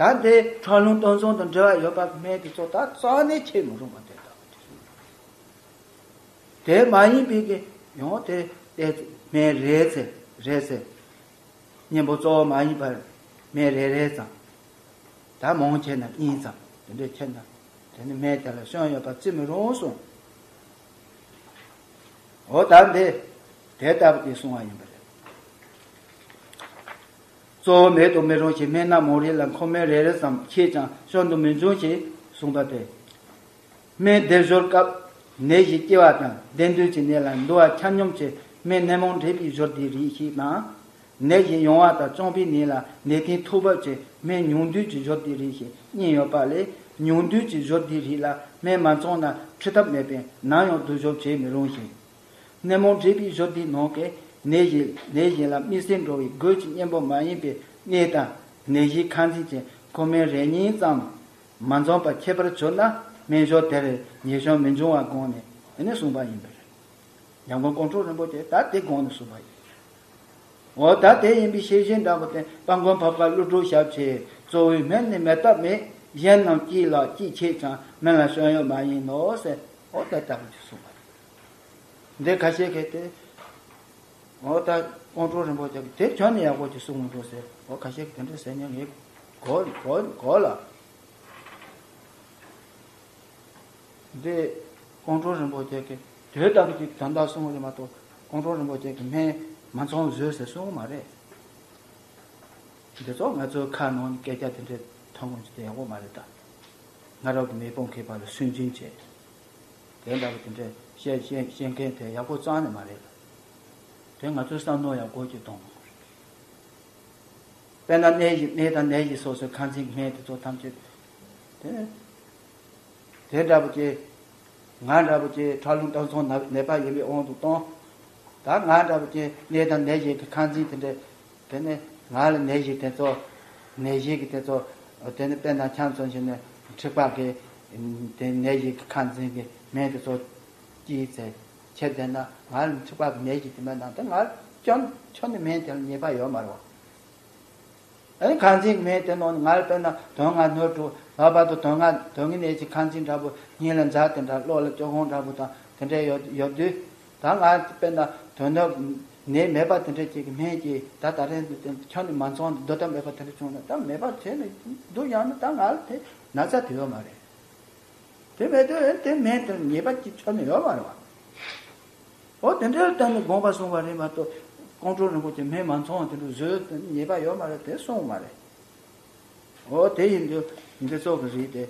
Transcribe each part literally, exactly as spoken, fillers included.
ད་དེ་ཁྲག་རླུང་གཏོང་སོང་དང་འབྲེལ་བ་ཡོད་པ་གི་སྨན་དེ་ཚོ་ད་རྩ་ནས་ཁྱེར་མི་རུང་བ་དེ་ལྟ་བུ་དེ། དེ་མ་ཡིན་པའི་གི་ཡང་དེ་དེ་སྨན་རེ་ཚེ་རེ་ཚེ་གཉེན་པོ་གཙོ་བོ་མ་ཡིན་པར་སྨན་རེ་རེ་ཙམ། ད་མང་ཆེ་ན་གཉིས་ཙམ་དེ་འདྲས་ཁྱེར་ན་དེ་ནི་སྨན་དེ་ལ་སྐྱོན་ཡོད་པ་བརྩི་མི་རུང་གསུངས། འོ་ད་འདི་དེ་ལྟ་བུ་དེ་གསུང་བ་ཡིན་པ་རེད། གཙོ་བོ་མེད་དུ་མི་རུང་ཞིང་སྨན་སྣ་མང་རིགས་ལ་མཁོ་སྨན་རེ་རེ་ཙམ་ཁྱེར་ཀྱང་སྐྱོན་དུ་མི་འབྱུང་ཞེས་གསུངས་པ་སྟེ། སྨན་སྡེབ་སྦྱོར་སྐབས་ནད་གཞི་སྐྱེ་བ་དང་བདེན་དོན་གྱི་ནད་ལ་འདུ་བ་ཆ་སྙོམས་ཀྱི་སྨན་སྣེ་མོ་འབྲས་པའི་སྦྱོར་སྡེའི་རིགས་ཤིག་དང་། ནད་གཞི་ཡང་བ་དང་རྐྱང་པའི་ནད་ལ་ནད་རྟེན་ཐོག་བབས་ཀྱི་སྨན་ཉུང་འདུས་ཀྱི་སྦྱོར་སྡེའི་རིགས་ཤིག་གཉིས་ཡོད་པ་ལས། ཉུང་འདུས་ཀྱི་སྦྱོར་སྡེའི་རིགས་ལ་སྨན་མ་འཚམས་ན་འཁྲུ་ཐབས་མེད་པས་ནམ་ཡང་བསྡུ་སྦྱོར་བྱེད་མི་རུང་ཞིང་། སྣེ་མོ་འབྲས་པའི་སྦྱོར་སྡེའི་ནང་གི་ནད་གཞི་ནད་གཞི་ལ་དམིགས་བསལ་འགྲོ་བའི་དགོས་ཀྱི་གཉེན་པོ་མ་ཡིན་པའི་གནས་དང་ནད་གཞིའི་ཁ་འཛིན་གྱི་མཁོ་སྨན་རེ་གཉིས་ཙམ་མ་འཚམས་པ་ཁྱད་པར་གྱུར་ན་སྨན་སྦྱོར་དེར་ཉེས་སྐྱོན་མི་འབྱུང་བ་དགོངས་ནས་ཨ་ནི་གསུངས་པ་ཡིན་པས། ཉམས་མགོན་ཀོང་སྤྲུལ་རིན་པོ་ཆེ་ད་དེ་དགོངས་ནས་གསུངས་པ་ཡིན། འོ་ད་དེ་ཡིན་པའི་ཤེས་བཞིན་འདྲ་པོ་དེ་དཔལ་མགོན་འཕགས་པ་ཀླུ་སྒྲུབ་ཞབས་ཕྱི་གཙོ་བོའི་སྨན་ནི་མེད་ཐབས་མེད། གཞན་རྣམས་ཀྱིས་ལ་ཅིས་ཁྱེར་ཀྱང་སྨན་ལ་སྐྱོན་ཡོད་མ་ཡིན་ནོ་ཟེར། འོ་ད་ལྟ་བུ་ཅིག་གསུངས་པ་རེད། འདི་ཁ་ཤས་ཀྱིས་དེ། འོ་ད་ཀོང་སྤྲུལ་རིན་པོ་ཆེ་གིས་དེ་ཁྱོན་ནས་ཡག་པོ་ཅིག་གསུངས་མི་འདུག་ཟེར། འོ་ཁ་ཤས་ཀྱིས་དེ་འདྲ་ཟེར་མཁན་ངས་གོ་གོ་གོ་ལ། འདི་ཀོང་སྤྲུལ་རིན་པོ་ཆེ་གིས་དུས་ལྟ་བུ་ཅིག་དོན་དག་གསུངས་པ་རེད་མ་གཏོགས་ཀོང་སྤྲུལ་རིན་པོ་ཆེ་གིས་སྨན་མ་འཚམས་བཟོས་ཟེར་གསུངས་པ་མ་རེད། འདི་ཚོ་ང་ཚོའི་ཁ་ནང་ནས་སྐད་ཆ་དེ་འདྲའི་ཐོན་ཁུངས་ཅིག་དེ་ཡག་པོ་མ་རེད་ད། སྔ་རབས་ཀྱི་མེས་པོ་མཁས་པ་ལ་སུན་འབྱིན་བྱས། དེ་འདྲ་བ་དེ་འདྲའི་བཤད་བཤད་བཤད་མཁན་དེ་ཡག་པོ་རྩ་ནས་མ་རེད་ལ། དེ་ང་ཚོའི་བསམ་བློ་ཡག་པོ་ཅིག་གཏོང་དགོས་རེད། དཔེར་ན་ནད་གཞི་ནད་དང་ནད་གཞི་སོ་སོའི་ཁ་འཛིན་སྨན་དེ་ཚོ་ཐམས་ཅད་དེ། དེ་འདྲ་པོ་ཅིག་ང་འདྲ་པོ་ཅིག་ཁྲག་རླུང་གཏོང་སོང་ན་ནད་པ་ཡིན་པའི་དབང་དུ་གཏོང་། ད་ང་འདྲ་པོ་ཅིག་ནད་དང་ནད་གཞི་གི་ཁ་འཛིན་དེ་འདྲ། དེ་ནས་ང་ལ་ནད་གཞི་དེ་ཚོ་ནད་གཞི་གི་དེ་ཚོ་དེ་ནས་དཔེར་ན་ཁྱམས་ཚོ་ཞིག་ནས་འཁྲིག་པ་གི་དེ་ནད་གཞི་གི་ཁ་འཛིན་གི་སྨན་དེ་ཚོ་གྱིས་ཚེ་ཁྱེར་བསྡད་ན་ང་ལ་འཁྲིག་པ་གི་ནད་གཞི་དེ་མེད་ན་དེ་ང་ལ་ཁྱོན་ཁྱོན་ནས་སྨན་དེ་ལ་ཉེས་པ་ཡོད་མ་རེད་བ། ཨ་ནི་ཁ་འཛིན་གི་སྨན་དེ་ནང་ནས་ང་ལ་དཔེར་ན་དོན་ལྔ་སྣོད་དྲུག་ལྷག་པར་དུ་དོན་ལྔ་དོན་ལྔ་ནད་ཀྱི་ཁ་འཛིན་འདྲ་པོ་སྙིང་ལ་འཛག་དེ་འདྲ་གློ་ལ་སྐྱོ་གང་འདྲ་པོ་དང་དེ་འདྲ་ཡོད་ཡོད་དུས། ད་ང་དཔེར་ན་དོན་དག་ནད་མེད་པ་དེ་འདྲ་ཅིག་གི་སྨན་གྱིས་ད་ད་རེས་འདི་དེ་ཁྱོན་ནས་མ་འཚམས་འདུག་ད་མེད་པ་དེ་འདྲ་བྱུང་ན་ད་མེད་པ་བྱས་ནས་འདུག་ཡང་ན་ད་ང་ལ་དེ་ན་ཚ་དེ་ཡོད་མ་རེད། དེ་མེད་དུས་དེ་སྨན་དེར་ཉེས་པ་ཅིག་ཁྱོན་ནས་ཡོད་མ་རེད་བ། འོ་དེ་འདྲའི་སྟེང་ནས་དགོངས་པ་གསུངས་པ་རེད་མ་གཏོགས་ཀོང་སྤྲུལ་རིན་པོ་ཆེ་སྨན་མ་འཚམས་དེ་འདྲ་བཟོས་ཉེས་པ་ཡོད་མ་རེད་དེ་གསུངས་མ་རེད། འོ་དེ་ཡིན་དུས་འདི་ཚོ་གི་རིགས་དེ་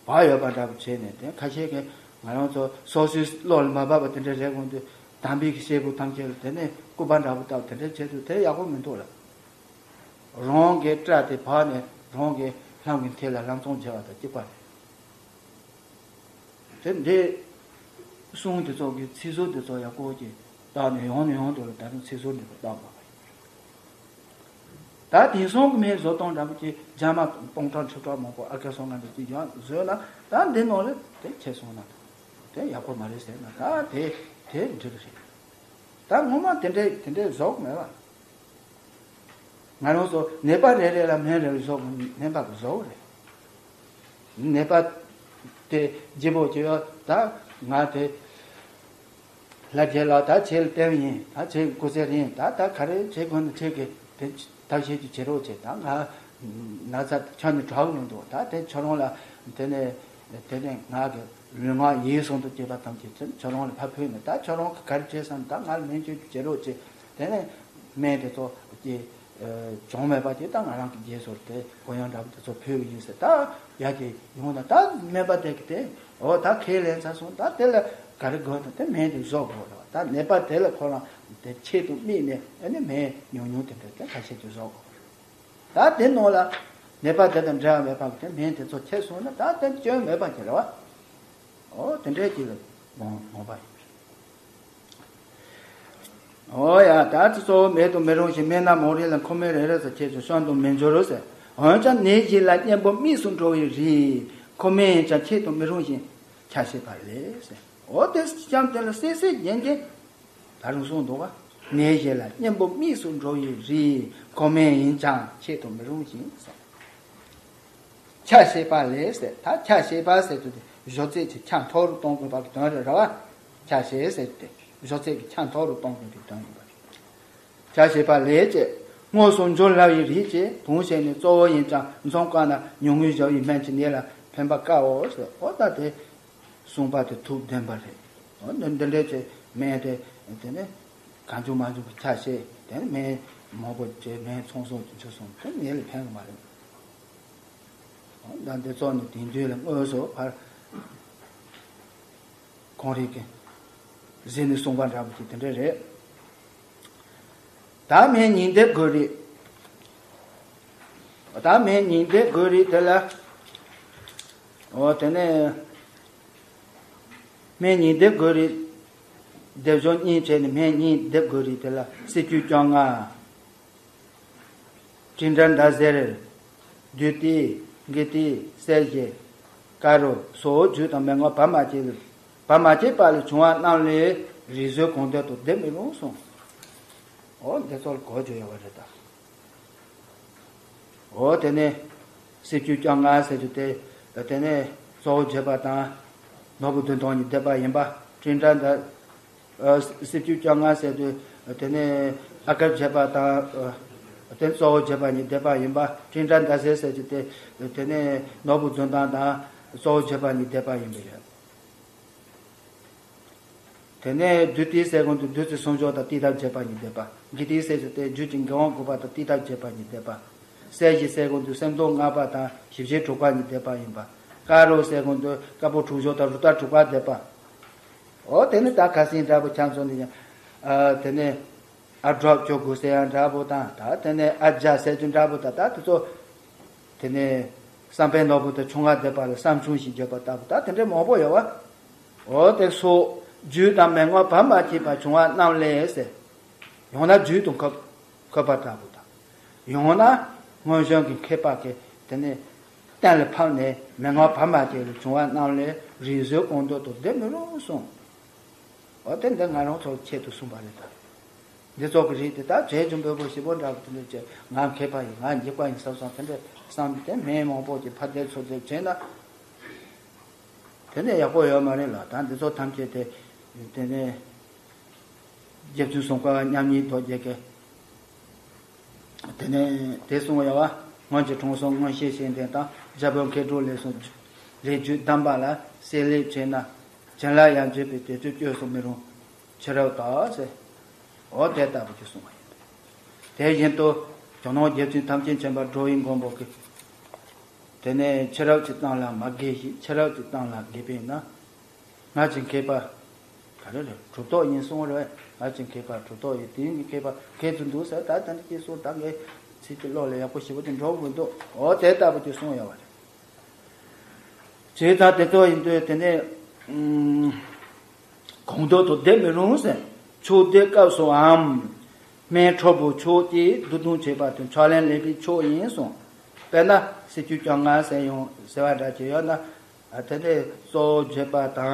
བག་ཡོད་པ་འདྲ་པོ་བྱས་ནས་དེ་ཁ་ཤས་ཀྱིས་ང་རང་ཚོ་སོ་སོའི་བློ་ལ་མ་བབས་པ་དེ་འདྲ་རེད་དགོངས་དུས་དམ་པའི་གི་སྐྱེས་བུ་ཐམས་ཅད་ལ་དེ་ནས་སྐུར་པ་འདྲ་པོ་བཏབ་དེ་འདྲ་བྱས་དུས་དེ་ཡག་པོ་མི་འདུག་ལ། རང་གི་སྐྲ་དེ་བག་ནས་རང་གི་ལྷམ་གྱི་མཐིལ་ལ་ལམ་སང་བྱས་པ་དང་གཅིག་པ་རེད། དེ་འདི་གསུང་དེ་ཚོ་གི་ཚིག་ཟུར་དེ་ཚོ་ཡག་པོ་ཅིག་བཏགས་ནས་ཡང་ནས་ཡང་དུ་ལ་ད་དུང་ཚིག་ཟུར་འདི་ཚོ་བཏགས་པ་རེད། ད་དེང་སང་གི་སྨན་བཟོ་སྟངས་འདྲ་པོ་ཅིག་རྒྱ་མ་སྤང་ཐང་ཁྲི་ཕྲག་མང་པོ་ཨ་ཀ་སོང་ང་འདྲ་ཅིག་ཡང་བཟོས་ན་ད་འདི་ནང་ལ་དེ་ཁྱེར་སོང་ན་དེ་ཡག་པོ་མ་རེད་ཟེར་ན་ད་དེ་དེ་འགྲིག་གི་རེད། ད་ངོ་མ་དེ་འདྲས་དེ་འདྲས་བཟོ་གི་མེད་པ། ང་རང་ཚོ་ནད་པ་རེ་རེ་ལ་སྨན་རེ་རེ་བཟོ་དགོས་ནད་པ་གི་བཟོ་གི་རེད། ནད་པ་དེ་ལྗིད་པོ་བྱེད་ཡོད་ད་ང་དེ་ལྷ་རྒྱལ་ལགས་ད་ཁྱེད་ལ་བསྟན་ཡིན་ད་ཁྱེད་སྐུ་ཚེ་རིང་ད་ད་ག་རེ་བྱེད་དགོས་ན་ཁྱེད་ཀྱི་དེ་ཐབས་ཤེས་ཀྱི་བྱེད་རོགས་བྱེད་ད་ང་ན་ཚ་ཁྱོན་ནས་དྲག་མི་འདུག་ད་དེ་ཁྱོད་རང་ལ་དེ་ནས་དེ་ནས་ང་གི་ལུས་ངག་ཡིད་གསུམ་དུ་སྐྱེས་པ་ཐམས་ཅད་ཁྱོད་རང་ལ་ཕར་ཕུལ་ནས་ད་ཁྱོད་རང་གི་ག་རེ་བྱེད་བསམ་ད་ང་ལ་སྨན་བཅོས་ཀྱི་བྱེད་རོགས་བྱེད་དེ་ནས་སྨན་དེ་ཚོ་ཀྱི་བྱུང་མེད་པ་དེ་ད་ང་རང་གི་རྗེས་སོར་དེ་གོ་ཡང་འདྲ་པོ་དེ་ཚོ་ཕུལ་གི་ཡིན་ཟེར་ད་ཡ་གི་ཡོང་ན་ད་སྨན་པ་དེ་གི་དེ་འོ་ད་ཁས་ལེན་ཚར་སོང་ད་དེ་ལ་ག་རེ་དགོས་ན་དེ་སྨན་དེ་བཟོ་དགོས་རེད་བ། ད་ནད་པ་དེ་ལ་ཁོ་རང་དེ་ཆེད་དུ་དམིགས་ནས་ཨ་ནི་སྨན་ཉུང་ཉུང་དེ་འདྲ་དེ་ཁ་ཤས་ཀྱིས་བཟོ་དགོས་རེད། ད་དེ་ནང་ལ་ནད་པ་དེ་དང་འབྲེལ་བ་མེད་པ་གི་དེ་སྨན་དེ་ཚོ་ཁྱེར་སོང་ན་ད་དེ་སྐྱོན་མེད་པ་ཅིག་རེད་བ། འོ་དེ་འདྲའི་ཅིག་ལ་དགོངས་དགོངས་པ་ཡིན། འོ་ཡ། ད་དེ་གཙོ་བོ་མེད་དུ་མི་རུང་ཞིང་སྨན་སྣ་མང་རིགས་ལ་མཁོ་སྨན་རེ་རེ་ཙམ་ཁྱེར་ཀྱང་སྐྱོན་དུ་མི་འགྱུར་རོ་ཟེར། འོན་ཀྱང་ནད་གཞི་ལ་གཉེན་པོ་དམིགས་སུ་འགྲོ་བའི་རིགས་མཁོ་སྨན་ཡིན་ཀྱང་ཁྱད་དུ་མི་རུང་ཞིང་ཆ་ཤས་པ་ལས་ཟེར། འོ་དེ་ཙམ་དེ་ལ་སེ་སེ་རྒྱན་རྒྱན་ད་རུང་གསུངས་འདུག་བ། ནད་གཞི་ལ་གཉེན་པོ་དམིགས་སུ་འགྲོ་བའི་རིགས་མཁོ་སྨན་ཡིན་ཀྱང་ཁྱད་དུ་མི་རུང་ཞིང་ཟེར། ཆ་ཤས་པ་ལས་ཟེར། ད་ཆ་ཤས་པ་ཟེར་དུས་དེ་གཞི་རྩའི་ཆ་མཐོ་རུ་གཏོང་དགོས་པ་གི་དོན་རེད་ར་བ། ཆ་ཤས་ཟེར་དུས་དེ་གཞི་རྩའི་གི་ཆ་མཐོ་རུ་གཏོང་དགོས་པའི་དོན་ཡིན་པ་རེད། ཆ་ཤས་པ་ལས་ཀྱི་དངོས་སུ་འབྱུང་སླ་བའི་རིགས་ཀྱི་དུང་ཞེས་ནི་གཙོ་བོ་ཡིན་ཀྱང་མཚོན་བཀག་ན་ཉུང་ངུའི་བཞག་པའི་སྨན་གྱི་ནད་ལ་ཕན་པ་དཀའོ་ཟེར། འོ་ད་དེ་གསུངས་པ་དེ་ཐུགས་བདེན་པ་རེད། འོ་འདི་འདི་འདྲའི་ཆེ་སྨན་དེ་དེ་ནི་གང་བྱུང་མང་བྱུང་གི་ཆ་ཤས་དེ་ནི་སྨན་མང་པོ་བྱས་སྨན་ཚོང་ཟོག་གི་ཆུ་སོང་དེ་ནད་ལ་ཕན་གི་མ་རེད། འོ་ད་འདི་ཚོ་ནི་དེང་དུས་ལ་དངོས་སུ་ཕར་ཁོང་རིག་གི་གཟིགས་ནས་གསུངས་པ་འདྲ་པོ་ཅིག་དེ་འདྲ་རེད། ད་སྨན་ཉིས་འདེབས་དགོས་རིགས། ད་སྨན་ཉིས་འདེབས་དགོས་རིགས་དེ་ལ། འོ་དེ་ནས་སྨན་ཉིས་འདེབས་དགོས་རིགས། སྡེབ་སྦྱོར་གཉིས་བྱས་ནས་སྨན་ཉིས་འདེབས་དགོས་རིགས་དེ་ལ་སྲིབ་ཅུ་བཅོ་ལྔ། དྲིལ་འདྲ་མདའ་གཟེར། བདུད་རྩི། དགེ་ལྡན། གསེར་བཞི། དཀར་རོ་སོགས་རྒྱུ་དང་མན་ངག་བར་མ་ཆད་ལ། བར་མ་ཆད་པ་ལས་བྱུང་བ་རྣམས་ལས་རིགས་བཟོས་གང་འདོད་དུ་སྡེབ་མི་རུང་གསུངས། འོ་འདི་ཚོ་ལ་གོ་རྒྱུ་ཡོད་པ་རེད་ད། འོ་དེ་ནས་སྲིབ་ཅུ་བཅོ་ལྔ་ཟེར་རྒྱུ་དེ། དེ་ནས་གཙོ་བོ་བརྗོད་པ་དང་། ནོར་བུ་བདུན་སྟོང་གཉིས་བསྡེབས་པ་ཡིན་པ། དྲིལ་འདྲ་མདའ། ཨ། སྲིབ་ཅུ་བཅོ་ལྔ་ཟེར་དུས་དེ་ནས་ཨ་དཀར་བརྗོད་པ་དང་། ཨ། དེ་གཙོ་བོ་བརྗོད་པ་གཉིས་བསྡེབས་པ་ཡིན་པ། དྲིལ་འདྲ་མདའ་གཟེར་ཟེར་རྒྱུ་དེ། དེ་ནས་ནོར་བུ་བདུན་སྟོང་དང་གཙོ་བོ་བརྗོད་པ་གཉིས་བསྡེབས་པ་ཡིན་པ་ཡོད། དེ་ནས་བདུད་རྩི་ཟེར་གོང་དུ་བདུད་རྩི་སུམ་ཅུ་དང་ཏིག་ཏ་བརྗོད་པ་གཉིས་བསྡེབས་པ། དགེ་ལྡན་ཟེར་རྒྱུ་དེ་རྒྱུད་ཀྱི་འགལ་བ་དགུ་པ་དང་ཏིག་ཏ་བརྗོད་པ་གཉིས་བསྡེབས་པ། གསེར་བཞི་ཟེར་གོང་དུ་སེམས་སྟོང་ལྔ་པ་དང་ཞི་བྱེད་དྲུག་པ་གཉིས་བསྡེབས་པ་ཡིན་པ། དཀར་རོ་ཟེར་གོང་དུ་དཀར་པོ་དྲུག་ཅུ་དང་རུ་ཏྲ་དྲུག་པ་བསྡེབས་པ། འོ་དེ་ནི་ད་ཁ་སང་འདྲ་པོ་ཆང་ཚོ་ནི་ཡང་། ཨ། དེ་ནས་ཨ་གྲོགས་ཅོ་དགོས་ཟེར་ཡང་འདྲ་པོ་དང་། ད་དེ་ནས་ཨ་རྒྱ་ཟེར་རྒྱུ་འདྲ་པོ་དང་། ད་དེ་ཚོ་དེ་ནས་བསམ་པའི་ནོར་བུ་དང་ཆུང་བ་བསྡེབས་པ་ལ་བསམ་ཆུང་ཞེས་བརྗོད་པ་ལྟ་བུ། ད་དེ་འདྲའི་མང་པོ་ཡོད་པ། འོ་དེ་སོགས་རྒྱུ་དང་མན་ངག་བར་མ་ཆད་པ་བྱུང་བ་རྣམས་ལས་ཟེར། ཡང་ན་རྒྱུ་དང་འཁོད་འཁོད་པ་ལྟ་བུ་དང་། ཡང་ན་སྔོན་བྱོན་གྱི་མཁས་པ་གིས་དེ་ནས་གཏན་ལ་ཕབ་ནས་མན་ངག་བར་མ་ཆད་ལས་བྱུང་བ་རྣམས་ལས་རིགས་བཟོས་གང་འདོད་དུ་སྡེབ་མི་རུང་གསུངས། འོ་དེ་འདི་ང་རང་ཚོའི་ཆེད་དུ་གསུངས་པ་རེད་ད། འདི་ཚོ་གི་རིགས་དེ་དག་བྱས་རྒྱུ་འབོལ་པོ་ཞིབ་པོ་འདྲ་བོ་དེ་འདྲ་བྱས། ང་མཁས་པ་ཡིན། ང་འཇིགས་པ་ཡིན་བསམ་བསམ་དེ་འདྲ་བསམ་སྟེ་སྨན་མང་པོ་ཅིག་ཕར་བསྡེབས་ཚུར་བསྡེབས་བྱས་ན། དེ་ནས་ཡག་པོ་ཡོད་མ་རེད་ལ། ད་འདི་ཚོ་ཐམས་ཅད་དེ། དེ་ནས་རྗེ་བཙུན་སུམ་མཁའ་མཉམ་ཉིད་རྡོ་རྗེ་གིས། དེ་ནས་དེ་གསུངས་ཡོད་པ། སྔོན་གྱི་དྲང་སྲོང་མངོན་ཤེས་བཞི་ལྡན་དང་། རྒྱལ་པོ་མཁས་གྲུབ་ལས་གསུངས་ལས་རྒྱུད་གདམས་པ་ལ། བསྲེ་ལྷད་བྱས་ན་བྱིན་རླབས་ཡར་འཇུག་པའི་དེ་ཚོ་བཅོས་སུ་མི་རུང་། ཕྱི་རབས་དག་ཟེར། འོ་དེ་ལྟ་བུ་ཅིག་གསུངས་པ་ཡིན། དེ་བཞིན་དུ་ཇོ་ནང་རྗེ་བཙུན་ཐམས་ཅད་མཁྱེན་པ་འགྲོ་བའི་མགོན་པོ་གིས། དེ་ནས་ཕྱི་རབས་ཀྱི་གཏམ་ལ་མ་དགྱེས་ཤིང་། ཕྱི་རབས་ཀྱི་གཏམ་ལ་དགྱེས་པས་ན། ང་ཅིག་མཁས་པ་ག་རེ་རེད། གྲུབ་ཐོབ་ཡིན་གསུངས་རེད། ང་ཅིག་མཁས་པ་གྲུབ་ཐོབ་ཡིན། དེ་ཡིན་གྱི་མཁས་པ་མཁས་ཙམ་འདུག་ཟེར། ད་ད་ནི་ཅིག་གསུངས། ད་ངས་ཚིག་དེ་བློ་ལ་ཡག་པོ་ཞེ་པོ་ཅིག་འགྲོ་གི་མི་འདུག་འོ་དེ་ལྟ་བུ་ཅིག་གསུངས་ཡོད་པ་རེད། བྱས་ཙང་དེ་ཚོ་ཡིན་དུས་དེ་ནས་ཨུམ། གང་འདོད་དུ་སྡེབ་མི་རུང་ཟེར། ཕྱོགས་སྡེབ་སྐབས་སུའང་སྨན་ཁྲོ་བོའི་ཕྱོགས་ཀྱིས་བསྡུ་ལྡང་བྱེད་པ་དེ་ཕྱག་ལེན་ལེགས་པའི་ཕྱོགས་ཡིན་གསུངས། དཔེར་ན་སྲིབ་ཅུ་བཅོ་ལྔ་ཟེར་ཡང་ཟེར་བ་འདྲ་ཅིག་ཡོད་ན། ཨ། དེ་ནས་གཙོ་བོ་བརྗོད་པ་དང་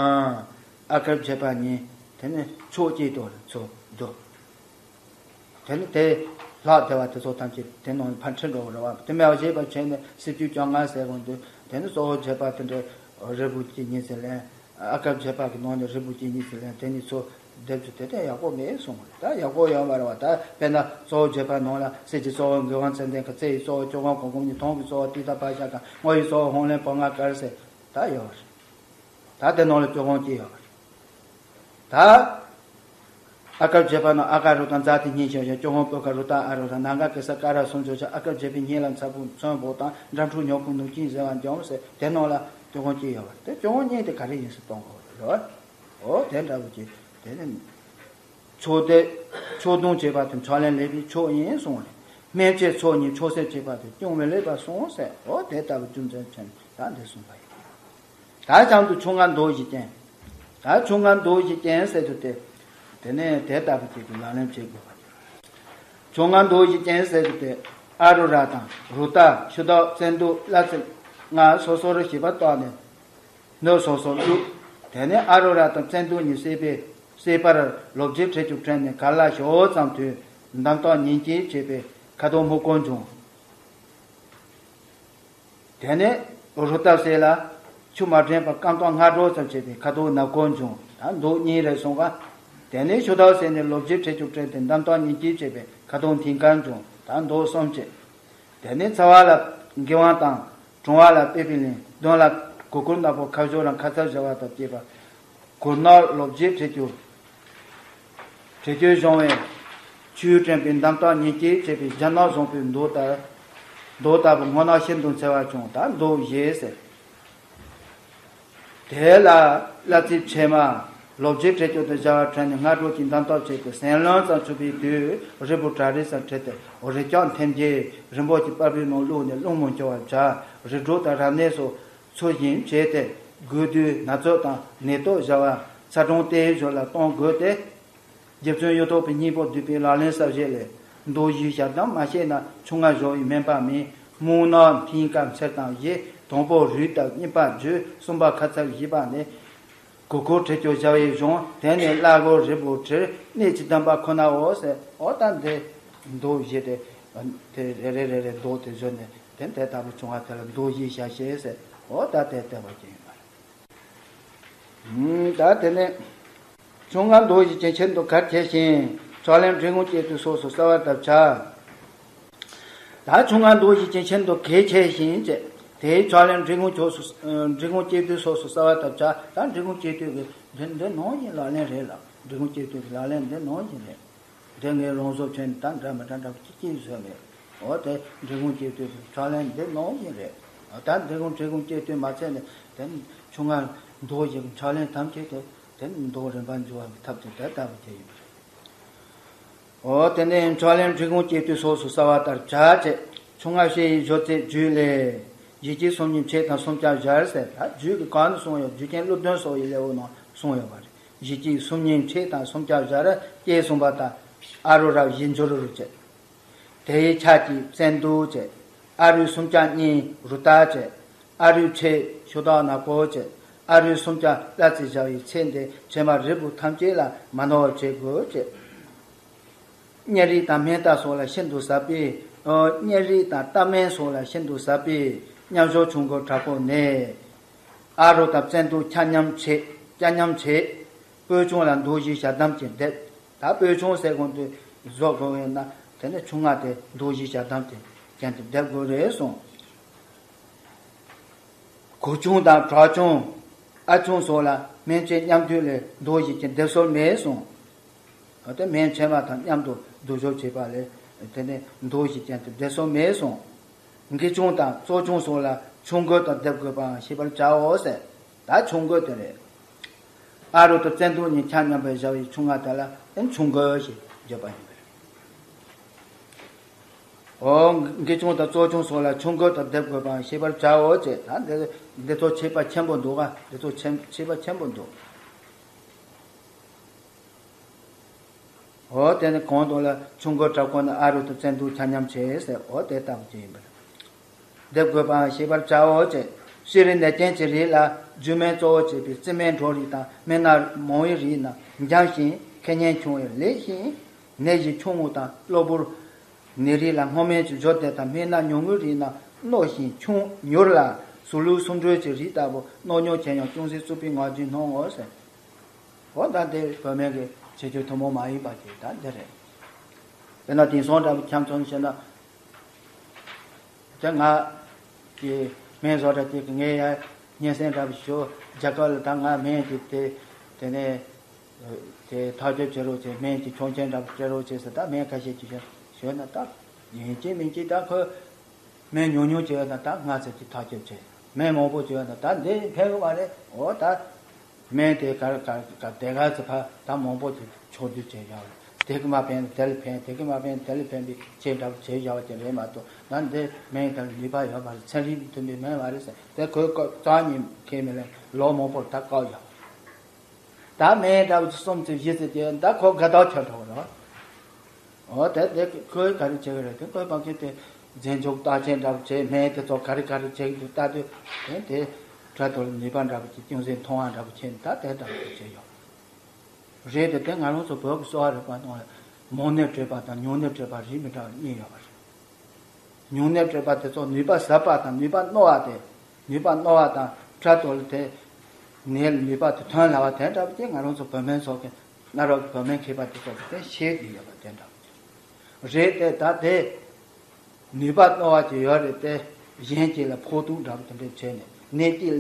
ཨ་དཀར་བརྗོད་པ་གཉིས་དེ་ནས་ཕྱོགས་གཅིག་ཏུ་ཚུར་བསྡུ། དེ་ནི་དེ་ལྷག་བསྡད་པ་དེ་ཚོ་ཐམས་ཅད་དེ་ནང་ནས་ཕར་ཁྲིད་འགྲོ་བ་རེད་པ། དེ་མེད་པ་བྱས་པ་བྱས་ནས་སྲིབ་ཅུ་བཅོ་ལྔ་ཟེར་གོང་དུ་དེ་ནི་གཙོ་བོ་བརྗོད་པ་དེ་འདྲའི་རིལ་བུ་གཅིག་གཉིས་ཙམ་ལེན། ཨ་དཀར་བརྗོད་པ་གི་ནང་ནས་རིལ་བུ་གཅིག་གཉིས་ཙམ་ལེན། དེ་གཉིས་ཚོ་སྡེབ་ཚུལ་དེ་དེ་ཡག་པོ་མེད་གསུངས་པ་རེད། ད་ཡག་པོ་ཡོད་མ་རེད་པ། ད་དཔེར་ན་གཙོ་བོ་བརྗོད་པ་ནང་ལ་གསེར་གྱི་གཙོ་བོ་མགོའི་དབང་ཙན་དན་གྱི་རྩེ་ཡི་གཙོ་བོ་ཅོག་གོང་གོང་གི་ནི། དུང་གི་གཙོ་བོ་ཏིག་ཏ་བ་ཤ་དང་། སྔོ་ཡི་གཙོ་བོ་ཧོང་ལེན་བོང་ང་དཀར་ཟེར་ད་ཡོད་པ་རེད། ད་དེ་ནང་ལ་ཅོག་གོང་གཅིག་ཡོད་པ་རེད། ད་ཨ་དཀར་བརྗོད་པ་ན་ཨ་དཀར་རུ་དང་ཛ་དེ་གཉིས་བྱས་ཤིང་། ཅོག་གོང་སྤུ་ཁ་རུ་ཏ་ཨ་རུ་དང་། ན་ག་གེ་ས་ཀ་ར་གསུམ་བྱས་ཤིང་། ཨ་དཀར་བརྗོད་པའི་སྙན་ལ་མཚར་པོ་མཚོན་པོ་དང་། འགྲམ་འཁྲུག་མྱོང་ཁུངས་ནུབ་ཅིང་ཟེར་བ་འཇོམས་ཟེར། དེ་ནང་ལ་ཅོག་གོང་གཅིག་ཡོད་པ་རེད། དེ་ཅོག་གོང་གཉིས་དེ་ག་རེ་ཡིན་ཟེར་གཏོང་དགོས་རེད། འོ་དེ་འདྲ་བོ་ཅིག་དེ་ནི་ཕྱོགས་དེ་ཕྱོགས་ལྡང་བྱེད་པ་དེ་ཕྱག་ལེན་ལེགས་པའི་ཕྱོགས་ཡིན་གསུངས་རེད། སྨན་དཔྱད་ཚོགས་གཉིས་ཕྱོགས་སེལ་བྱེད་པ་དེ་སྐྱོན་མི་ལེགས་པར་གསུངས་ཟེར། འོ་དེ་ལྟ་བུ་རྒྱུ་མཚན་མཚོན་ནས་ད་འདི་གསུངས་པ་ཡིན། ད་གཞན་དུ་ཕྱོགས་སྔ་མདོ་བཞི་ཅན། ད་ཕྱོགས་སྔ་མདོ་བཞི་ཅན་ཟེར་རྒྱུ་དེ། དེ་ནས་དེ་ལྟ་བུ་ཅིག་གི་ལག་ལེན་བྱེད་དགོས་པ་རེད། ཕྱོགས་སྔ་མདོ་བཞི་ཅན་ཟེར་རྒྱུ་དེ། ཨ་རུ་ར་དང་རུ་ཏ། ཆུ་བདག། བཙན་དུག། བླ་ཚིགས། ལྔ་སོ་སོར་ཞིབ་པ་བཏགས་ནས་སྣོད་སོ་སོར་བླུགས། དེ་ནས་ཨ་རུ་ར་དང་བཙན་དུག་གཉིས་བསྲེས་པའི་བསྲེས་པར་ལོ་བརྒྱད་ཁྲི་བཅུ་བྲན་ནས་གར་ལ་ཞོ་ཙམ་དུས་འདམ་སྟག་ཉིན་གཅིག་བྱས་པས་ཁ་དོག་སྨུག་པོ་འབྱུང་། དེ་ནས་ རུ་སྟབས་ཟེར་ལ། ཆུ་མ་འདྲེན་པར་རྐང་ཐང་སྔ་དྲོ་ཙམ་བྱས་པས་ཁ་དོག་ནག་པོ་འབྱུང་། ད་མདོག་གཉིས་རེ་སོང་བ། དེ་ནས་ཆུ་སྟབས་ཟེར་ནས་ལོ་བརྒྱད་ཁྲི་བཅུ་བྲལ་ཏེ་འདམ་སྟབས་ཉིས་ཀྱིས་བྱས་པས་ཁ་དོག་མཐིང་དཀར་འབྱུང་། ད་མདོག་གསུམ་བྱས། དེ་ནས་ཚ་བ་ལ་མགི་དབང་དང་། གྲང་བ་ལ་པི་པི་ལིང་། གདོན་ལ་གུར་གུར་ནག་པོ། ཁ་སྦྱོར་རང་ཁ་ཚ་བྱ་བ་དང་བཅས་པ། གུར་ནག་ལོ་བརྒྱད་ཁྲི་བཅུ། ཁྲི་བཅུ་གཞུང་བའི་ཆུས་དྲན་པའི་འདམ་སྟབས་ཉིས་ཀྱིས་བྱས་པའི་རྒྱ་ནག་བཟང་པོའི་མདོག་ལྟར། མདོག་ལྟ་བུ་སྔོ་ནག་ཤིན་ཏུ་འཚེར་བ་བྱུང་། ད་མདོག་བཞི་ཟེར། དེ་ལ་གླ་རྩི་ཕྱེ་མ་ལོ་བརྒྱད་ཁྲི་བཅུ་དང་བྱ་བ་ཁྲོད་ནས་སྔ་དྲོ་གི་འདམ་སྟབས་བྱས་ཏེ་ཟན་ལོན་ཙམ་ཆུད་པའི་དུས་རི་བོ་བྲག་རི་སར་ཁྲིད་དེ་རི་སྐྱོགས་འཐེན་གྱིས་རི་འབོག་གི་པར་བུའི་ནང་བླུགས་ནས་རླུང་མི་འཁྱོར་བར་བྱ། རི་གྲོག་དང་རབ་གནས་སོགས་ཚུལ་བཞིན་བྱས་ཏེ་དགོས་དུས་ན་ཚོད་དང་ནད་དུག་བྱ་བ་ཚ་གྲང་ལྟེ་བཞོན་ལ་གཏོང་དགོས་ཏེ། རྗེ་བཙུན་གཡུ་ཐོག་པའི་སྙིང་པོ་བསྡུས་པའི་ལག་ལེན་གསལ་བྱེད་ལས། མདོག་བཞིའི་ཞལ་གདམས་མ་ཤེས་ན་ཆུ་ལྔ་བཞོ་བའི་སྨན་པ་མིན། སྨུག་ནག་མཐིང་དཀར་འཚེར་དང་བཞི། དང་པོ་རུས་ལྟབས་གཉིས་པ་བརྗོད། གསུམ་པ་ཁ་ཚ་བཞི་པ་ནི། གུར་གུར་ཁྲི་བཅུ་བྱ་བའི་གཞུང་། དེ་ནས་བླ་གོས་རིལ་བུ་བྲིས། གནད་ཀྱི་གདམས་པ་ཁོ་ནའོ་ཟེར། འོ་ད་འདི་མདོག་བཞི་དེ། དེ་རེ་རེ་རེ་རེ་མདོག་དེ་བཟོས་ནས་དེ་འདི་ལྟ་བུ་བྱུང་བ་དེ་ལ་མདོག་བཞིའི་ཞལ་ཤེས་ཟེར། འོ་ད་དེ་ལྟ་བུ་ཅིག་ཡིན་པ་རེད། ད་དེ་ནས་ཆུ་ལྔ་མདོག་བཞི་ཅན་ཁྱད་དུ་གལ་ཆེ་ཞིང་ཕྱག་ལེན་འབྲི་གུང་སྐྱེ་དུས་སོགས་སུ་གསལ་བ་ལྟར་བྱ། ད་ཆུ་ལྔ་མདོག་བཞི་ཅན་ཁྱད་དུ་གལ་ཆེ་ཞིང་བཅས། དེའི་ཕྱག་ལེན་འབྲི་གུང་ཕྱོགས་སུ་འབྲི་གུང་སྐྱེ་དུས་སོགས་སུ་གསལ་བ་ལྟར་བྱ། ད་འབྲི་གུང་སྐྱེ་དུས་ཀྱི་འདི་འདི་ནང་བཞིན་ལག་ལེན་རེད་ལ། འབྲི་གུང་སྐྱེ་དུས་ཀྱི་ལག་ལེན་འདི་ནང་བཞིན་རེད། འདི་ངའི་རང་བཟོ་ཁྱོན་ད་འདྲ་མི་འདྲ་འདྲ་པོ་གཅིག་གཅིག་བཟོས་མེད། འོ་དེ་འབྲི་གུང་སྐྱེ་དུས་ཀྱི་ཕྱག་ལེན་འདི་ནང་བཞིན་རེད། ད་འབྲི་གུང་འབྲི་གུང་སྐྱེ་དུས་མ་ཚད་ནས་དེ་ཆུ་ལྔ་མདོག་བཞི་གི་ཕྱག་ལེན་ཐམས་ཅད་དེ་དེ་མདོག་རིམ་པ་འཇུག་པ་གི་ཐབས་དེ་དེ་ལྟ་བུ་དེ་ཡིན་པ་རེད། འོ་དེ་ནས་ཕྱག་ལེན་འབྲི་གུང་སྐྱེ་དུས་སོགས་སུ་གསལ་བ་ལྟར་བྱ་བྱེད། ཆུ་ལྔ་ཕྱེ་ཡི་བརྗོད་ཚིག་རྒྱུད་ལས། ཡིད་ཀྱི་སུམ་གཉིས་ཕྱེད་དང་སུམ་བརྒྱ་སྦྱར་ཟེར། ད་རྒྱུད་ཀྱི་གང་ནས་གསུངས་ཡོད། རྒྱུ་རྐྱེན་བློ་ལྡན་སོགས་ཡི་ལེའུ་ནང་གསུངས་ཡོད་པ་རེད། ཡིད་ཀྱི་སུམ་གཉིས་ཕྱེད་དང་སུམ་བརྒྱ་སྦྱར། ཀྱེ་གསུངས་པ་ལྟར། ཨ་རུ་རབ་བཞི་འགྱུར་རོ་བྱེད། དེ་ཡི་ཕྱག་གིས་བཙན་དུག་བྱེད། ཨ་རུས་སུམ་བརྒྱ་གཉིས་རུ་ཏ་བྱེད། ཨ་རུས་ཕྱེད་ཤོ་ཏོག་ནག་པོ་བྱེད། ཨ་རུས་སུམ་བརྒྱ་གླ་རྩི་བྱ་བའི་ཚེ་འདི་བྱེ་མ་རིལ་བུ་ཐམས་ཅད་ལ་མ་ནོར་བར་བྱེད་དགོས་བྱེད། གཉེར་རིགས་དང་སྨན་རྟ་སོགས་ལ་ཤིན་ཏུ་ཟབ་པས། གཉེར་རིགས་དང་རྟ་སྨན་སོགས་ལ་ཤིན་ཏུ་ཟབ་པས་མཉམ་བཞག་ཆུང་ཀུ་དྲག་པོ་ནས། ཨ་རུ་དང་བཙན་དུག་ཆ་མཉམ་བྱེད། ཆ་མཉམ་བྱེད། སྤོས་ཆུང་ལ་མདོག་བཞིའི་ཞལ་གདམས་ཀྱིས་འདེབས། ད་སྤོས་ཆུང་ཟེར་གོང་དུ་བཟོ་དགོས་པས་ན་དེ་ནི་ཆུ་ལྔ་དེ་མདོག་བཞིའི་ཞལ་གདམས་ཀྱིས་ཀྱང་དེ་འདེབས་དགོས་རེད་གསུངས། གུར་ཆུང་དང་བྲག་ཆུང་། ཨ་ཆུང་སོགས་ལ་སྨན་དཔྱད་མཉམ་འདུས་ལས་མདོག་བཞི་ཀྱང་འདེབས་སྲོལ་མེད་གསུངས། ད་ལྟ་སྨན་ཕྱེ་མ་དང་མཉམ་དུ་བསྡུ་སྦྱོར་བྱས་པ་ལས་དེ་ནི་མདོག་བཞི་ཀྱང་དེ་འདེབས་སྲོལ་མེད་གསུངས། འགི་ཆུང་དང་བཙོ་ཆུང་སོགས་ལ་ཆུང་གོས་དང་སྡེབ་དགོས་པའང་ཤེས་པར་བྱའོ་ཟེར། ད་ཆུང་གོས་དེ་རེད། ཨ་རུ་དང་བཙན་དུག་གཉིས་ཆ་མཉམ་པར་བཞག་པའི་ཆུ་ལྔ་དེ་ལ་ཨེ་ཆུང་གོས་ཞེས་བརྗོད་པ་ཡིན་པ་རེད། འོ། འགི་ཆུང་དང་བཙོ་ཆུང་སོགས་ལ་ཆུང་གོས་དང་སྡེབ་དགོས་པའང་ཤེས་པར་བྱའོ་ཅེས། ད་འདི་འདི་ཚོ་ཁྱད་པར་ཆེན་པོ་འདུག་ག་འདི་ཚོ་ཁྱད་ཁྱད་པར་ཆེན་པོ་འདུག་འོ་དེ་ནི་གོང་དུ་ལ་ཆུང་གོས་དྲག་པོ་ནི་ཨ་རུ་དང་བཙན་དུག་ཆ་མཉམ་བྱེད་ཟེར། འོ་དེ་ལྟ་བུ་ཅིག་ཡིན་པ་རེད། སྡེབ་དགོས་པའང་ཤེས་པར་བྱའོ་ཅེས། གཤེར་རིལ་ནད་ཅན་གྱི་རིགས་ལ་རྒྱུ་སྨན་གཙོ་བོ་བྱས་པའི་རྩི་སྨན་གྲོ་རིགས་དང་སྨན་སྣ་མང་བའི་རིགས་རྣམས་འཇམ་ཞིང་ཁེ་ཉེན་ཆུང་བས་ལེགས་ཤིང་། ནད་གཞི་ཆུང་ངུ་དང་གློ་བུར་ནད་རིགས་ལ་སྔོ་སྨན་གྱི་སྦྱོར་སྡེབ་དང་སྨན་སྣ་ཉུང་ངུའི་རིགས་རྣམས་རྣོ་ཞིང་ཆུང་མྱུར་ལ་ཟུག་ལུག་སུམ་འགྲོས་ཀྱི་རིགས་ལྟ་བུ་རྣོ་ཉུང་ཆེ་ཡང་ཅུང་ཟད་རྩུབ་པའི་ངར་རྒྱུན་སྣང་ངོ་ཟེར། འོ་ད་འདི་བོད་སྨན་གྱི་ཁྱད་ཆོས་ཐུན་མོང་མ་ཡིན་པ་ཅིག་ད་འདི་རེད། དཔེར་ན་དེང་སང་འདྲ་བོ་ཁྱམས་ཚོང་བཤད་ན། དེ་ང་གི་སྨན་བཟོ་གྲྭ་དེ་གི་ངས་ཡ་སྙན་སེང་འདྲ་བོ་ཞུ། རྒྱ་གར་ལ་ད་ང་སྨན་གྱི་དེ་དེ་ནས་དེ་ཐག་གཅོད་བྱེད་རོགས་བྱེད། སྨན་གྱི་ཆོག་མཆན་འདྲ་བོ་སྤྲད་རོགས་བྱེད་ཟེར། ད་སྨན་ཁ་ཤས་ཀྱིས་ཞུ་ཞུས་ན། ད་ཡིན་གཅིག་མིན་གཅིག་ད་ཁོས་སྨན་ཉུང་ཉུང་བྱས་ན་ད་ང་ཚོས་ཀྱི་ཐག་གཅོད་བྱེད། སྨན་མང་པོ་བྱས་ན་ད་འདི་ཕན་གི་མ་རེད། འོ་ད། སྨན་དེ་ག་ག་ག་དེ་ག་ཚོད་ཕར་ད་མང་པོ་ཅིག་ཕྱོགས་བསྡུས་བྱས་བཞག་པ་རེད། དེ་གི་མ་ཕན་དེ་ལ་ཕན། དེ་གི་མ་ཕན་དེ་ལ་ཕན་པའི་ཆེད་འདྲ་བོ་བྱས་བཞག་པ་ཅིག་རེད་མ་གཏོགས། ད་འདི་སྨན་དེ་ལ་ནུས་པ་ཡོད་མ་རེད། ཚན་རིག་མཐུན་པའི་སྨན་མ་རེད་ཟེར། དེ་ཁོས་བཀག་རྩ་ཉིད་ཁས་མི་ལེན། ལོ་མང་པོར་ད་བཀག་བཞག་ད་སྨན་འདྲ་བོ་ཅིག་གསུམ་ཅིག་བཞི་ཅིག་བྱས་ད་ཁོ་དགའ་ཐག་ཆོད་འགྲོ་གི་རེད། འོ་དེ་དེ་ཁོས་ག་རེ་བྱེད་ཀྱི་རེད། དེ་ཁོས་ཕ་གི་དེ་རྫས་འཇོག་བརྟག་དཔྱད་འདྲ་བོ་བྱས། སྨན་དེ་ཚོ་ག་རེ་ག་རེ་བྱེད་ཀྱི་འདུག་ལྟ་དུས། དེ་དེ་འཕྲལ་དུ་ནུས་པ་འདྲ་བོ་ཅིག་ཅུང་ཟད་མཐོང་བ་འདྲ་བོ་བྱས་ནས་ད་དེ་འདྲ་བོ་བྱས་ཡོད་རེད། དེ་དེ་ང་རང་ཚོ་བོད་ཀྱི་གསོ་བ་རིག་པ་ནང་ལ་མང་ནད་བྲོད་པ་དང་ཉུང་ནད་བྲོད་པ་རིགས་མི་འདྲ་བ་གཉིས་ཡོད་པ་རེད། ཉུང་ནད་བྲོད་པ་དེ་ཚོ་ནུས་པ་ཟབ་པ་དང་ནུས་པ་རྣོ་བ་དེ། ནུས་པ་རྣོ་བ་དང་སྐྲ་དོ་ལ་དེ་ནད་ལ་ནུས་པ་དེ་ཐོན་སླ་བ་དེ་འདྲ་བ་ཅིག་ང་རང་ཚོ་བོད་སྨན་ཚོ་གི་གནའ་རབས་ཀྱི་བོད་སྨན་མཁས་པ་དེ་ཚོ་གི་དེ་ཤེས་ཀྱི་ཡོད་པ་དེ་འདྲ་བ་ཅིག་རེད། དེ་ད་དེ་ནུས་པ་རྣོ་བ་ཅིག་ཡོད་རེད། དེ་གཞན་གཅིག་ལ་ཕོག་ཐུག་འདྲ་བ་དེ་འདྲ་བྱས་ནས་ནད་གཅིག་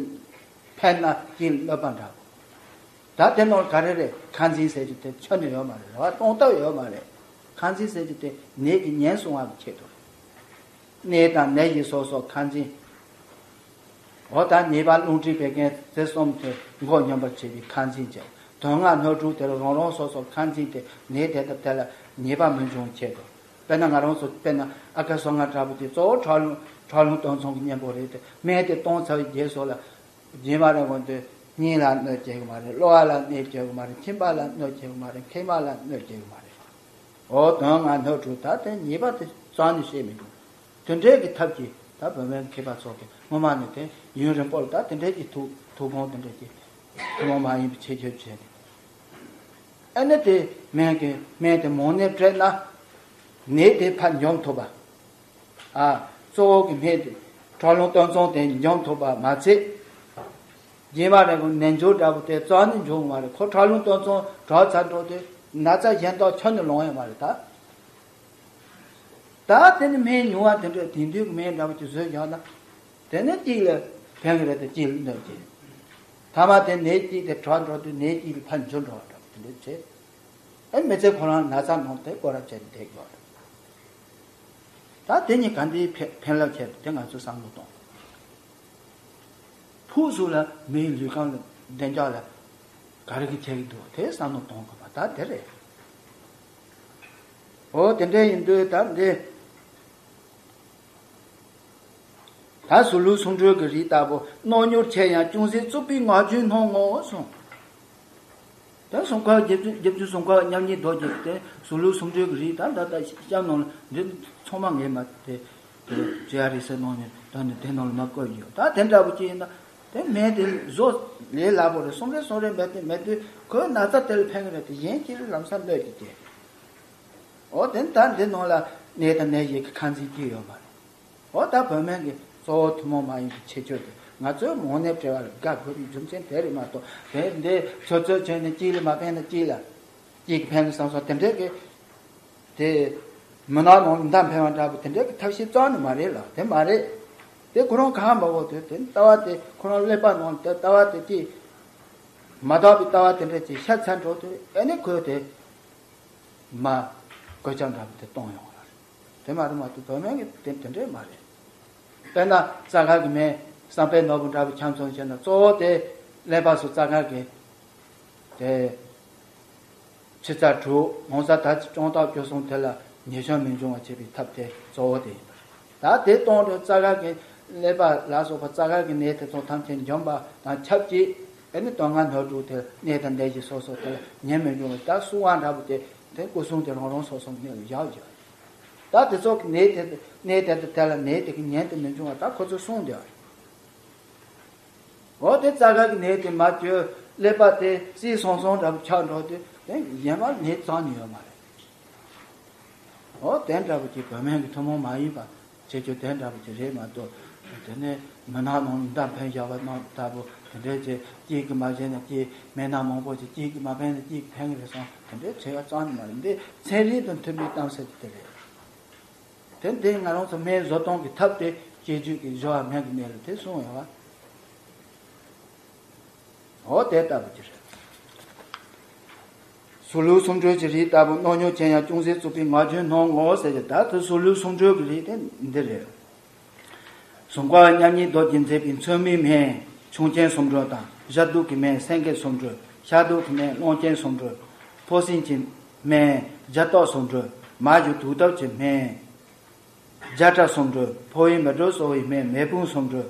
ཕན་ན་གཅིག་ལ་གནོད་པ་འདྲ་བ། ད་དེ་ནང་ག་རེ་རེད། ཁ་འཛིན་ཟེར་རྒྱུ་དེ་ཁྱོན་ནས་ཡོད་མ་རེད། རེ་བ་གཏོང་ཐབས་ཡོད་མ་རེད། ཁ་འཛིན་ཟེར་རྒྱུ་དེ་ནད་ཀྱིས་ཉེན་སྲུང་བ་གི་ཆེད་དུ་རེད། ནད་དང་ནད་གཞི་སོ་སོ་ཁ་འཛིན། འོ་ད་ཉེས་པ་རླུང་མཁྲིས་བད་ཀན་དེ་གསུམ་དེ་མགོ་སྙོམས་པར་བྱེད་པའི་ཁ་འཛིན་བྱས། དོན་ལྔ་སྣོད་དྲུག་དེར་རང་རང་སོ་སོ་ཁ་འཛིན་ཏེ་ནད་དེ་དང་དེ་ལ་ཉེས་པ་མི་འབྱུང་ཆེད་དུ། དཔེར་ན་ང་རང་ཚོ་དཔེར་ན་ཨ་ཀ་སོ་ལྔ་འདྲ་པོ་དེ་གཙོ་བོ་ཁྲག་རླུང་ཁྲག་རླུང་སྟོང་ཚང་གི་གཉེན་པོ་རེད་དེ། སྨན་དེ་བཏང་ཚར་བའི་རྗེས་སུ་ལ་རྗེས་མ་རེད་འོང་དུས་སྙིང་ལ་གནོད་སྐྱེལ་གི་མ་རེད། གློ་བ་ལ་གནོད་སྐྱེལ་གི་མ་རེད། མཆིན་པ་ལ་གནོད་སྐྱེལ་གི་མ་རེད། མཁལ་མ་ལ་གནོད་སྐྱེལ་གི་མ་རེད། འོ་དོན་ལྔ་སྣོད་དྲུག་ད་དེ་ཉེས་པ་དེ་རྩ་ནས་བྱེད་མི་འདུག་དེ་འདྲའི་གི་ཐབས་ཀྱིས་ད་བོད་སྨན་མཁས་པ་ཚོ་གི་སྔོན་མ་ནས་དེ་ཡུན་རིང་པོར་ད་དེ་འདྲའི་གི་ཐུགས་ཐུགས་དགོངས་དེ་འདྲའི་གི་ཐུན་མོང་མ་ཡིན་པའི་ཁྱད་ཆོས་བྱས་ནས། ཨ་ནི་དེ་སྨན་གི་སྨན་དེ་མང་ནས་སྤྲད་ན་ནད་དེ་ཕར་འཇོམས་ཐུབ་པ། ཨ། གཙོ་བོ་གི་སྨན་དེ་ཁྲག་རླུང་སྟོང་ཚང་དེ་འཇོམས་ཐུབ་པ་མ་ཚད། རྗེས་མ་རེད་གོ་ནད་འབྱུང་འདྲ་པོ་དེ་རྩ་ནས་འབྱུང་མ་རེད། ཁོ་ཁྲག་རླུང་སྟོང་ཚང་དྲག་ཚར་འགྲོ་དུས་ན་ཚ་གཞན་དག་ཁྱོན་ནས་ལོང་ཡོད་མ་རེད་ད། ད་དེ་ནི་སྨན་ཉུང་བ་དེ་འདྲ་དེང་དུས་ཀྱི་སྨན་འདྲ་པོ་ཅིག་བཟོས་བཞག་ན། དེ་ནི་གཅིག་ལ་ཕན་གི་རེད་དེ་གཅིག་ལ་གནོད་ཀྱི། ཐ་མ་དེ་ནད་གཅིག་དེ་དྲག་འགྲོ་དུས་ནད་གཅིག་ལ་ཕར་འགྱུར་འགྲོ་བ་འདྲ་པོ་དེ་འདྲ་བྱས། ཨེ་མི་ཚེ་ཁོ་རང་ན་ཚ་ནང་དེ་སྐོར་ར་བྱས་ནས་བསྡད་ཡོད་རེད། ད་དེ་གཉིས་ག་འདྲའི་ཕན་ཕན་རླབས་ཆེ་རེད་དེ་ང་ཚོས་བསམ་བློ་གཏོང་། ཕུགས་སུ་ལ་མིའི་ལུས་ཁམས་ལ་བདེ་འཇགས་ལ་ག་རེ་གི་ཁྱད་ཀྱི་འདུག་དེ་བསམ་བློ་གཏོང་དགོས་པ་ད་དེ་རེད། འོ་དེ་འདྲ་ཡིན་དུས་ད་འདི། ད་ཟུར་ལུགས་སུམ་སྒྲིལ་གྱི་རིགས་ལྟ་བུ་རྣོ་མྱུར་ཆེ་ཡང་ཅུང་ཟད་རྩུབ་པའི་ངག་རྒྱུན་སྣང་ངོ་གསུངས། ད་གསུང་སྐབས་རྗེ་བཙུན་རྗེ་བཙུན་གསུང་སྐབས་མཉམ་ཉིད་རྡོ་རྗེ་དེ་ཟུར་ལུགས་སུམ་སྒྲིལ་གྱི་རིགས་ད་ད་ད་གཤམ་ནང་ལ་འདི་ཚང་མ་ངས་མ་དེ་དེ་བྱེ་བ་རིག་གསལ་ནང་ནས་ད་ནི་དེ་ནང་ལ་མ་བཀོད་ཡོད། ད་དེ་འདྲ་པོ་ཅིག་ཡིན་ན་དེ་སྨན་དེ་བཟོ་ལས་སླ་པོ་རེད། སུམ་རེ་སུམ་རེ་མེད་དེ་མེད་དུས་ཁོའི་ན་ཚ་དེ་ལ་ཕན་གི་རེད་དེ་གཞན་གཅིག་ལ་ལམ་སང་གནོད་ཀྱི་སྐྱེ། འོ་དེ་ད་འདི་ནང་ལ་ནད་དང་ནད་གཞི་གི་ཁ་འཛིན་གཅིག་ཡོད་མ་རེད། འོ་ད་བོད་སྨན་གྱི་གཙོ་བོ་ཐུན་མོང་མ་ཡིན་པའི་ཁྱད་ཆོས་དེ་ང་ཚོས་མང་ནས་བྲེལ་བ་ལ་དགའ་དགོས་པའི་རྒྱུ་མཚན་དེ་རེད་མ་གཏོགས་དེ་འདི་ཚོད་ཚོད་བྱས་ནས་གཅིག་ལ་མ་ཕན་ན་གཅིག་ལ་གཅིག་གི་ཕན་གི་བསམ་སོང་དེ་འདྲས་ཀྱི་དེ་མི་ནག་ནང་ལ་མདའ་འཕེན་པ་འདྲ་པོ་དེ་འདྲས་ཀྱི་ཐབས་ཤེས་རྩ་ནས་མ་རེད་ལ་དེ་མ་རེད། དེ་ཁོ་རང་གང་མ་བོ་དེ་དེ་ལྟ་བ་དེ་ཁོ་རང་ཀླད་པ་ནང་དེ་ལྟ་བ་དེ་གཅིག་མ་དག་པའི་ལྟ་བ་དེ་འདྲས་ཀྱི་ཤ་ཚ་འགྲོ་དུས་ཨེ་ནི་ཁོས་དེ། མ་གོད་ཆག་འདྲ་པོ་དེ་གཏོང་ཡོང་བ་རེད། དེ་མ་རེད་མ་གཏོགས་བོད་སྨན་གྱི་དེ་དེ་འདྲས་མ་རེད། དཔེར་ན་རྩ་ཁ་གི་སྨན་བསམ་པའི་ནོར་བུ་འདྲ་པོ་ཁྱམས་ཚོང་བྱས་ན་གཙོ་བོ་དེ་ཀླད་པ་སོ་རྩ་ཁ་གི་དེ་ཕྱི་རྩ་དྲུག་ངོ་ཚ་ད་ཅི་སྐྱོང་ཐག་གཅོད་སོང་དེ་ལ་ཉེས་སྐྱོན་མི་འབྱུང་བ་བྱེད་པའི་ཐབས་དེ་གཙོ་བོ་དེ་ཡིན་པ་རེད། ད་དེ་གཏོང་དུས་རྩ་ཁ་གི་ཀླད་པ་ལ་སོགས་པ་རྩ་ཁ་གི་ནད་དེ་ཚོ་ཐམས་ཅད་འཇོམས་པ་དང་ཆབས་ཅིག་ཨེ་ནི་དོན་ལྔ་སྣོད་དྲུག་དེ་ནད་དང་ནད་གཞི་སོ་སོ་དེ་ལ་ཉེན་མི་འབྱུང་བ་ད་སྲུང་བ་འདྲ་པོ་དེ་དེ་སྐུ་གསུང་དེ་རང་རང་སོ་སོ་ནས་བཞག་བཞག་ད་དེ་ཚོ་གི་ནད་དེ་ནད་དེ་དེ་དེ་ལ་ནད་དེ་གི་ཉེན་དེ་མི་འབྱུང་བ་ད་ཁོ་ཚོ་སྲུང་དེ་འོ་དེ་རྩ་ཁ་གི་ནད་དེ་མ་བཅོས་ཀླད་པ་དེ་བསིལ་སང་སང་འདྲ་པོ་ཆགས་འགྲོ་དུས་དེ་གཞན་པ་ནད་རྩ་ནས་ཡོད་མ་རེད། འོ་དེ་འདྲ་པོ་ཅིག་བོད་སྨན་གྱི་ཐུན་མོང་མ་ཡིན་པ་བྱེད་རྒྱུ་དེ་འདྲ་པོ་ཅིག་རེད་མ་གཏོགས། དེ་ནས་མི་ནག་ནང་མདའ་འཕེན་བཞག་པ་ནང་ལྟ་བུ་དེ་འདྲས་ཀྱི་གཅིག་གིས་མ་བྱས་ན་གཅིག་སྨན་སྣ་མང་པོ་ཅིག་གཅིག་གིས་མ་ཕན་ན་གཅིག་གིས་ཕན་གི་རེད་བསམ་དེ་འདྲས་བྱེད་ཡ་རྩ་ནས་མ་རེད། འདི་ཚན་རིག་དང་མཐུན་པའི་གཏམ་ཟེར་གྱི་དེ་རེད། དེ་འདི་ང་རང་ཚོ་སྨན་བཟོ་སྟངས་ཀྱི་ཐབས་དེ་དཔྱད་བརྗོད་ཀྱི་སྦྱོར་བ་སྨན་གྱི་གནས་ལ་དེ་གསུངས་ཡོད་བ། འོ་དེ་ལྟ་བུ་ཅིག་རེད། ཟུར་ལུགས་སུམ་སྒྲིལ་གྱི་རིགས་ལྟ་བུ་རྣོ་མྱུར་ཆེ་ཡང་ཅུང་ཟད་རྩུབ་པའི་ངག་རྒྱུན་སྣང་ངོ་ཟེར་གྱི་ད་དེ་ཟུར་ལུགས་སུམ་སྒྲིལ་གྱི་རིགས་དེ་འདི་རེད། གཟུངས་སྐར་མཉམ་ཉིད་རྡོ་རྗེས་མཛད་པའི་མཚོན་མའི་སྨན་ཆུང་སྐྱེན་སུམ་སྒྲིལ་དང་བཞག་དུག་གི་སྨན་སེང་གེ་སུམ་སྒྲིལ། བཤགས་དུག་གི་སྨན་རླུང་སྐྱེན་སུམ་སྒྲིལ། ཕོ་སྲིན་གྱི་སྨན་རྒྱ་སྟག་སུམ་སྒྲིལ། མ་ཞུ་དུག་ཐབ་ཀྱི་སྨན། རྒྱ་ཁྲ་སུམ་སྒྲིལ། ཕོ་བའི་མེ་དྲོད་གསོ་བའི་སྨན་མེ་ཕུང་སུམ་སྒྲིལ།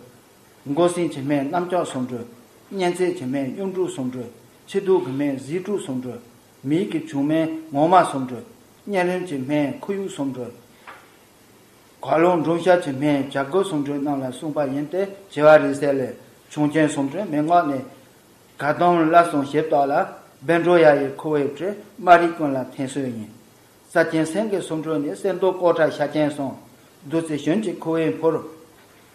མགོ་སྲིན་གྱི་སྨན་གནམ་ལྕགས་སུམ་སྒྲིལ། གཉན་ཚད་ཀྱི་སྨན་གཡུ་འབྲུག་སུམ་སྒྲིལ། ཕྱི་དུག་གི་སྨན་གཟིག་ཕྲུག་སུམ་སྒྲིལ། མིག་གི་བྱུག་སྨན་ངོ་མ་སུམ་སྒྲིལ། གཉན་རིམས་ཀྱི་སྨན་ཁོར་ཡུག་སུམ་སྒྲིལ། གོ་ལོང་འབྲུམ་ཤ་གྱི་སྨན་བྱ་རྒོད་སུམ་སྒྲིལ་རྣམས་ལ་གསུངས་པ་ཡིན་ཏེ་བྱེ་བ་རིག་གསལ་ལས་ཆུང་སྐྱེན་སུམ་སྒྲིལ་མན་ངག་ནས། ག་དམ་བླ་གསུམ་ཞིབ་བརྟག་ལ། བཻ་ཌཱུརྱ་ཡི་ཁུ་བས་བྲི། མ་རིག་ཀུན་ལ་ཐེན་སོས་ཡིན། རྩ་ཅན་སེང་གེ་སུམ་སྒྲིལ་ནི། གསེར་མདོག་ཀོ་ཁྲ་ཤ་ཅན་གསུམ། བདུད་རྩི་ཞུན་གྱི་ཁུ་བས་འཕུར།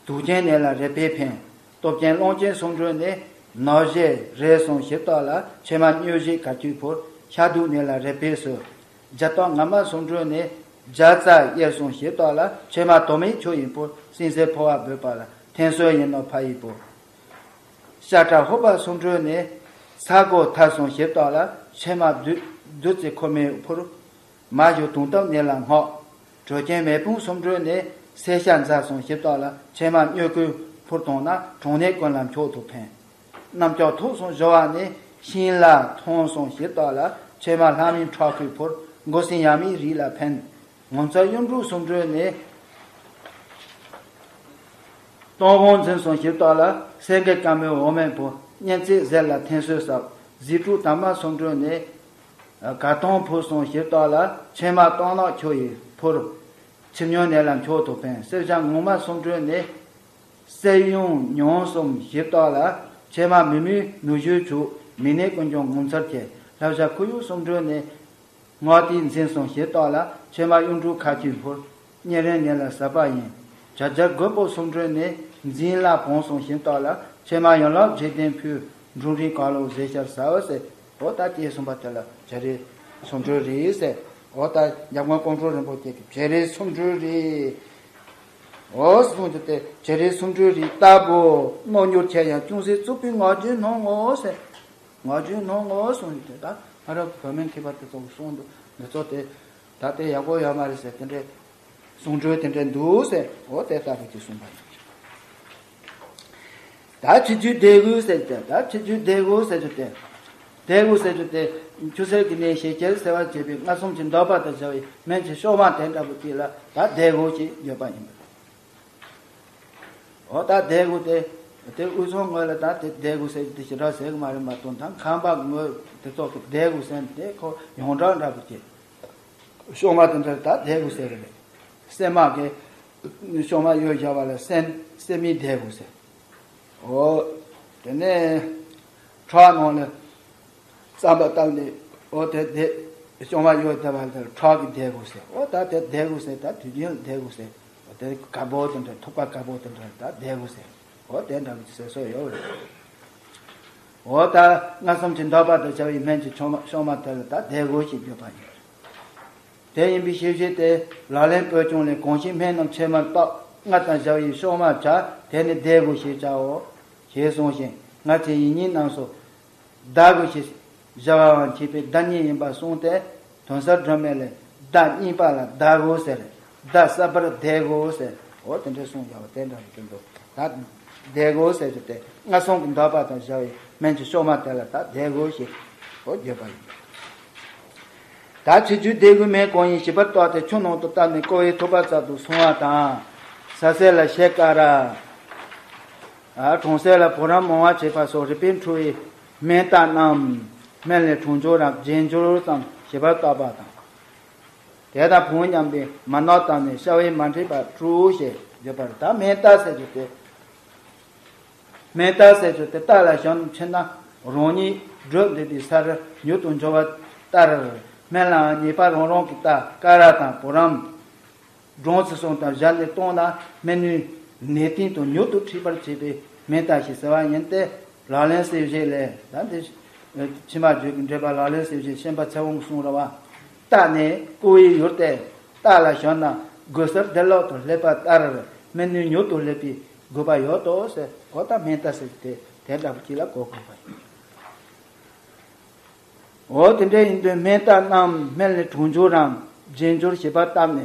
དུག་ཅན་ནད་ལ་རེག་པས་ཕན། སྟོབས་ཅན་གླང་ཆེན་གསུམ་འགྲོས་ནི། ནག་བཞད་རལ་གསུམ་ཞིབ་བཏགས་ལ། ཕྱེ་མ་སྨྱོ་བཞེས་གར་ཆུས་ཕུལ། ཤ་དུག་ནད་ལ་རིལ་བུས་གསོ། རྒྱ་སྟག་ངར་མ་གསུམ་འགྲོས་ནི། རྒྱ་རྩ་གཡེར་གསུམ་ཞིབ་བཏགས་ལ། ཕྱེ་མ་དོ་མའི་ཆུ་ཡིས་ཕུལ། སྲིན་སེར་ཕོ་བ་འབོད་པ་ལ། འཐེན་སོ་ཡིན་ནོ་ཕ་ཡིས་ཕུལ། ཤ་ཁྲག་ཧུབ་པ་གསུམ་འགྲོས་ནི། ས་གོ་ཐ་གསུམ་ཞིབ་བཏགས་ལ། ཕྱེ་མ་བདུད་བདུད་རྩི་ཁོལ་མས་ཕུལ། མ་ཞུ་དུང་སྟབས་ནད་ལ་སྔགས། དྲོད་ཅན་མེ་དཔུང་གསུམ་འགྲོས་ནི། སེར་ཤ་འཛག་གསུམ་ཞིབ་བཏགས་ལ། ཕྱེ་མ་སྨྱོ་ཀུན་ཕུར་གཏོང་ན། གྲང་ནད་ཀུན་ལ་མཆོག་ཏུ་ཕན། གནམ་ལྕགས་ཐོག་གསུམ་བཞུ་བ་ནི། ཤིང་ལ་ཐོང་གསུམ་ཞིབ་བཏགས་ལ། ཕྱེ་མ་ལྷ་མིའི་ཁྲག་ཁུས་ཕུར། མགོ་སྲིན་ཡ་མའི་རིགས་ལ་ཕན། ངོ་མཚར་གཡུ་འབྲུག་གསུམ་འགྲོས་ནི། སྟོང་དབང་འཛིན་གསུམ་ཞིབ་བཏགས་ལ། སེང་གེ་དཀར་མོའི་འོ་མས་ཕུལ། གཉན་ཚད་གཟེར་ལ་འཐེན་སོས་ཟབ། ཟས་དྲུག་དྭངས་མ་གསུམ་འགྲོས་ནི། གར་ཐང་ཕུར་གསུམ་ཞིབ་བཏགས་ལ། ཕྱེ་མ་སྟག་ནག་ཆུ་ཡིས་ཕུལ། མཆིལ་མྱོང་ནད་ལ་མཆོག་ཏུ་ཕན། སེར་ཤ་ངོ་མ་གསུམ་འགྲོས་ནི། སེར་གཡུང་མྱོང་གསུམ་ཞིབ་བཏགས་ལ། ཕྱེ་མ་མི་མོའི་ནུ་ཞོའི་བྱུག་མི་ནད་ཀུན་ཀྱང་ངོ་མཚར་ཆེ། ལྷ་བྱ་ཁུ་ཡུག་གསུམ་འགྲོས་ནི། སྔགས་ཏིང་འཛིན་གསུམ་ཞིབ་བཏགས་ལ། ཕྱེ་མ་གཡུ་འབྲུག་ཁ་ཆུས་ཕུལ། གཉན་རིམས་ནད་ལ་ཟབ་པ་ཡིན། བྱ་རྒྱལ་རྒོད་པོ་གསུམ་འགྲོས་ནི། འཛིན་ལ་བོང་གསུམ་ཞིབ་བཏགས་ལ། ཕྱེ་མ་ཡན་ལག་བརྒྱད་ལྡན་ཕུལ། འབྲུམ་རིགས་གང་ལ་ཟས་ཤར་ཟ་འོ་ཟེར། འོ་ད་ཅེས་གསུངས་པ་དེ་ལ་བྱ་རིགས་སུམ་འགྲོས་རེད་ཟེར། འོ་ད་འཇམ་མགོན་ཀོང་སྤྲུལ་རིན་པོ་ཆེ་གིས་བྱ་རིགས་སུམ་འགྲོས་རེད། འོ་གསུངས་ཏེ་དེ་བྱ་རིགས་སུམ་འགྲོས་རེད། རྟ་བུ་རྣོ་མྱུར་ཆེ་ཡང་ཅུང་ཟད་རྩུབ་པའི་ངག་རྒྱུན་སྣང་ངོ་ཟེར། ངག་རྒྱུན་སྣང་ངོ་གསུངས་ཏེ་ད་ང་རང་གི་བོད་སྨན་མཁས་པ་དེ་ཚོ་གིས་གསུངས་འདུག་འདི་ཚོ་དེ་ད་དེ་ཡག་པོ་ཡོད་མ་རེད་ཟེར། དེ་འདྲའི་སུམ་འགྲོས་དེ་འདྲ་འདུག་ཟེར། འོ་དེ་ལྟ་བུ་ཅིག་གསུངས་པ་ཡིན། ད་ཆུ་རྒྱུས་ལྡེ་གུ་ཟེར་ཏེ། ད་ཆུ་རྒྱུས་ལྡེ་གུ་ཟེར་རྒྱུ་དེ། ལྡེ་གུ་ཟེར་རྒྱུ་དེ། ཆུ་སེར་གྱི་ནད་ཞི་བྱེད་སེལ་བར་བྱེད་པའི་ལྔ་གསུམ་གྱི་འདག་པ་དང་བྱ་བའི་སྨན་གྱི་གཤོག་མ་དེ་འདྲ་བོ་ཅིག་ལ་ད་ལྡེ་གུ་ཞེས་བརྗོད་པ་ཡིན། འོ་ད་ལྡེ་གུ་དེ། དེ་དབུས་གཙང་ངོས་ལ་ད་དེ་ལྡེ་གུ་ཟེར་རྒྱུ་དེ་ཞེ་དྲག་ཟེར་གི་མ་རེད་མ་གཏོགས། ད་ཁམས་པ་ངོས་དེ་ཚོ་གི་ལྡེ་གུ་ཟེར་དེ་ཁོ་ཡོངས་གྲགས་འདྲ་བོ་ཅིག་གཤོག་མ་དེ་འདྲ་ད་ལྡེ་གུ་ཟེར་གི་རེད། སྲན་མ་གི་གཤོག་མ་གཡོན་བཞག་པ་ལ་སྲན་སྲན་མའི་ལྡེ་གུ་ཟེར། འོ། དེ་ནས་ཁྲག་ནང་ལ་རྩམ་པ་བཏབ་ནས། འོ་དེ་ལྡེ་གཤོག་མ་གཡོན་བསྡད་པ་ལ་ཁྲག་གི་ལྡེ་གུ་ཟེར། འོ་ད་དེ་ལྡེ་གུ་ཟེར། ད་དུས་རྒྱུན་ལྡེ་གུ་ཟེར། འོ་དེ་དཀར་པོ་དེ་འདྲ་ཐུག་པ་དཀར་པོ་དེ་འདྲ་ད་ལྡེ་གུ་ཟེར། འོ་དེ་འདྲ་གི་ཟེར་སྲོལ་ཡོད་རེད། འོ་ད་ལྔ་གསུམ་གྱི་འདག་པ་དང་བྱ་བའི་སྨན་གྱི་གཤོག་མ་གཤོག་མ་དེ་ལ་ད་ལྡེ་གུ་ཞེས་བརྗོད་པ་ཡིན། དེ་ཡིན་པའི་ཤེས་བྱེད་དེ་ལག་ལེན་བོད་སྐྱོང་ལས། གང་ཞིག་སྨན་རྣམས་ཕྱེ་མར་བཏབ། མངར་དང་ཞ་བའི་གཤོག་མར་བྱ། དེ་ནི་ལྡེ་གུ་ཞེས་བྱའོ། ཞེས་གསུངས་ཤིང་། སྔར་གྱི་ཡིག་རྙིང་རྣམས་སུ་ལྡེ་གུ་ཞེས་བྱ་བའང་བྱེད་པའི་བརྡ་གཉིས་ཡིན་པར་གསུངས་ཏེ། དོན་གསར་སྒྲོན་མེ་ལས་བརྡ་རྙིང་པ་ལ་ལྡེ་གུ་ཟེར། བརྡ་གསར་པར་ལྡེ་གུ་ཟེར། འོ་དེ་འདྲ་གསུངས་ཡོད་པ་དེ་འདྲ་ཡིན་འདུག་ད་ལྡེ་གུ་ཟེར་རྒྱུ་དེ་ལྔ་གསུམ་གྱི་འདག་པ་དང་བྱ་བའི་སྨན་གྱི་གཤོག་མ་དེ་ལ་ད་ལྡེ་གུ་ཞེས་འོ་བརྗོད་པ་ཡིན། ད་ཆུ་རྒྱུས་ལྡེ་གུའི་སྨན་གང་ཡིན་ཞིབ་པར་བརྟགས་ཏེ། ཆུ་ནང་དུ་བཏབ་ནས་བསྐོལ་བའི་ཐུག་པ་ཙམ་དུ་བསྲུང་བ་དང་། ཟ་ཟས་ལ་ཤེལ་དཀར་ར། གྲང་ཟས་ལ་བུ་རམ་མང་བ་བྱེད་པ་སོགས་རིགས་པས་འཁྲུ་བའི་སྨན་རྟགས་རྣམས། སྨན་ལས་གྲང་སྦྱོར་རམ་རྗེན་སྦྱོར་ཙམ་ཞིབ་པར་བརྟག་པ་དང་། དེ་དང་བུམ་མཉམ་པའི་མར་ནག་བཏབ་ནས་བཤལ་བས་མ་འདྲེས་པར་བཀྲུ་ཞེས་བརྗོད་པར། ད་སྨན་རྟགས་ཟེར་རྒྱུ་དེ། སྨན་རྟགས་ཟེར་རྒྱུ་དེ་རྟ་ལ་ཞོན་ཕྱིན་ན་རང་ཉིད་བགྲོད་འདོད་པའི་སར་མྱུར་དུ་འབྱོར་བ་ལྟར། སྨན་ལའང་ཉེས་པ་རང་རང་གི་རྟ་དཀར་ར་དང་བུ་རམ། སྦྲང་རྩི་གསུམ་དང་སྦྱར་ནས་བཏུང་ན་སྨན་ནུས་ནད་གཏིང་དུ་མྱུར་དུ་ཁྲིད་པར་བྱེད་པའི་སྨན་རྟགས་ཤིག་ཟེར་བ་ཡིན་ཏེ། ལག་ལེན་གསལ་བྱེད་ལས། ད་འདི་ཕྱི་མ་བརྗོད་ཀྱི་འགྲེལ་པ་ལག་ལེན་གསལ་བྱེད་ཤན་པ་ཚེ་དབང་གིས་གསུངས་ར་བ། རྟ་ནི་བསྐོལ་བའི་ཡུལ་ཏེ། རྟ་ལ་ཞོན་ན་དགོས་སར་བདེ་བླག་ཏུ་སླེབས་པ་ལྟར་སྨན་ནུས་མྱུར་དུ་སླེབས་པའི་དགོས་པ་ཡོད་དོ་ཟེར། འོ་ད་སྨན་རྟགས་ཟེར་དེ་དེ་འདྲ་བོ་ཅིག་ལ་གོ་དགོས་པ་ཡིན། འོ་དེ་འདྲ་ཡིན་དུས་སྨན་རྟགས་རྣམས་སྨན་ལས་གྲང་སྦྱོར་རམ་རྗེན་སྦྱོར་ཞིབ་པར་བརྟགས་ནས།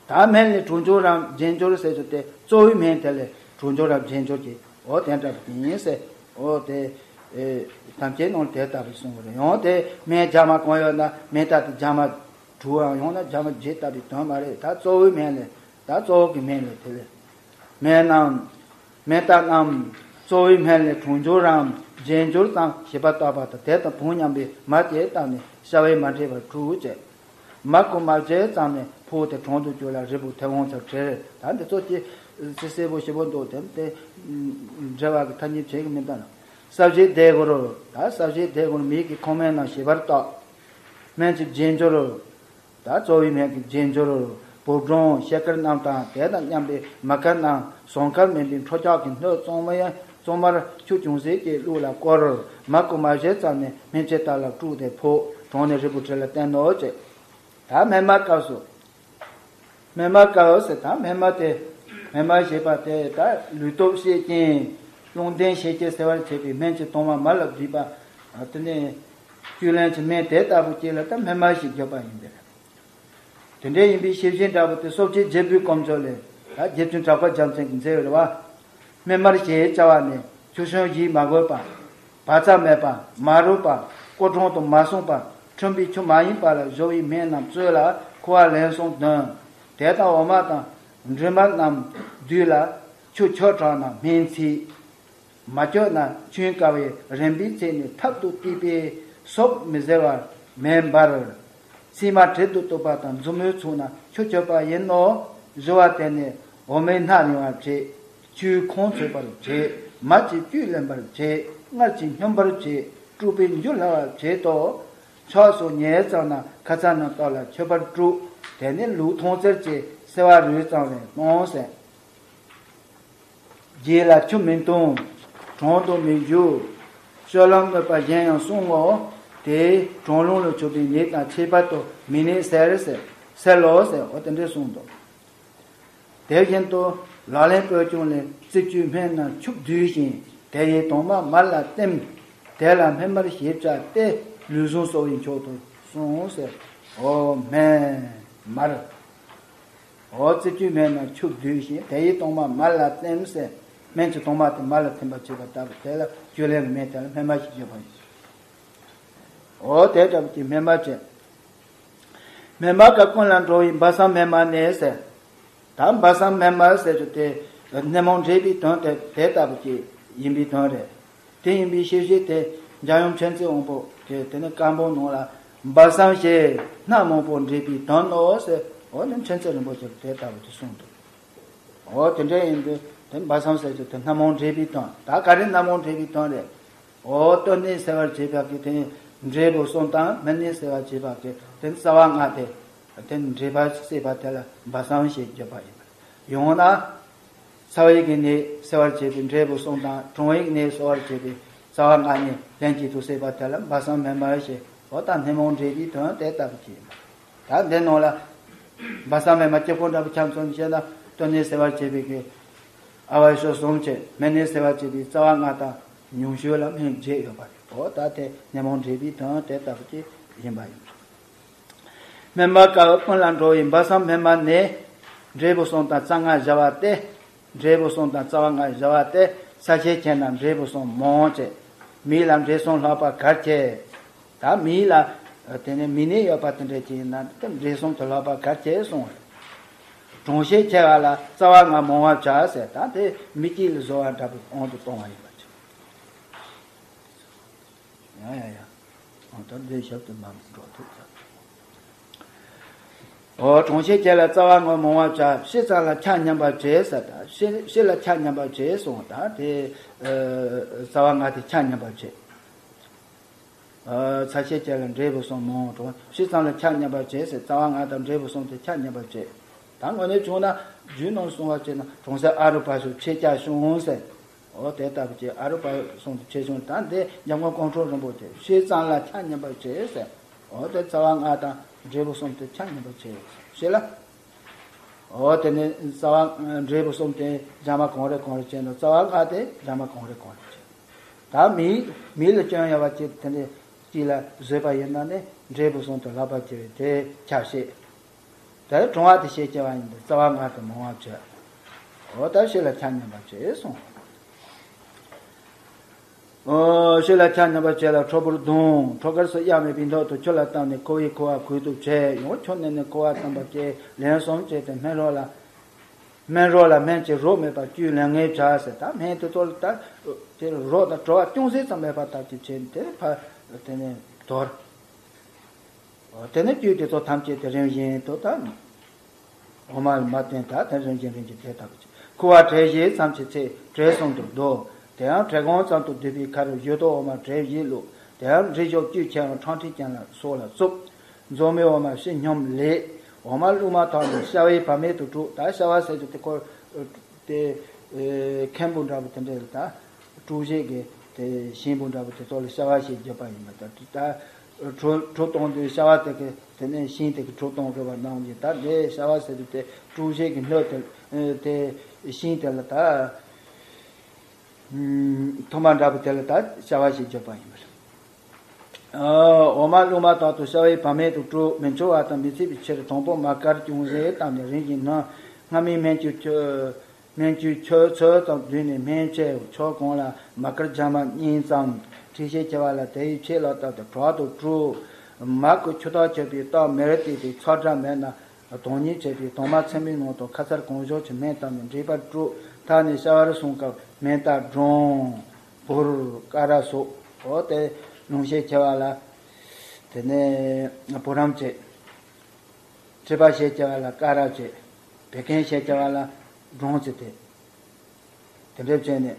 ད་སྨན་ལས་གྲང་སྦྱོར་རམ་རྗེན་སྦྱོར་ཟེར་རྒྱུ་དེ་གཙོ་བོའི་སྨན་དེ་ལས་གྲང་སྦྱོར་རམ་རྗེན་སྦྱོར་གྱི་འོ་དེ་འདྲ་ཡིན་ཟེར། འོ་དེ་ཐམས་ཅད་ནང་དེ་ལྟ་བུ་གསུངས་པ་རེད། ཡང་དེ་སྨན་རྒྱ་མ་གང་ཡོད་ན་སྨན་རྟགས་དེ་རྒྱ་མ་དྲུག་ཡང་ཡང་ན་རྒྱ་མ་བརྒྱད་ལྟ་བུའི་དོན་མ་རེད། ད་གཙོ་བོའི་སྨན་ལས། ད་གཙོ་བོ་གི་སྨན་ལས་དེ་ལས། སྨན་རྣམས། སྨན་རྟགས་རྣམས་གཙོ་བོའི་སྨན་ལས་གྲང་སྦྱོར་རམ་རྗེན་སྦྱོར་ཙམ་ཞིབ་པར་བརྟག་པ་དང་། དེ་དང་བུམ་མཉམ་པའི་མར་དེ་བཏབ་ནས་བཤལ་བས་མ་འདྲེས་པར་བཀྲུ་བྱས། མར་ཁུ་མར་བྱས་ཙམ་ནས་ཕོག་སྟེ་གྲང་དུ་གྱུར་ལ་རིལ་བུ་མཐེ་བོང་ཚར་བྲེལ། ད་འདི་ཚོ་ཅི་ཅི་གསལ་པོ་ཞིབ་པོ་འདུག་དེ་དེ་འགྲེལ་བ་གི་ཐ་སྙད་བྱེད་ཀྱི་མི་འདུག་ན། ས་བཞིའི་ལྡེ་གུ་རུ། ད་ས་བཞིའི་ལྡེ་གུ་རུ་མིག་གི་ཁོང་སྨན་རྣམས་ཞིབ་པར་བརྟག་སྨན་གྱི་རྗེན་སྦྱོར། ད་གཙོ་བོའི་སྨན་གྱི་རྗེན་སྦྱོར། བུ་སྦྲང་ཤེལ་དཀར་རྣམས་དང་དེ་དང་མཉམ་པའི་མ་དཀར་རྣམས་ཟངས་དཀར་མིན་པའི་ཁྲོ་ཆགས་ཀྱི་སྣོད་གཙང་མའི་གཙང་མར་ཆུ་ཅུང་ཟད་ཀྱིས་བླུགས་ལ་བསྐོལ། མ་བསྐོལ་མ་བཞེས་ཙམ་ནས་སྨན་དཔྱད་ལྟར་ལ་བཀྲུས་ཏེ་ཕོག། གྲང་ནས་རིལ་བུ་དྲི་ལ་བསྟེན་ནོ་ཅེས། ད་སྨན་མ་སྐབས་སུ། སྨན་མ་སྐབས་སུ་ད་སྨན་མ་དེ། སྨན་མ་ཞེས་པ་དེ་ད་ལུས་སྟོབས་བཤད་ཀྱིན། རླུང་ལྡན་ཤེད་ཀྱིས་སེལ་བར་བྱེད་པའི་སྨན་གྱི་དྭངས་མ་མར་ལ་བསྡུས་པ། དེ་ནས་བཅུད་ལེན་གྱི་སྨན་དེ་ལྟ་བུ་ཅིག་ལ་ད་སྨན་མ་ཞེས་བརྗོད་པ་ཡིན་པས། དེ་འདྲ་ཡིན་པའི་ཤེས་བཞིན་འདྲ་བོ་དེ་སོ་སྐྱེ་རྒྱལ་པོའི་སྐུ་མཆོག་ལས། ད་རྗེ་བཙུན་གྲགས་པ་རྒྱལ་མཚན་གྱིས་མཛད་པ་རེད་བ། སྨན་མར་ཞེས་བྱ་བ་ནི་ཆུ་ཤིང་བཞིས་མ་གོས་པ། བག་ཚ་མེད་པ། མ་རུལ་བ། སྐོལ་གྲང་དུ་མ་སོང་བ། ཁྲིམས་པའི་ཆུ་མ་ཡིན་པ་ལ་བཞོ་བའི་སྨན་རྣམས་བཙོས་ལ་ཁུ་བ་ལན་གསུམ་བདུན། དེ་དང་འོ་མ་དང་འབྲུ་མར་རྣམས་བསྡུས་ལ་ཆུ་ཁྱོག་དྲགས་ན་སྨན་ཚིག་མ་སྐྱོ་ན་ཆུན་དཀའ་བའི་རིམ་པའི་ཚེ་ནི་ཐབ་ཏུ་བཏུད་པས་སོབ་མི་བཟེར་བར་མེ་འབར། ཚིལ་མ་དྲི་དུ་གཏུབས་པ་དང་མཛུབ་མོས་ཚུགས་ན་ཆུ་སྐྱོབ་པ་ཡིན་ནོ། བཞོ་བ་དེ་ནི་འོ་མའི་སྣ་རིང་བར་བྱེད། ཆུའི་ཁོང་ཚོད་པར་བྱེད། མར་གྱི་བཅུད་ལེན་པར་བྱེད། མངར་གྱི་སྙོམས་པར་བྱེད། དཀྲུག་པའི་འཇུ་སླ་བར་བྱེད་དོ། ཕྱག་སོགས་ཉལ་ཙམ་ན་ཁ་ཚ་ན་ཏོག་ལ་མཆོད་པར་དཀྲུག་དེ་ནི་ལུག་མཐོང་ཚེར་གྱི་སེ་བ་རུལ་ཙམ་ལས་གནང་ཟེར། རྗེས་ལ་ཆུ་མི་འཐུང་། གྲང་དུ་མི་འཇུ། སྤྱོད་ལམ་གནོད་པ་གཞན་ཡང་གསུང་ངོ་། དེས་གྲང་རླུང་ལ་བྱུག་པའི་ནད་དང་ཁྱད་པར་དུ་མི་ནད་སེལ་ཟེར། སེལ་ལོ་ཟེར། འོ་དེ་འདྲས་གསུངས་འདུག་དེ་བཞིན་དུ་ལག་ལེན་པོད་ཆུང་ལས་རྩི་བཅུད་སྨན་རྣམས་ཆུ་བསྡུས་ཤིང་དེ་ཡི་དྭངས་མ་མར་ལ་བསྟིམ། དེ་ལ་སྨན་མར་ཞེས་བྱ་སྟེ། ལུས་ཟུངས་གསོ་བའི་མཆོག་ཏུ་གསུངས་ཟེར། འོ་སྨན་མར། འོ་རྩི་བཅུད་སྨན་རྣམས་ཆུ་བསྡུས་ཤིང་དེ་ཡི་དྭངས་མ་མར་ལ་བསྟིམ་ཟེར། སྨན་གྱི་དྭངས་མ་དེ་མར་ལ་ཐིམ་པར་བྱེད་པ་ལྟ་བུ་དེ་ལ་བཅུད་ལེན་གྱི་སྨན་དེ་ལ་སྨན་མར་ཞེས་བརྗོད་པ་ཡིན། འོ་དེ་ལྟ་བུ་གྱི་སྨན་མར་བྱས། སྨན་མ་ཀ་ཀུན་ལ་འགྲོ་བའི་སྦ་གསང་སྨན་མ་ནི་ཟེར། ད་སྦ་གསང་སྨན་མ་ཟེར་རྒྱུ་དེ་སྣེ་མོ་འབྲས་བུའི་དོན་དེ་དེ་ལྟ་བུ་ཅིག་ཡིན་པའི་དོན་རེད། དེ་ཡིན་པའི་ཤེས་བྱེད་དེ་འཇམ་དབྱངས་མཁྱེན་བརྩེ་དབང་པོ་དེ་དེ་ནི་བཀའ་འབུམ་ནང་ལ་སྦ་གསང་ཞེས་སྣ་མང་པོ་འབྲས་བུའི་དོན་ནོ་ཟེར། འོ་ནི་མཁྱེན་བརྩེ་རིན་པོ་ཆེ་དེ་ལྟ་བུ་དེ་གསུངས་འདུག་འོ་དེ་འདྲ་ཡིན་དུས་དེ་སྦ་གསང་ཟེར་རྒྱུ་དེ་སྣ་མང་འབྲས་བུའི་དོན། ད་ག་རེ་སྣ་མང་འབྲས་བུའི་དོན་རེད། འོ་སྟོད་སྨད་སེལ་བར་བྱེད་པ་གི་དེ་འབྲས་བུ་གསུམ་དང་སྨད་སྨད་སེལ་བར་བྱེད་པ་གི་དེ་རྩ་བ་ལྔ་དེ། དེ་འབྲས་བུ་བསྲེས་པ་དེ་ལ་སྦ་གསང་ཞེས་བརྗོད་པ་ཡིན། ཡང་ན། ཚ་བའི་གི་ནད་སེལ་བར་བྱེད་པའི་འབྲས་བུ་གསུམ་དང་གྲང་བའི་གི་ནད་སེལ་བར་བྱེད་པའི་རྩ་བ་ལྔ་གཉིས་ལྷན་ཅིག་ཏུ་བསྲེས་པ་དེ་ལ་སྦ་གསང་སྨན་མ་ཞེས། འོ་ད་སྣེ་མོ་འབྲས་བུའི་དོན་དེ་ལྟ་བུ་ཅིག་ཡིན། ད་འདི་ནང་ལ་སྦ་གསང་སྨན་མ་སྐྱེ་ཁུངས་འདྲ་པོ་ཆ་མཚོན་བྱས་ན་སྟོད་སྨད་སེལ་བར་བྱེད་པའི་གི་ཨ་བ་ཤོ་གསུམ་བྱས། སྨད་སྨད་སེལ་བར་བྱེད་པའི་རྩ་བ་ལྔ་དང་ཉུང་ཤོས་ལ་སྨན་བརྒྱད་ཡོད་པ་རེད། འོ་ད་དེ་སྣེ་མོ་འབྲས་བུའི་དོན་དེ་ལྟ་བུ་ཅིག་ཡིན་པ་ཡིན། སྨན་མ་ཀ་ཀུན་ལ་འགྲོ་བའི་སྦ་གསང་སྨན་མ་ནི། འབྲས་བུ་གསུམ་དང་རྩ་ལྔ་བཞག་པ་སྟེ། འབྲས་བུ་གསུམ་དང་རྩ་བ་ལྔ་བཞག་པ་སྟེ་ཚ་ཤས་ཆེ་ན་འབྲས་བུ་གསུམ་མང་བྱས། མིག་ལ་འབྲས་གསུམ་ལྷག་པ་གལ་ཆེ། ད་མིག་ལ་དེ་ནས་མིག་ནད་ཡོད་པ་དེ་འདྲ་ཅིག་ཡིན་ན་དེ་འབྲས་གསུམ་དུ་ལྷག་པ་གལ་ཆེ་གསུངས། གྲང་ཤས་ཆེ་བ་ལ་རྩ་བ་ལྔ་མང་བ་བྱ་ཟེར། ད་དེ་མིག་དཀྱིལ་ལ་བཟོ་བ་འདྲ་པོ་དབང་དུ་གཏོང་བ་ཡིན་པ་བྱས། ཡ་ཡ་ཡ། འོ་ད་འདི་ཞབས་ཏུ་མ་འགྲོ་ཐུབ་ཙང་། འོ་གྲང་ཤས་ཆེ་ལ་རྩ་བ་ལྔ་མང་བ་བྱ། ཕྱི་ཙམ་ལ་ཆ་མཉམ་པར་བྱེད་ཟེར། ད་ཕྱི་ཕྱི་ལ་ཆ་མཉམ་པར་བྱེད་གསུངས། ད་དེ་རྩ་བ་ལྔ་དེ་ཆ་མཉམ་པར་བྱེད། ཚ་ཤས་ཆེ་ལ་འབྲས་བུ་གསུམ་མང་། གྲང་ཕྱི་ཙམ་ལ་ཆ་མཉམ་པར་བྱེད་ཟེར། རྩ་བ་ལྔ་དང་འབྲས་བུ་གསུམ་དེ་ཆ་མཉམ་པར་བྱེད། ད་དངོས་གནས་བྱུང་ན་རྒྱུད་ནང་གསུངས་པ་བྱས་ན་གྲང་ཟས་ཨ་རུ་པ་ཞིག་ཕྱེད་ཀ་བྱུང་ཟེར། འོ་དེ་ལྟ་བུ་ཅིག་ཨ་རུ་པ་གསུམ་དུ་ཕྱེ་བྱུང་། ད་འདི་འཇམ་མགོན་ཀོང་སྤྲུལ་རིན་པོ་ཆེ་ཕྱི་ཙམ་ལ་ཆ་མཉམ་པར་བྱེད་ཟེར། འོ་དེ་རྩ་བ་ལྔ་དང་འབྲས་བུ་གསུམ་དེ་ཆ་མཉམ་པར་བྱེད་ཕྱི་ལ། འོ་དེ་ནས་རྩ་བ་འབྲས་བུ་གསུམ་དེ་སྦྱར་མ་གང་རེ་གང་རེ་བྱས་ནས་རྩ་བ་ལྔ་དེ་སྦྱར་མ་གང་རེ་གང་རེ་བྱས། ད་མིག་མིག་ལ་སྐྱོན་ཡོད་པ་ཅིག་དེ་འདྲ་ཅིག་ལ་བཟོས་པ་ཡིན་ན་ནི་འབྲས་བུ་གསུམ་དུ་ལྷག་པར་གྱུར་པའི་དེ་ཆ་ཤས། དེ་གྲང་བ་དེ་ཤས་ཆེ་བ་ཡིན་པས་རྩ་བ་ལྔ་དེ་མང་བ་བྱས། འོ་ད་ཕྱི་ལ་ཆ་མཉམ་པར་བྱེད་གསུངས། འོ་ཕྱི་ལ་ཆ་མཉམ་པར་བྱས་ལ་ཁྲོ་ཕུར་བརྡུང་། ཁྲོ་གར་སོགས་གཡའ་མེད་པའི་མདོག་ཏུ་ཆུ་ལ་བཏབ་ནས་ཁུ་བའི་ཁུ་བ་ཁུ་བཏུབ་བྱས། ཡང་ཆུ་བསྣུན་ནས་ཁུ་བ་བཏབ་པ་བཅས་ལན་གསུམ་བྱས་ཏེ་སྨན་རོ་ལ། སྨན་རོ་ལ་སྨན་གྱི་རོ་མེད་པར་བཅུད་ལེན་ངེས་བྱ་ཟེར། ད་སྨན་དེ་ཚོ་ལ་ད་དེ་རོ་དང་བྲོ་བ་ཅུང་ཟད་ཙམ་མེད་པ་ལྟར་གྱི་བྱས་ནས་དེ་ཕར་དེ་ནས་དོར། དེ་ནས་བཅུད་དེ་ཚོ་ཐམས་ཅད་དེ་རིམ་བཞིན་དུ་ད་འོ་མ་ལ་མ་བསྟེན། ད་དེ་རིམ་བཞིན་རིམ་བཞིན་དེ་ལྟ་བུ་བྱས། ཁུ་བ་བྲེ་བཞི་ཙམ་གྱི་ཚེ་བྲེ་གསུམ་དུ་བཟློག། དེ་ཡང་བྲེ་གང་ཙམ་དུ་བསྡུས་པའི་ཁར་བཞུ་ཏོག་འོ་མ་བྲེ་བཞི་བླུགས། དེ་ཡང་འབྲས་ཞོ་བཅུད་ཆེ་ཡང་ཁྲག་མཁྲིས་ཅན་ལ་སོགས་ལ་བཙུགས། མཛོ་མོའི་འོ་མ་ཕྱི་སྙོམས་ལས། འོ་མ་བླུགས་མ་ཐག་ནས་ཤ་བའི་བ་མེད་དུ་དཀྲུགས། ད་ཤ་བ་ཟེར་རྒྱུ་དེ་ཁོ་དེ་ཁེམ་བུ་འདྲ་པོ་དེ་འདྲ་ལ་ད་དཀྲུགས་བྱེད་ཀྱི་དེ་ཤིང་བུ་འདྲ་པོ་དེ་ཚོ་ལ་ཤ་བ་ཞེས་བརྗོད་པ་ཡིན་པ། ད་ད་དཀྲུགས་དཀྲུགས་གཏོང་དུས་ཤ་བ་དེ་གི་དེ་ནས་ཤིང་དེ་གི་དཀྲུགས་གཏོང་དགོས་པ་ནང་བཞིན། ད་དེ་ཤ་བ་ཟེར་རྒྱུ་དེ་དཀྲུགས་བྱེད་ཀྱི་སྣོད་དེ་དེ་ཤིང་དེ་ལ་ད་ཐོག་མ་འདྲ་པོ་དེ་ལ་ད་ཤ་བ་ཞེས་བརྗོད་པ་ཡིན་པ་རེད། འོ་མ་བླུགས་མ་ཐག་ཏུ་ཤ་བའི་བ་མེད་དུ་དཀྲུགས། མི་འཆོར་བ་དང་མི་ཚིག་པའི་ཕྱིར། དང་པོ་མར་དཀར་ཅུང་ཟད་བཏབ་ནས་རིམ་གྱིས་སྣོན། སྔ་མའི་སྨན་གྱི་ཆུ་སྨན་གྱི་ཆུ་ཚོད་ཙམ་བསྡུས་ནས་སྨན་ཕྱེ་ཕྱོགས་གང་ལ་མར་དཀར་སྦྱར་མ་གཉིས་ཙམ། འཁྲུ་བྱེད་ཆེ་བ་ལ་དེ་ཡི་ཕྱེད་ལ་བཏབ་སྟེ་དྲག་ཏུ་དཀྲུགས། མར་གྱི་ཆུ་དག་ཆད་པའི་རྟགས་མེར་བལྟས་ཏེ་ཚྭ་སྦྲང་མེད་ན་དྭངས་སྙིགས་ཆད་པའི་དྭངས་མ་ཚིམ་པའི་ནང་དུ་ཁ་ཚར་གང་བྱུང་གི་སྨན་བཏབ་ནས་འདྲེས་པར་དཀྲུགས། མཐའ་ནས་ཤ་བར་སོང་སྐབས་སྨན་རྟགས་སྦྲང་བུར་ཀ་ར་སོགས། འོ་དེ་སྣུམ་ཤས་ཆེ་བ་ལ་དེ་ནས་བུ་རམ་བྱེད། མཁྲིས་པ་ཤས་ཆེ་བ་ལ་ཀ་ར་བྱེད། བད་ཀན་ཤས་ཆེ་བ་ལ་སྦྲང་རྩི་དེ། དེ་འདྲ་བྱས་ནས་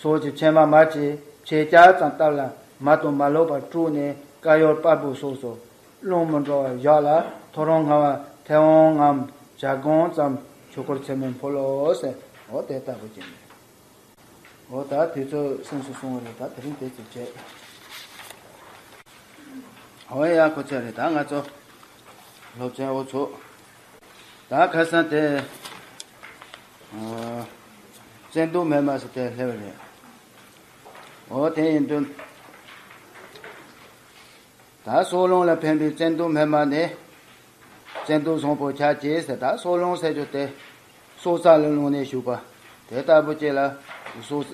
སོགས་ཀྱི་ཕྱེ་མ་མར་གྱི་ཕྱེད་ཀ་ཙམ་བཏབ་ལ་མར་དང་མར་ལོག་པར་དཀྲུགས་ནས་དཀར་ཡོལ་པར་བུ་སོགས་སུ་རླུང་མི་འགྲོ་བར་བཞག་ལ་ཐོ་རངས་སྔ་བ་ཐལ་འོང་ངམ་ཇ་སྒམ་ཙམ་ཆོས་འཁོར་ཚད་མས་འཕོ་ལོ་ཟེར། འོ་དེ་ལྟ་བུ་བྱས་ནས། འོ་ད་དུས་ཚོད་སེམས་སུ་སོང་བ་རེད། ད་དེ་རིང་དེ་ཚོ་བྱས། འོ་ཡ་ཁོ་ཚོ་རེད། ད་ང་ཚོ་སློབ་ཚན་འོ་ཚོ། ད་ཁ་སང་དེ་བཙན་དུག་སྨན་མ་ཟེར་དེ་སླེབས་པ་རེད། འོ་དེ་ཡིན་དུས་ད་སྲོག་རླུང་ལ་ཕན་པའི་བཙན་དུག་སྨན་མ་ནི། བཙན་དུག་བཟང་པོ་ཆ་བྱད་ཟེར། ད་སྲོག་རླུང་ཟེར་རྒྱུ་དེ་སྲོག་རྩ་ལ་ལངས་ནས་ཞུགས་པ་དེ་ལྟ་བུ་ཅིག་ལ་སྲོག་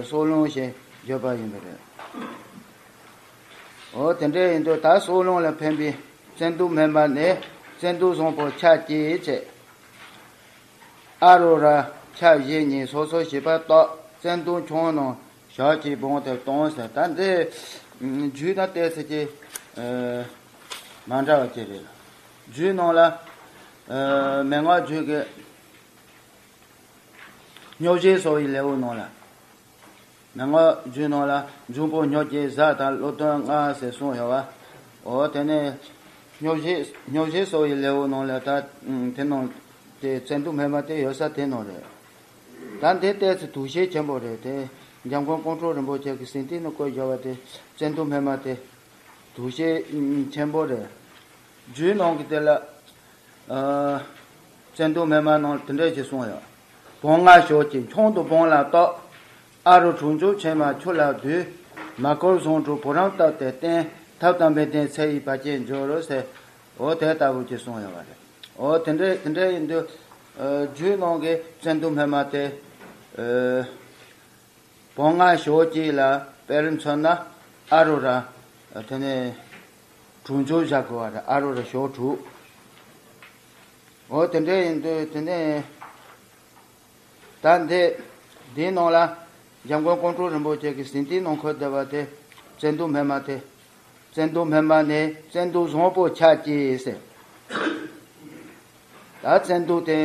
སྲོག་རླུང་ཞེས་བརྗོད་པ་ཡིན་པ་རེད། འོ་དེ་འདྲ་ཡིན་དུས་ད་སྲོག་རླུང་ལ་ཕན་པའི་བཙན་དུག་སྨན་མ་ནི་བཙན་དུག་བཟང་པོ་ཆ་བྱད་བྱས། ཨ་རུ་ར་ཆ་བཞི་གཉིས་སོ་སོར་ཞིབ་པར་བཏགས། བཙན་དུག་ཆང་རྣམས་ཞག་གཅིག་བང་དུ་བཏང་ཟེར། ད་འདི་རྒྱུད་དང་ཏོག་ཙམ་ཅིག་མ་འདྲ་བ་ཅིག་རེད། རྒྱུད་ནང་ལ་མན་ངག་རྒྱུད་ཀྱི་སྨྱོ་བྱེད་གསོ་བའི་ལེའུ་ནང་ལ། མན་ངག་རྒྱུད་ནང་ལ་འབྱུང་པོ་སྨྱོ་བྱེད་བཟའ་དང་བློ་ལྡན་ལྔ་ཟེར་གསུངས་ཡོད་པ། འོ་དེ་ནས་སྨྱོ་བྱེད་སྨྱོ་བྱེད་གསོ་བའི་ལེའུ་ནང་ལ་ད་དེ་ནང་དེ་བཙན་དུག་སྨན་མ་དེ་ཡོད་ས་དེ་ནང་རེད། ད་འདི་ཏོག་ཙམ་དོགས་གཞི་ཆེན་པོ་རེད་དེ། འཇམ་མགོན་ཀོང་སྤྲུལ་རིན་པོ་ཆེ་གི་ཟིན་ཏིག་ནང་བཀོད་བཞག་པ་དེ་བཙན་དུག་སྨན་མ་དེ་དོགས་གཞི་ཆེན་པོ་རེད། རྒྱུད་ནང་གི་དེ་ལ། ཨ། བཙན་དུག་སྨན་མ་ནང་དེ་འདྲ་ཞིག་གསུངས་ཡོད། བོང་ང་ཞོ་གཅིག་ཆང་དང་བང་ལ་བཏགས། ཨ་རུ་གྲང་སྦྱོར་ཕྱེ་མ་ཆུ་ལ་བསྡུས། མར་ཁུ་བཟང་དྲུག་བུ་རམ་བཏབ་སྟེ་བསྟེན། ཐབས་དང་མི་ལྡན་ཚེ་ཡི་བར་ཆད་འཇོམས་རོ་ཟེར། འོ་དེ་ལྟ་བུ་ཅིག་གསུངས་ཡོད་པ་རེད། འོ་དེ་འདྲ་དེ་འདྲ་ཡིན་དུས། ཨ། རྒྱུད་ནང་གི་བཙན་དུག་སྨན་མ་དེ། ཨ། བོང་ང་ཞོ་གཅིག་ལ་དཔེར་མཚོན་ན་ཨ་རུ་ར། དེ་ནས་དྲུག་འཇོག་བཞག་དགོས་པ་རེད། ཨ་རུ་ར་ཞོ་དྲུག་འོ་དེ་འདྲ་ཡིན་དུས་དེ་ནས་ད་འདི་འདིའི་ནང་ལ་འཇམ་མགོན་ཀོང་སྤྲུལ་རིན་པོ་ཆེ་གི་ཟིན་ཏིག་ནང་འཁོད་བསྡད་པ་དེ་བཙན་དུག་སྨན་མ་དེ། བཙན་དུག་སྨན་མ་ནི་བཙན་དུག་བཟང་པོ་ཆ་བྱད་ཟེར། ད་བཙན་དུག་དེ་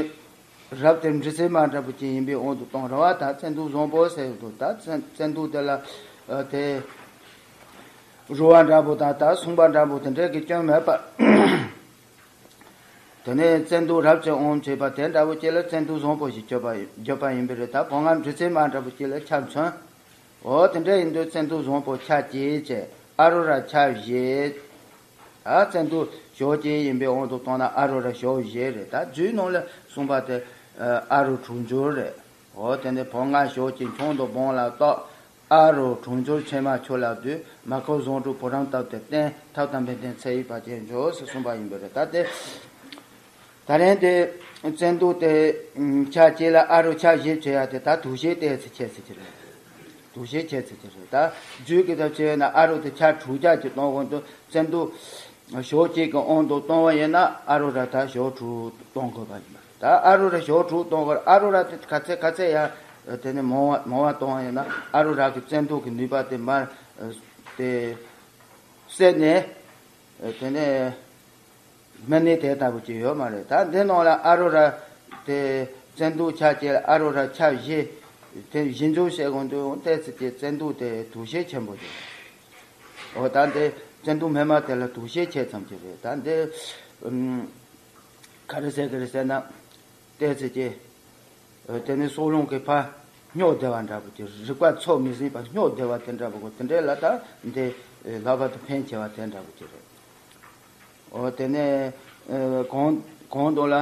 རབ་དེ་འབྲི་ཚེར་མ་འདྲ་པོ་ཅིག་ཡིན་པའི་དབང་དུ་གཏོང་ར་བ། ད་བཙན་དུག་བཟང་པོ་ཟེར་འདུག་ད་བཙན་བཙན་དུག་དེ་ལ་ཨ་དེ་རུ་བ་འདྲ་པོ་དང་ད་སུན་པ་འདྲ་པོ་དེ་འདྲའི་གི་སྐྱོན་མེད་པ། དེ་ནས་བཙན་དུག་རབ་ཀྱི་དབང་བྱེད་པ་དེ་འདྲ་པོ་ཅིག་ལ་བཙན་དུག་བཟང་པོ་ཞེས་བརྗོད་པ་བརྗོད་པ་ཡིན་པའི་རེད། ད་བོང་ང་འབྲི་ཚེར་མ་འདྲ་པོ་ཅིག་ལ་ཆ་མཚོན། འོ་དེ་འདྲ་ཡིན་དུས་བཙན་དུག་བཟང་པོ་ཆ་བྱད་བྱས། ཨ་རུ་ར་ཆ་བཞི། ཨ་བཙན་དུག་ཞོ་གཅིག་ཡིན་པའི་དབང་དུ་བཏང་ན་ཨ་རུ་ར་ཞོ་བཞི་རེད། ད་རྒྱུད་ནང་ལ་གསུངས་པ་དེ་ཨ་རུ་དྲུག་འཇོག་རེད། འོ་དེ་ནས་བོང་ང་ཞོ་གཅིག་ཆང་དང་བང་ལ་བཏགས། ཨ་རུ་དྲུག་འཇོག་ཕྱེ་མ་ཆུ་ལ་བསྡུས། མར་ཁུ་བཟང་དྲུག་བུ་རམ་བཏབ་སྟེ་བསྟེན། ཐབས་དང་མི་ལྡན་ཚེ་ཡི་བར་ཆད་འཇོམས་ཟེར་གསུངས་པ་ཡིན་པ་རེད། ད་དེ། ད་རིང་དེ་བཙན་དུག་དེ་ཆ་བྱད་ལ་ཨ་རུ་ཆ་བཞི་བྱེད་ཡ་དེ་ད་དོགས་གཞི་ཏོག་ཙམ་ཆེ་ཙམ་ཅིག་རེད། དོགས་གཞི་ཆེ་ཙམ་ཅིག་རེད། ད་རྒྱུད་ཀྱི་ཐབས་ཆེ་ན་ཨ་རུ་དེ་ཆ་དྲུག་ཅག་ཅིག་གཏོང་དགོས་འདུག་བཙན་དུག་ཞོ་གཅིག་གི་དབང་དུ་གཏོང་བ་ཡིན་ན་ཨ་རུ་ར་ད་ཞོ་དྲུག་གཏོང་དགོས་པ་ཡིན་པ་རེད། ད་ཨ་རུ་ར་ཞོ་དྲུག་གཏོང་དགོས། ཨ་རུ་ར་དེ་ག་ཚད་ག་ཚད་ཡང་དེ་ནས་མང་བ་མང་བ་གཏོང་བ་ཡིན་ན་ཨ་རུ་ར་གི་བཙན་དུག་གི་ནུས་པ་དེ་མར་དེ་བསད་ནས་དེ་ནས། སྨན་ནི་དེ་ལྟ་བུ་ཅིག་ཡོད་མ་རེད། ད་འདི་ནང་ལ་ཨ་རུ་ར་དེ་བཙན་དུག་ཆ་བྱད་ལ་ཨ་རུ་ར་ཆ་བཞི། དེ་བཞི་འཇོག་བྱེད་དགོས་འདུག་ཏོག་ཙམ་གྱི་བཙན་དུག་དེ་དོགས་གཞི་ཆེན་པོ་ཅིག་འོ་ད་འདི་བཙན་དུག་སྨན་མ་དེ་ལ་དོགས་གཞི་ཆེ་ཙམ་ཅིག་རེད། ད་འདི་ ཨུམ། ག་རེ་ཟེར་གི་རེད་ཟེར་ན། བལྟས་ཚེ་ཀྱི། ཨ། དེ་ནས་སྲོག་རླུང་གི་ཕར་སྙོག་བདེ་བ་འདྲ་པོ་ཅིག་རིག་པ་ཚོགས་མི་ཟིན་པར་སྙོག་བདེ་བ་དེ་འདྲ་པོ་གོ། དེ་འདྲའི་ལ་ད་འདི་ལྷག་པར་དུ་ཕན་ཆེ་བ་དེ་འདྲ་པོ་ཅིག་རེད། འོ། དེ་ནས། ཨ། གོང་གོང་དུ་ལ་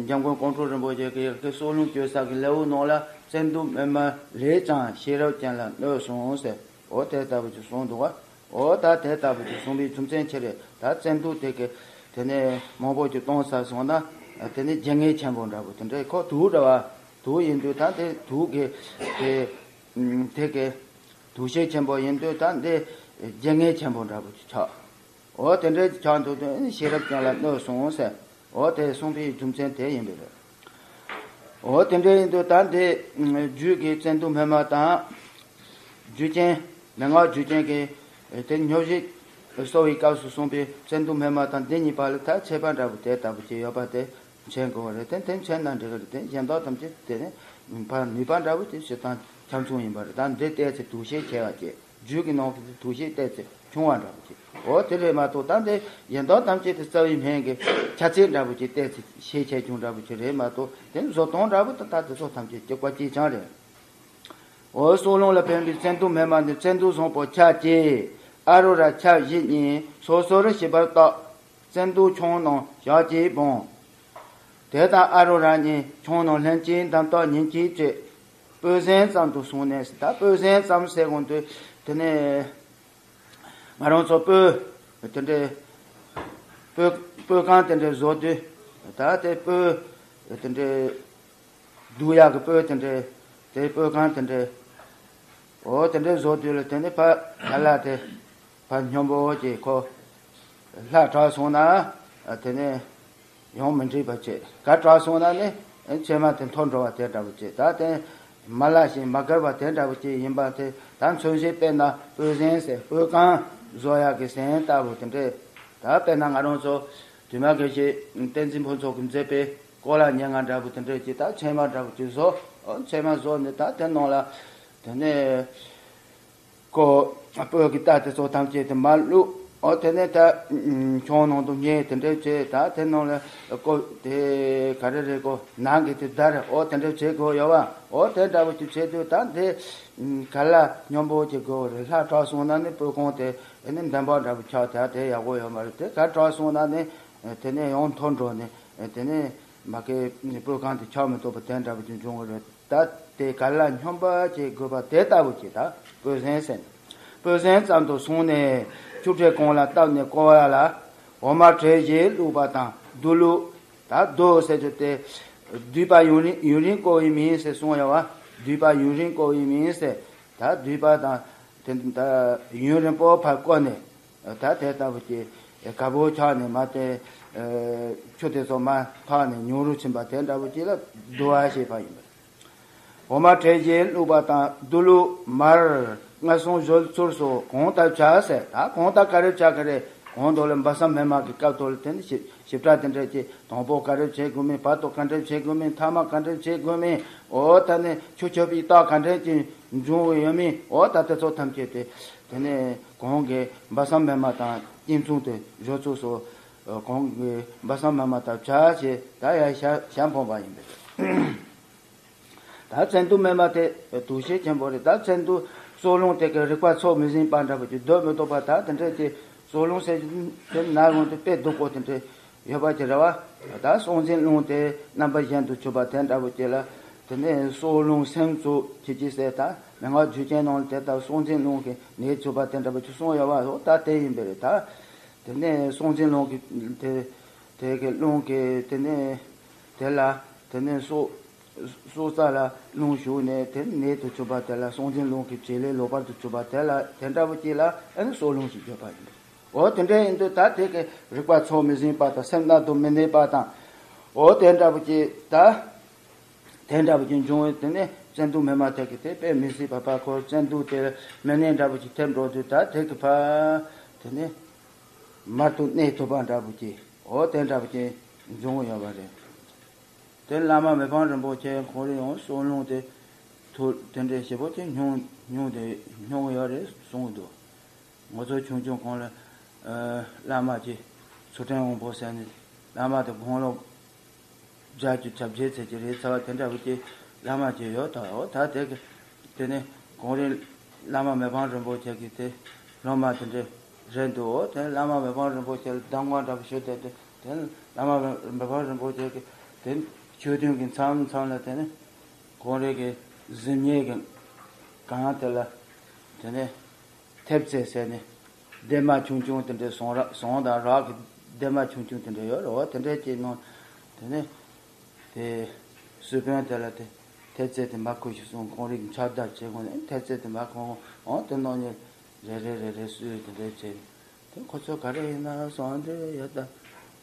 འཇམ་མགོན་ཀོང་སྤྲུལ་རིན་པོ་ཆེ་གིས་ཡ་གི་སྲོག་རླུང་གཅོད་ས་གི་ལེའུ་ནང་ལ། བཙན་དུག་སྨན་མ་ལས་ཀྱང་ཤེས་རབ་ཅན་ལ་གནོད་གསུངས་ཟེར། འོ། དེ་ལྟ་བུ་ཅིག་གསུངས་འདུག་བ། འོ། ད་དེ་ལྟ་བུ་ཅིག་གསུངས་པའི་རྒྱུ་མཚན་ཅི་རེད། ད་བཙན་དུག་དེ་གི་དེ་ནས་མང་པོ་ཅིག་གཏོང་ཚར་སོང་ན། དེ་ནས་རྒྱུ་ངན་ཆེན་པོ་འདྲ་པོ་དེ་འདྲ། ཁོ་དུག་འདྲ་བ། དུག་ཡིན་དུས་ད་དེ་དུག་གི་དེ་དེ་གི་དུག་ཤེད་ཆེན་པོ་ཡིན་དུས་ད་འདི་རྒྱུ་ངན་ཆེན་པོ་འདྲ་པོ་ཅིག་ཆགས། འོ། དེ་འདྲའི་ཆགས་འདུག་དུས་ཤེས་རབ་ཅན་ལ་གནོད་གསུངས་ཟེར། འོ། དེ་གསུངས་པའི་རྒྱུ་མཚན་དེ་ཡིན་པས་རེད། འོ། དེ་འདྲ་ཡིན་དུས་ད་འདི་རྒྱུད་ཀྱི་བཙན་དུག་སྨན་མ་དང་། རྒྱུད་ཆེན། མན་ངག་རྒྱུད་ཆེན་གྱི་དེ་སྨྱོ་བྱེད་གསོ་བའི་སྐབས་སུ་གསུངས་པའི་བཙན་དུག་སྨན་མ་དང་འདི་གཉིས་པ་ལ་ད་ཁྱད་པར་འདྲ་པོ་དེ་ལྟ་བུ་ཅིག་ཡོད་པ་དེ་མཁྱེན་དགོས་པ་རེད། དེ་དེ་མཁྱེན་ན་འགྲིག་གི་རེད། དེ་གཞན་དག་ཐམས་ཅད་དེ་ནི་ཕར་ནུས་པ་འདྲ་པོ་དེ་སྤྱིར་བཏང་ཁྱབ་མཚུངས་ཡིན་པ་རེད། ད་འདི་བལྟས་ཚེ་དུག་ཤེད་ཆེ་བ་བཅས། རྒྱུད་ཀྱི་ནང་གི་དུག་ཤེད་བལྟས་ཚེ་ཆུང་བ་འདྲ་པོ་ཅིག་འོ། དེ་རེད་མ་གཏོགས་ད་འདི་གཞན་དག་ཐམས་ཅད་དེ་རྩ་བའི་སྨན་གྱི་ཁྱད་ཆོས་འདྲ་པོ་ཅིག་བལྟས་ཚེ་ཤེད་ཆེ་ཆུང་འདྲ་པོ་ཅིག་རེད་མ་གཏོགས། དེ་བཟོ་སྟངས་འདྲ་པོ་དང་ད་དེ་ཚོ་ཐམས་ཅད་གཅིག་པ་གཅིག་རྐྱང་རེད། འོ། སྲོག་རླུང་ལ་ཕན་པའི་བཙན་དུག་སྨན་མ་ནི་བཙན་དུག་བཟང་པོ་ཆ་བཅས་ཨ་རུ་ར་ཆ་བཞི་གཉིས་སོ་སོར་ཞིབ་པར་བརྟག་བཙན་དུག་ཆུང་རྣམས་ཞག་གཅིག་སྦང་། དེ་དང་ཨ་རུ་ར་གཉིས་ཆུང་རྣམས་ལྷན་ཅིག་འདམ་བརྟག་ཉིན་གཅིག་བྱེད། སྤོས་ཟན་ཙམ་དུ་བསྲུངས་ནས། ད་སྤོས་ཟན་ཙམ་ཟེར་གོང་དུ་དེ་ནས་ང་རང་ཚོ་སྤོས་དེ་འདྲའི་སྤོས་སྤོས་རྐང་དེ་འདྲའི་བཟོ་དུས། ད་དེ་སྤོས་དེ་འདྲའི་བདུག་ཡག་གི་སྤོས་དེ་འདྲའི་དེ་སྤོས་རྐང་དེ་འདྲའི། འོ། དེ་འདྲའི་བཟོ་དུས་ལ་དེ་ནས་ཕར་ག་ལ་དེ་ཕར་སྙོམས་པོ་བྱས་ཁོ་ལྷ་གྲགས་སོང་ན། དེ་ནས་ཡང་མི་འགྲིག་པ་བྱས། ག་གྲགས་སོང་ན་ནི་མཆིལ་མ་དེ་འཐོར་འགྲོ་བ་དེ་འདྲ་པོ་བྱས། ད་དེ་མ་ལྷག་ཞིང་མ་གར་བ་དེ་འདྲ་པོ་ཅིག་ཡིན་པ་དེ། ད་མཚོན་བྱེད་དཔེར་ན་སྤོས་ཟན་ཟེར། སྤོས་རྐང་བཟོ་ཡག་གི་ཟན་ལྟ་བུ་དེ་འདྲས། ད་དཔེར་ན་ང་རང་ཚོ་དུ་མ་དགེ་བཤེས་བསྟན་འཛིན་ཕུན་ཚོགས་ཀྱིས་མཛད་པའི་ཀོ་ལ་ཉེར་ལྔ་འདྲ་པོ་དེ་འདྲས་ཀྱི་ད་མཆིལ་མ་འདྲ་པོ་ཅིག་བཟོ། འོ། མཆིལ་མ་བཟོ་ནས་ད་དེ་ནང་ལ་དེ་ནས་ཀོ་སྤོས་ཀྱི་རྟ་དེ་ཚོ་ཐམས་ཅད་དེ་མར་བླུགས། འོ། དེ་ནས་ད་ཆང་ནང་དུ་བསྙལ། དེ་འདྲས་བྱས། ད་དེ་ནང་ལ་ཀོ་དེ་ག་རེ་རེད། ཀོ་ནང་གི་དེ་བརྡར། འོ། དེ་འདྲས་བྱེད་དགོས་ཡོད་བ། འོ། དེ་འདྲ་པོ་ཅིག་བྱེད་དུས་ད་དེ་ག་ལ་སྙོམས་པོ་བྱེད་དགོས་རེད། ལྷ་གྲགས་སོང་ན་ནི་སྤོས་རྐང་དེ་ཨེ་ནི་འདམ་བག་འདྲ་པོ་ཆགས། ད་དེ་ཡག་པོ་ཡོད་མ་རེད། དེ་ག་གྲགས་སོང་ན་ནི་དེ་ནས་ཡང་འཐོར་འགྲོ་ནས་དེ་ནས་མ་གི་སྤོས་རྐང་དེ་ཆགས་མི་ཐུབ་པ་དེ་འདྲ་པོ་ཅིག་འབྱུང་གི་རེད། ད་དེ་ག་ལ་སྙོམས་པོ་བྱེད་དགོས་པ་དེ་ལྟ་བུ་ཅིག་ད་སྤོས་ཟན་ཟེར། སྤོས་ཟན་ཙམ་དུ་བསྲུངས་ནས་ཆུ་ཕྲན་གང་ལ་བཏབ་ནས་བསྐོལ་བ་ལ་འོ་མ་བྲེ་ཞིག་བླུགས་པ་དང་བསྡུ་བླུགས། ད་བསྡུ་ཟེར་རྒྱུ་དེ་བསྡུས་པ་ཡུན་རིང་ཡུན་རིང་བསྐོལ་བའི་མིང་ཟེར་གསུངས་ཡོད་བ། བསྡུས་པ་ཡུན་རིང་བསྐོལ་བའི་མིང་ཟེར། ད་བསྡུས་པ་དང་དེ་ད་ཡུན་རིང་པོ་ཕར་བསྐོལ་ནས། ད་དེ་ལྟ་བུ་ཅིག་ག་བོ་ཆགས་ནས་མ་དེ་ཆུ་དེ་ཚོ་མར་འཕགས་ནས་ཉུང་རུ་ཕྱིན་པ་དེ་འདྲ་བོ་ཅིག་ལ་བསྡུ་བ་ཞེས་པ་ཡིན་པ། འོ་མ་བྲེ་ཞིག་བླུགས་པ་དང་བསྡུ་བླུགས་མར་མངར་གསུམ་བཞོ་ཚུལ་སོགས་གང་ལྟར་བྱ་ཟེར། ད་གང་ལྟར་ག་རེ་བྱ་གི་རེད། གོང་དུ་ལ་སྦ་གསང་སྨན་མ་གི་སྐབས་ཐོག་ལ་དེ་ནི་ཞིབ་ཞིབ་ཕྲ་དེ་འདྲ་ཅིག་དང་པོ་ག་རེ་བྱེད་དགོས་མིན། བར་དུ་ག་འདྲ་བྱེད་དགོས་མིན། ཐ་མ་ག་འདྲ་བྱེད་དགོས་མིན། འོ་ད་ནི་ཆུ་ཆབ་པའི་རྟགས་ག་འདྲ་ཅིག་འབྱུང་གི་ཡོད་མིན། འོ་ད་དེ་ཚོ་ཐམས་ཅད་དེ་དེ་ནས་གོང་གི་སྦ་གསང་སྨན་མ་དང་གཅིག་མཚུངས་ཏེ་བཞོ་ཚུལ་སོགས་གོང་གི་སྦ་གསང་སྨན་མ་དང་བྱ་ཞེས་ད་ཡར་ཞལ་ཞལ་འཕངས་པ་ཡིན་པས། ད་བཙན་དུག་སྨན་མ་དེ་དུག་ཤེད་ཆེན་པོ་རེད། ད་བཙན་དུག་སྲོག་རླུང་དེ་གའི་རིག་པ་ཚོགས་མི་ཟིན་པ་འདྲ་པོ་ཅིག་སྡོད་མི་ཐུབ་པ། ད་དེ་འདྲས་ཀྱི་སྲོག་རླུང་ཟེར་དེ་ན་གོང་དུ་དཔེ་སྡུག་པོ་དེ་འདྲས་ཡོད་པ་ཅིག་རེད་བ། ད་སྲོག་འཛིན་རླུང་དེ་རྣམ་པ་གཞན་དུ་གྱུར་པ་དེ་འདྲ་པོ་ཅིག་ལ། དེ་ནས་སྲོག་རླུང་སེམས་ཚུགས་ཁྱེད་ཀྱིས་ཟེར། ད་མན་ངག་རྒྱུད་ཆེན་ནང་ལ་དེ་ལྟར་སྲོག་འཛིན་རླུང་གི་ནད་གྱུར་པ་དེ་འདྲ་པོ་ཅིག་གསུངས་ཡོད་བ། འོ་ད་དེ་ཡིན་པས་རེད། ད་དེ་ནས་སྲོག་འཛིན་རླུང་གི་དེ་དེ་གི་རླུང་གི་དེ་ནས་དེ་ལ་དེ་ནས་སྲོག་སྲོག་རྩ་ལ་རླུང་ཞུགས་ནས་དེ་ནད་དུ་གྱུར་པ་དེ་ལ། སྲོག་འཛིན་རླུང་གི་བྱེད་ལས་ལོག་པར་དུ་གྱུར་པ་དེ་ལ་དེ་འདྲ་བོ་ཅིག་ལ་ཨ་ནི་སྲོག་རླུང་ཞེས་བརྗོད་པ་ཡིན། འོ་དེ་འདྲ་ཡིན་དུས་ད་དེ་གི་རིག་པ་ཚོགས་མི་ཟིན་པ་དང་སེམས་རྣལ་དུ་མི་གནས་པ་དང་། འོ་དེ་འདྲ་བོ་ཅིག་ད་དེ་འདྲ་བོ་ཅིག་འབྱུང་བས། དེ་ནས་བཙན་དུག་སྨན་མ་དེ་གི་དེ་དཔེ་མི་སྲིད་པ་ཕར་ཁོ་བཙན་དུག་དེ་སྨན་སྣེ་འདྲ་བོ་ཅིག་ཐེབས་འགྲོ་དུས་ད་དེ་གི་ཕར་དེ་ནས་མར་དུ་གནས་ཐུབ་པ་འདྲ་བོ་ཅིག་འོ་དེ་འདྲ་བོ་ཅིག་འབྱུང་ཡོད་པ་རེད། དེ་བླ་མ་མི་ཕམ་རིན་པོ་ཆེ་ཁོང་རང་ཡང་སྲོག་རླུང་དེ་ཐུར་དེ་འདྲའི་ཞེ་པོ་ཅིག་སྙུང་སྙུང་དེ་སྙུང་ཡོད་རེད་གསུངས་འདུག་ང་ཚོ་ཆུང་ཆུང་གོང་ལ་ཨ་བླ་མ་ཅིག་ཚུལ་ཁྲིམས་དབང་པོ་ཟེར་ནས་ བླ་མ་དང་དགུང་ལོ་བརྒྱད་ཅུ་གྱ་བརྒྱད་ཚད་ཀྱི་རེད་ཚ་བ་དེ་འདྲ་བོ་ཅིག་བླ་མ་ཅིག་ཡོད་ད། འོ་ད་དེ་གི་དེ་ནས་གངས་རི་བླ་མ་མི་ཕམ་རིན་པོ་ཆེ་གི་དེ་སློབ་མ་དེ་འདྲ་རེད་འདུག་འོ་དེ་བླ་མ་མི་ཕམ་རིན་པོ་ཆེ་ལ་གདམས་ངག་འདྲ་བོ་ཞུས་ཏེ་དེ་དེ་བླ་མ་མི་ཕམ་རིན་པོ་ཆེ་གི་དེ་ཆོས་ཐུན་གི་མཚམས་མཚམས་ལ་དེ་ནས་གངས་རི་གི་གཟི་ཉལ་གི་གང་དེ་ལ་དེ་ནས་ཐེབས་རྩེ་ཟེར་ནས་སྡེར་མ་ཆུང་ཆུང་དེ་འདྲའི་ཟངས་རག་ཟངས་དང་རག་གི་སྡེར་མ་ཆུང་ཆུང་དེ་འདྲ་ཡོད་རེད། འོ་དེ་འདྲའི་ཅིག་ནང་དེ་ནས་དེ་སུ་དཔོན་དེ་ལ་དེ་ཐེབས་རྩེ་དེ་མར་ཁུར་ཞིག་སོང་གངས་རི་གི་ཆར་ལྟར་བྱེད་དགོས་ནས་ཐེབས་རྩེ་དེ་མར་ཁུར་འོང་དེ་ནང་ནས་རེ་རེ་རེ་རེ་སུས་དེ་འདྲའི་བྱས། དེ་ཁོ་ཚོ་ག་རེ་ཡིན་ན་བསམ་འདྲ་ཡོད་ད།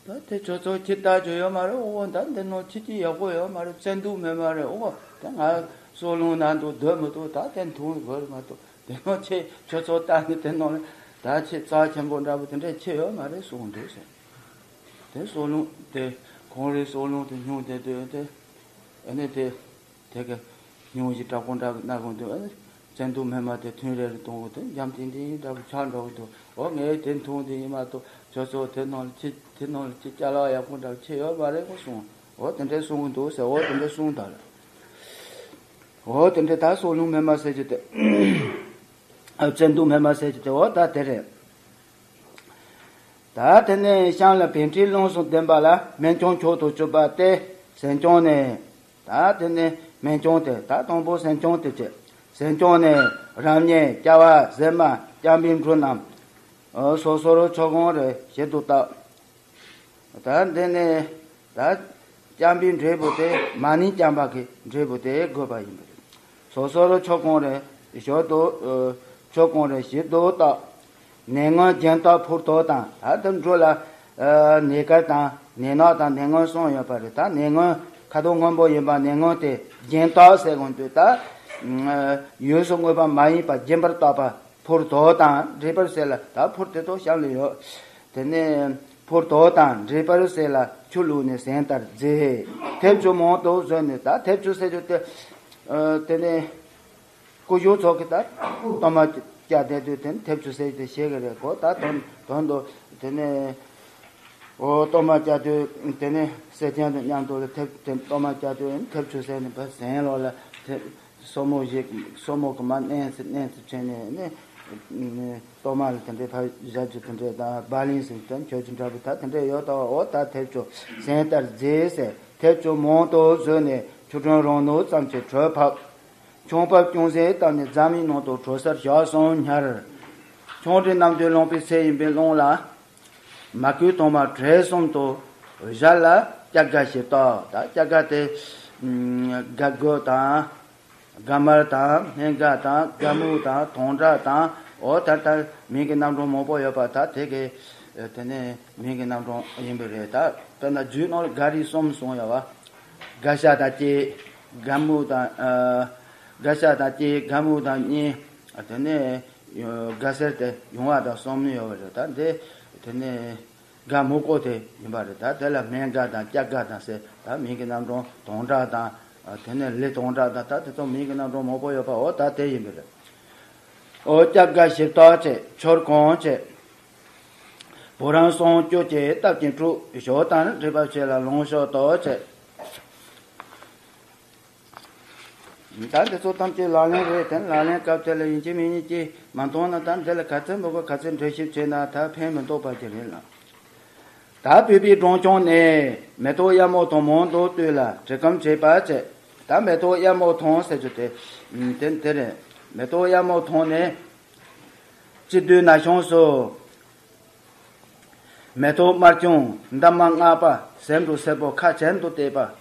ད་དེ་ཁྱོད་ཚོ་ཁྱི་ལྟ་རྒྱུ་ཡོད་མ་རེད། ཨོ་ད་འདི་ནང་ཁྱི་ཁྱི་ཡག་པོ་ཡོད་མ་རེད། བཙན་དུག་མེད་མ་རེད། ཨོ་དེ་ང་སྲོག་རླུང་ན་འདུག་སྡོད་མི་ཐུབ། ད་དེ་འཐུང་དགོས་རེད་མ་གཏོགས་དེ་ནང་ཁྱི་ཁྱོད་ཚོ་ལྟ་ནི་དེ་ནང་ལ་ད་ཁྱི་རྩ་ཆེན་པོ་འདྲ་པོ་དེ་འདྲས་ཁྱི་ཡོད་མ་རེད་གསུངས་འདུག་ཟེར། དེ་སྲོག་རླུང་དེ་གངས་རིའི་སྲོག་རླུང་དེ་སྨྱུང་དེ་དུས་དེ་ཨ་ནི་དེ། དེ་ག་སྨྱུང་གཞི་དྲག་པོ་འདྲ་གི་སྣ་ཁུང་དུ་བཙན་དུག་མེ་མ་དེ་ཐུན་རེ་རེ་གཏོང་གི་དེ་འཇམ་ཐིང་ཐིང་འདྲ་བོ་ཆགས་འགྲོ་གི་འདུག་འོ་ངས་དེ་འཐུང་དེ་ཡིན་མ་གཏོགས་ཁྱོད་ཚོ་དེ་ནང་ལ་ཅི་དེ་ནང་ལ་ཅི་ཅ་ལག་ཡག་པོ་འདྲ་བོ་ཅི་ཡོད་མ་རེད་གོ་གསུངས། འོ་དེ་འདྲས་གསུང་གི་འདུག་ཟེར། འོ་དེ་འདྲས་གསུངས་དང་། འོ་དེ་འདྲས་ད་སྲོག་རླུང་མེ་མ་ཟེར་གྱི་དེ་བཙན་དུག་མེ་མ་ཟེར་གྱི་དེ་འོ་ད་དེ་རེད། ད་དེ་ནས་ཤང་ལ་བན་ཁྲི་རླུང་གསུམ་ལྡན་པ་ལ་སྨན་ལྕམ་མཆོག་ཏུ་གྱུར་པ་སྟེ་སྲས་ལྕམ་ནས། ད་དེ་ནས་སྨན་ལྕམ་དེ་ད་དང་པོ་སྲས་ལྕམ་དེ་བྱས། སྲས་ལྕམ་ནས་རབ་བརྙེས་སྐྱ་བ་གཟེར་མ་རྐྱང་པའི་འབྲུ་རྣམས་སོ་སོར་ཆོས་གོང་རེ་བཞིན་དུ་བཏབ། ད་འདི་ནས་ད་རྐྱང་པའི་འབྲས་བུ་དེ་མ་ཎི་རྐྱང་པ་གི་འབྲས་བུ་དེ་དགོས་པ་ཡིན་པ་རེད། སོ་སོར་ཆོས་གོང་རེ་བཞིན་དུ་ཆོས་གོང་རེ་བཞིན་དུ་བཏབ། ནད་ངན་སྦྱིན་བདག་ཕུར་དོ་དང་ད་དེ་འབྲུ་ལ་ནས་དཀར་དང་ནས་ནག་དང་ནད་ངན་གསུམ་ཡོད་པ་རེད། ད་ནད་ངན་ཁ་དོག་སྔོན་པོ་ཡིན་པ་ནད་ངན་དེ་སྦྱིན་བདག་ཟེར་དགོས་འདུག་ད་ཡོངས་སུ་བསྔོས་པ་མ་ཡིན་པ་སྦྱིན་པར་བཏགས་པ་ཕུར་དོ་དང་འབྲས་བུར་ཟེར་ལ་ད་ཕུར་དེ་ཚོ་གཤམ་ལ་ཡོད། དེ་ནས་ཕུར་དོ་དང་འབྲས་བུར་ཟེར་ལ་ཆུ་བླུགས་ནས་ཟན་ལྟར་མཛེས། ཐེབས་ཆུ་མང་དུ་བཟོས་ནས་ད་ཐེབས་ཆུ་ཟེར་རྒྱུ་དེ་དེ་ནས། སྐུ་ཞབས་ཚོ་གི་ད་གཏོར་མ་བཅའ་བསྡད་དུས་དེ་ནི་ཐེབས་ཆུ་ཟེར་དེ་ཤེས་གི་རེད་གོ། ད་དོན་དོན་དུ་དེ་ནས་ཨོ་གཏོར་མ་བཅའ་དུས་དེ་ནས་སེར་ཆེན་དང་མཉམ་དུ་ལ་ཐེབས་དེ་གཏོར་མ་བཅའ་དུས་ཐེབས་ཆུ་ཟེར་ནས་བ་ཟན་ལོག་ལ་ཐེབས་སོར་མོ་ཞིག་སོར་མོ་གི་མ་མནན་སི་མནན་སི་བྱས་ནས་ནས་གཏོར་མ་ལ་དེ་འདྲའི་ཕ་བཞག་རྒྱུ་དེ་འདྲའི་ད་བ་ལིང་སི་དང་ཁྱོད་ཀྱི་འདྲ་བོ་ད་དེ་འདྲའི་ཡོད་ད། ཨོ་ད་ཐེབས་ཆུ་ཟན་ལྟར་མཛེས་ཟེར་ཐེབས་ཆུ་མང་དུ་བཟོས་ནས་ཆུ་དྲོན་རང་ནུབ་ཙམ་གྱི་དྲོད་ཕབ། ཆང་ཕབ་ཅུང་ཟད་བཏབ་ནས་རྫ་མའི་ནང་དུ་དྲོད་སར་ཞག་གསུམ་ཉར། ཆང་དྲི་རྣམས་དུས་ལོངས་པའི་ཚེ་ཡིན་པས་རླུང་ལ། མ་བསྐུལ་དྭངས་མ་བྲེ་གསུམ་དུ་བཞག་ལ་སྐྱ་དགའ་ཞེས་བཏགས། ད་སྐྱ་དགའ་དེ་དགའ་དགོས་དང་དགའ་མར་དང་སྨན་དགའ་དང་དགའ་མོ་དང་དོང་ཁྲ་དང་། འོ་ད་ལྟ་མིང་གི་རྣམ་གྲངས་མང་པོ་ཡོད་པ་ད་དེ་གི་དེ་ནས་མིང་གི་རྣམ་གྲངས་ཡིན་པ་རེད། ད་དཔེར་ན་རྒྱུད་ནང་ལ་དགའ་རིགས་གསུམ་གསུངས་ཡོད་པ། དགའ་ཤ་དང་བཅས་དགའ་མོ་དང་། ཨ། དགའ་ཤ་དང་བཅས་དགའ་མོ་དང་གཉིས། དེ་ནས་དགའ་སེར་དེ་ཡོང་བ་དང་གསུམ་ནི་ཡོད་པ་རེད། ད་འདི་དེ་ནས་དགའ་མོ་ཀོ་དེ་ཡིན་པ་རེད། ད་དེ་ལ་སྨན་དགའ་དང་སྐྱ་དགའ་དང་ཟེར་ད་མིང་གི་རྣམ་གྲངས་དོང་ཁྲ་དང་། དེ་ནས་ལི་དོང་ཁྲ་དང་ད་དེ་ཚོ་མིང་གི་རྣམ་གྲངས་མང་པོ་ཡོད་པ། འོ་ད་དེ་ཡིན་པ་རེད། ཨོ་སྐྱ་དགའ་ཞིབ་བཏགས་བྱས་ཆོར་གང་བྱས། བུ་རམ་གསུམ་བཅུ་བཅས་སྟབས་ཀྱིས་དཀྲུགས། ཞོ་དང་འབྲས་བབས་ཆེ་ལ་ལོངས་སྤྱོད་དོ་བྱས། ད་འདི་ཚོ་ཐམས་ཅད་ལག་ལེན་རེད་དེ། ལག་ལེན་སྐབས་དེ་ལ་ཡིན་གཅིག་མིན་གཉིས་ཀྱིས་མ་མཐོང་ན་ད་འདི་ལ་ག་ཚོད་མི་དགོས། ག་ཚོད་འགྲེལ་བཤད་བྱས་ན་ད་ཕན་མི་ཐོགས་པ་ཅིག་རེད་ལ། ད་བོད་པའི་སྒྲུང་ཆུང་ནས་མེ་ཏོག་གཡར་མོ་ཐོང་མང་དུ་བཏུས་ལ་བྲིས་སྐུམ་བྱས་པ་བྱས། ད་མེ་ཏོག་གཡར་མོ་ཐོང་ཟེར་རྒྱུ་དེ་དེ་དེ་རེད། མེ་ཏོག་གཡར་མོ་ཐོང་ནས་སྤྱི་བདུད་ནག་ཆུང་སོགས། མེ་ཏོག་དམར་ཆུང་འདབ་མ་ལྔ་པ། ཟེའུ་འབྲུ་སེར་པོ་ཁ་གྱེན་དུ་བལྟས་པ།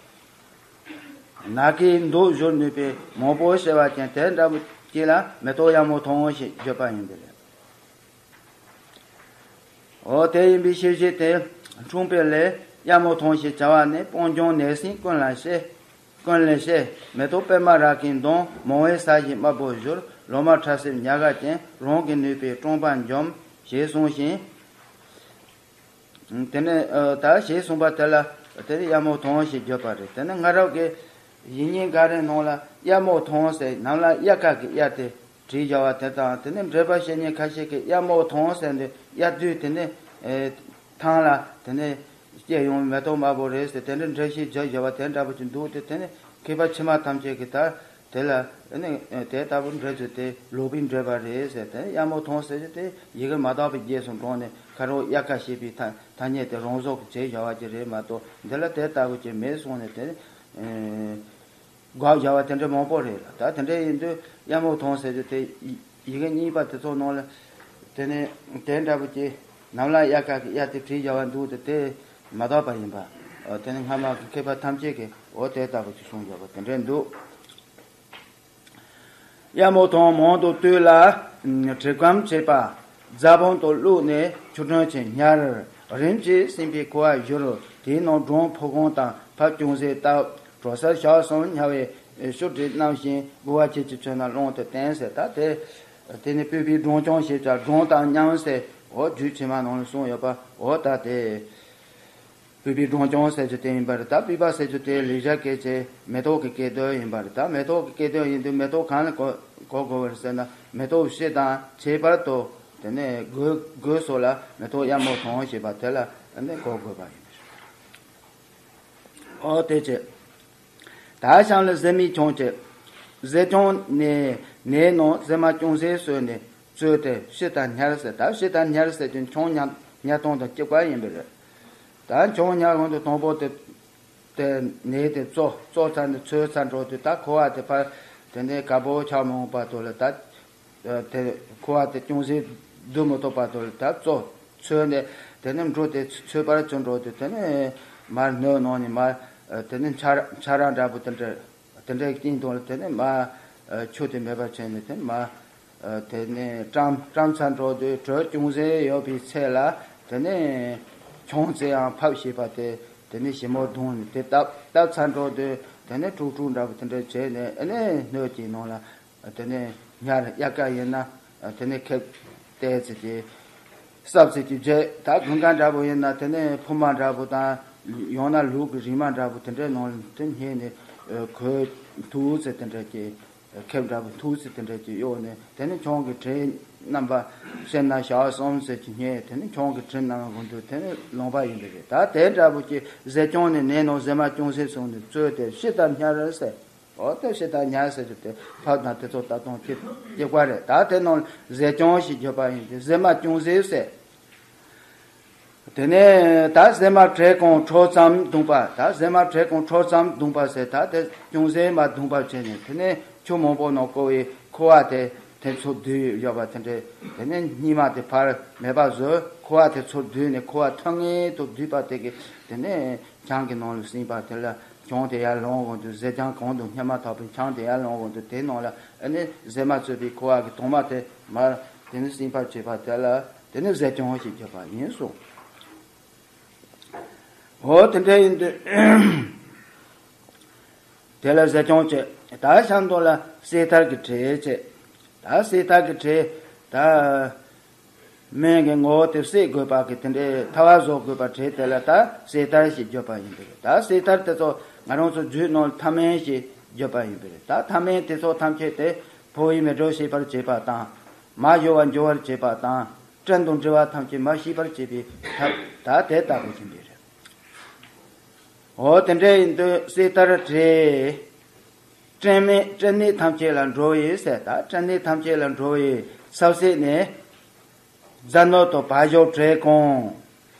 ནག་གི་མདོག་བཞུར་ནུས་པའི་མང་པོ་ཞེས་པ་ཅན་དེ་འདྲ་བོ་ཅིག་ལ་མེ་ཏོག་གཡར་མོ་ཐོང་ཞེས་བརྗོད་པ་ཡིན་པས། འོ་དེ་ཡིན་པའི་ཤེས་བྱེད་དེ་འཁྲུངས་པའི་ལས་གཡར་མོ་ཐོང་ཞེས་བྱ་བ་ནི་སྤང་ལྗོངས་ནས་ཟིན་ཀུན་ལ་བཤད། ཀུན་ལས་བཤད། མེ་ཏོག་པད་མ་ར་གའི་མདོངས་མང་བས་ས་གཞི་དམར་པོར་བཞུར། ལོ་མ་ཁྲ་སེར་ཉ་ག་ཅན་རང་གི་ནུས་པས་བཀྲོངས་པ་འཇོམས། ཞེས་གསུངས་ཤིང་། དེ་ནས་ད་ཞེས་གསུངས་པ་དེ་ལ་དེ་ནི་གཡར་མོ་ཐོང་ཞེས་བརྗོད་པ་རེད། དེ་ནི་སྔ་རབས་ཀྱི་ཡིག་རྙིང་འགའ་རེའི་ནང་ལ་གཡར་མོ་ཐོང་ཟེར་ནམ་ལ་དབྱར་ཁ་གི་དབྱར་དེ་བྲིས་བཞག་པ་དེ་དང་། དེ་ནས་འགྲེལ་པ་བཤད་མཁན་ཁ་ཤས་ཀྱིས་གཡར་མོ་ཐོང་ཟེར་འདི་དབྱར་དུས་དེ་ནས་ཐང་ལ་དེ་ནས་ སྐྱེ་ཡོང་མེ་ཏོག་དམར་པོ་རེད་ཟེར། དེ་འདྲའི་འགྲེལ་བཤད་བརྒྱབ་བཞག་པ་དེ་འདྲ་པོ་ཅིག་འདུག་སྟེ། དེ་ནི་མཁས་པ་ཕྱི་མ་ཐམས་ཅད་ཀྱིས་ད་དེ་ལ་ཨ་ནི་དེ་ལྟ་བུ་འགྲེལ་བརྗོད་དེ་ལོག་པའི་འགྲེལ་པ་རེད་ཟེར། དེ་ནི་གཡང་མོ་ཐོང་ཟེར་རྒྱུ་དེ་ཡི་གེ་མ་དག་པའི་རྗེས་སུ་འབྲངས་ནས་ཁ་རོག་དབྱར་ཁ་ཞེས་པའི་ཐ་ཐ་སྙད་དེ་རང་བཟོ་གི་བྱས་བཞག་པ་ཅིག་རེད་མ་གཏོགས། འདི་ལ་དེ་ལྟ་བུ་ཅིག་མེད་གསུངས་ནས་དེ་ནི་དགག་བཞག་པ་དེ་འདྲ་མང་པོ་རེད་ལ། ད་དེ་འདྲ་ཡིན་དུས་གཡང་མོ་ཐོང་ཟེར་རྒྱུ་དེ་ཡི་ཡི་གེ་གཉིས་པ་དེ་ཚོ་ནང་ལ་དེ་ནི་དེ་འདྲ་པོ་ཅིག་ནམ་ལངས་དབྱར་ཁ་གི་དབྱར་དེ་བྲིས་བཞག་པ་འདུག་སྟེ། དེ་མ་དག་པ་ཡིན་པ། ཨ། དེ་ནི་སྔ་མ་གི་མཁས་པ་ཐམས་ཅད་ཀྱིས་འོ་དེ་ལྟ་བུ་ཅིག་གསུངས་བཞག་པ་དེ་འདྲ་འདུག་གཡང་མོ་ཐོང་མང་དུ་བཏུས་ལ། ཨ། བྲིས་སྐམ་བྱས་པ་རྫ་བོང་དུ་བླུགས་ནས་ཆུ་དྲོན་ཆེན་ཉར། རིམ་གྱིས་སྲིན་པོའི་ཁུ་བ་བཞུར། དེའི་ནང་སྦྲང་ཕོ་གོང་དང་ཕག་ཅུང་ཟད་བཏབ། དྲོ་སར་ཞག་གསུམ་ཉར་བའི་ཤུགས་དྲག་རྣམ་བཞིན་དགུ་བ་ཁྱེད་ཀྱི་ཚོད་ན་ལོང་དུ་བསྟན་ཟེར། ད་དེ་དེ་ནི་སྤོས་པའི་སྦྲང་ཆུང་ཞེས་བྱ་སྦྲང་དང་མཉམ་ཟེར། འོ་རྒྱུད་ཕྱི་མ་ནང་ལ་གསུངས་ཡོད་པ། འོ་ད་དེ་སྤོས་པའི་སྦྲང་ཆུང་ཟེར་རྒྱུ་དེ་ཡིན་པ་རེད། ད་སྤོས་པ་ཟེར་རྒྱུ་དེ་ལེགས་སྦྱར་སྐད་ཆའི་མེ་ཏོག་གི་སྐད་དོད་ཡིན་པ་རེད། ད་མེ་ཏོག་གི་སྐད་དོད་ཡིན་དུས་མེ་ཏོག་གང་ལ་གོ་གོ་དགོས་པ་རེད་ཟེར་ན། མེ་ཏོག་སྤྱི་དང་ཁྱད་པར་དུ་དེ་ནས་དགོས་དགོས་སོགས་ལ་མེ་ཏོག་གཡང་མོ་ཐོང་ཞེས་པ་དེ་ལ་ནི་གོ་དགོས་པ་ཡིན་པ་རེད། འོ་དེ་བྱས། ད་གཤམ་ལ་གཟེ་མའི་ཆུང་བྱས། གཟེ་ཆུང་ནས་ནས་ནང་གཟེ་མ་ཅུང་ཟད་བཟོས་ནས་བཙོས་ཏེ་ཕྱི་དང་ཉར་ཟེར། ད་ཕྱི་དང་ཉར་ཟེར་རྒྱུ་ཆུང་ཉར་ཉར་སྟངས་དང་གཅིག་པ་ཡིན་པ་རེད། ད་ཆུང་ཉར་གོང་དུ་དང་པོ་དེ་དེ་ནས་དེ་བཙོ་བཙོ་ཚར་ནས་ཚོས་ཚར་འགྲོ་དུས། ད་ཁུ་བ་དེ་ཕར་དེ་ནས་དཀར་པོ་ཆགས་མ་འོངས་བར་དུ་ལ་ད། དེ་ཁུ་བ་དེ་ཅུང་ཟད་བསྡུ་མི་ཐུབ་པ་དུ་ད་བཙོ་ཚོས་ནས་དེ་ནས་འབྲུ་དེ་ཚོས་པར་བྱུང་འགྲོ་དུས། དེ་ནས་མར་སྣོད་ནང་ནས་མར་དེ་ནས་འཕྱར་འཕྱར་ར་འདྲ་པོ་དེ་འདྲ་དེ་འདྲའི་སྟེང་དུ་དེ་ནས་མར་ཆུ་དེ་མེད་པར་བྱས་ནས་དེ་ནས་མར་དེ་ནས་བཀྲམ་བཀྲམ་ཚར་འགྲོ་དུས། དྲོད་ཅུང་ཟད་ཡོད་པའི་ཚད་ལ་དེ་ནས་ཆང་ཙེ་ཡང་ཕབ་ཞེས་པ་དེ་དེ་ནས་ཞིབ་མོ་བརྡུངས་ནས་དེ་བཏབ་བཏབ་ཚར་འགྲོ་དུས། དེ་ནས་དཀྲུག་དཀྲུག་འདྲ་པོ་དེ་འདྲ་བྱས་ནས། ཨ་ནི་སྣོད་ཀྱི་ནང་ལ་དེ་ནས་ཉར། དབྱར་ཁ་ཡིན་ན་དེ་ནས་ཁེབས་བལྟས་ཚེ་གི་སྲབ་ཚེ་གི་བརྗེད། ད་དགུན་ཁ་འདྲ་པོ་ཡིན་ན་དེ་ནས་ཕུབ་མ་འདྲ་པོ་དང་ཡང་ན་ལུག་གི་རིལ་མ་འདྲ་པོ་དེ་འདྲའི་ནང་དུ་བསྙལ་ནས་གོས་འཐུ་ཚེ་དེ་འདྲ་གི་ཁེབས་འདྲ་པོ་འཐུ་ཚེ་དེ་འདྲ་གི་གཡོགས་ནས། དེ་ནས་ཆང་གི་དྲི་མནམ་པ་སེམས་ན་ཞག་གསུམ་ཙམ་གྱི་བསྙལ། དེ་ནས་ཆང་གི་དྲི་མནམ་གོང་དུ་དེ་ནས་ལོང་པ་ཡིན་པ་རེད། ད་དེ་འདྲ་པོ་གི་གཟེ་ཆུང་ནས་ནས་ནང་གཟེ་མ་ཅུང་ཟད་བཟུང་ནས་བཙོས་ཏེ་ཕྱི་ལྟར་ཉར་ཟེར། འོ་དེ་ཕྱི་ལྟར་ཉར་ཟེར་རྒྱུ་དེ་ཕབ་དང་དེ་ཚོ་ལྟ་སྟངས་གཅིག་གཅིག་པ་རེད། ད་དེ་ནང་གཟེ་ཆུང་ཞེས་བརྗོད་པ་ཡིན་ཏེ། གཟེ་མ་ཅུང་ཟད་ཟེར། དེ་ནས་ད་གཟེ་མ་བྲེ་གང་འཕྲོ་ཙམ་བརྡུངས་པ། ད་གཟེ་མ་བྲེ་གང་འཕྲོ་ཙམ་བརྡུངས་པ་ཟེར། ད་དེ་ཅུང་ཟད་མ་བརྡུངས་པ་བྱས་ནས། དེ་ནས་ཆུ་མང་པོ་ནང་བསྐོལ་བའི་ཁུ་བ་དེ་དེ་ཚུར་བསྡུས་ཡོད་པ་དེ་འདྲས། དེ་ནས་སྙིགས་མ་དེ་ཕར་མེད་པ་བཟོས། ཁུ་བ་དེ་ཚུར་བསྡུས་ནས། ཁུ་བ་ཐོན་ངེས་དུ་བསྡུས་པ་དེ་གིས་དེ་ནས་ཆང་གི་ནང་ལ་བསྲིངས་པ་དེ་ལ། ཆང་དེ་ཡར་ལོང་གོང་དུ། གཟེ་ཆང་གང་དུ་སྙེ་མ་ཐག་པའི་ཆང་དེ་ཡར་ལོང་གོང་དུ། དེ་ནང་ལ་ཨ་ནི་གཟེ་མ་བཙོས་པའི་ཁུ་བ་གི་དྭངས་མ་དེ་མར་དེ་ནི་བསྲིངས་པར་བྱས་པ་དེ་ལ་དེ་ནི་གཟེ་ཆུང་ཞེས་བརྗོད་པ་ཡིན་གསུངས། འོ་དེ་འདྲ་ཡིན་དུས་དེ་ལ་གཟེ་ཆུང་བྱས། ད་གཤམ་དུ་ལ་བསྲེག་ཐར་གྱི་གྲས་བྱས། ད་བསྲེག་ཐར་གྱི་གྲས་ད་སྨན་གྱི་ངོ་བོ་དེ་བསྲེག་དགོས་པ་གི་དེ་འདྲའི་ཐར་བ་བཟོ་དགོས་པ་གྲས་དེ་ལ་ད་བསྲེག་ཐར་ཞེས་བརྗོད་པ་ཡིན་པས། ད་བསྲེག་ཐར་དེ་ཚོ་ང་རང་ཚོ་རྒྱུད་ནང་ཐ་སྨན་ཞེས་བརྗོད་པ་ཡིན་པས། ད་ཐ་སྨན་དེ་ཚོ་ཐམས་ཅད་དེ་ཕོ་བའི་མེ་དྲོད་སྐྱེད་པར་བྱེད་པ་དང་། མ་ཞུ་བར་འགྱུར་བར་བྱེད་པ་དང་། སྐྲན་དང་འབྲེལ་བ་ཐམས་ཅད་མར་ཞི་བར་བྱེད་པའི་ཐབས་ད་དེ་ལྟ་བུ་ཡིན་པས་རེད། འོ་དེ་འདྲ་ཡིན་དུས་བསྲེག་ཐར་གྲས། སྐྲན་ནད་སྐྲན་ནད་ཐམས་ཅད་ལ་འགྲོ་བའི་ཟེར། ད་སྐྲན་ནད་ཐམས་ཅད་ལ་འགྲོ་བའི་ཚབ་བསྲེག་ནས། རྫ་སྣོད་དང་བ་ཞོ་བྲེ་གང་།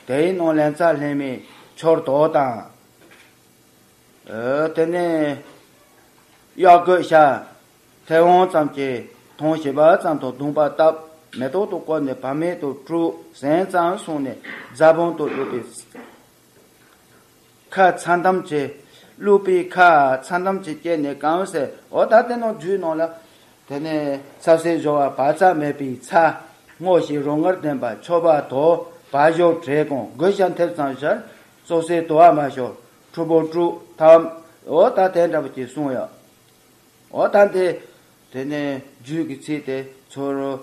དེའི་ནང་ལན་ཚྭ་ལྷན་མིན་ཆོར་དོ་དང་། ཨ། དེ་ནས་གཡག་རྒོད་ཤ་ཐལ་འོང་ཙམ་གྱི་ཐང་བཞི་པ་ཙམ་དུ་བརྡུངས་པ་བཏབ། མེ་ཏོག་ཏུ་བསྐོལ་ནས་བག་མེད་དུ་བཀྲུས། ཟན་ཙམ་བཟུང་ནས་རྫ་བོང་དུ་བླུགས་པའི་ཁ་ཚ་འདམ་གྱིས། བླུགས་པའི་ཁ་ཚ་འདམ་གྱིས་བསྐྱེད་ནས་བཀང་ཟེར། འོ་ད་དེ་ནང་རྒྱུད་ནང་ལ། དེ་ནས་ཚ་བསྲེག་བཞོ་བ་བག་ཚ་མེད་པའི་ཚྭ། སྔོ་ཞིང་རོ་མངར་ལྡན་པ་མཆོད་པ་དོ། བ་ཞོ་བྲེ་གང་། རྒོད་ཤ་མཐེབ་ཙམ་བཞར། བཙོ་བསྲེག་དུ་བ་མ་ཞོ། ཕྲུ་བོ་དཀྲུག་ཐམ། འོ་ད་དེ་འདྲ་པོ་ཅིག་གསུངས་ཡོད། འོ་ད་དེ། དེ་ནས་རྒྱུད་ཀྱི་ཚིག་དེ་ཚུར།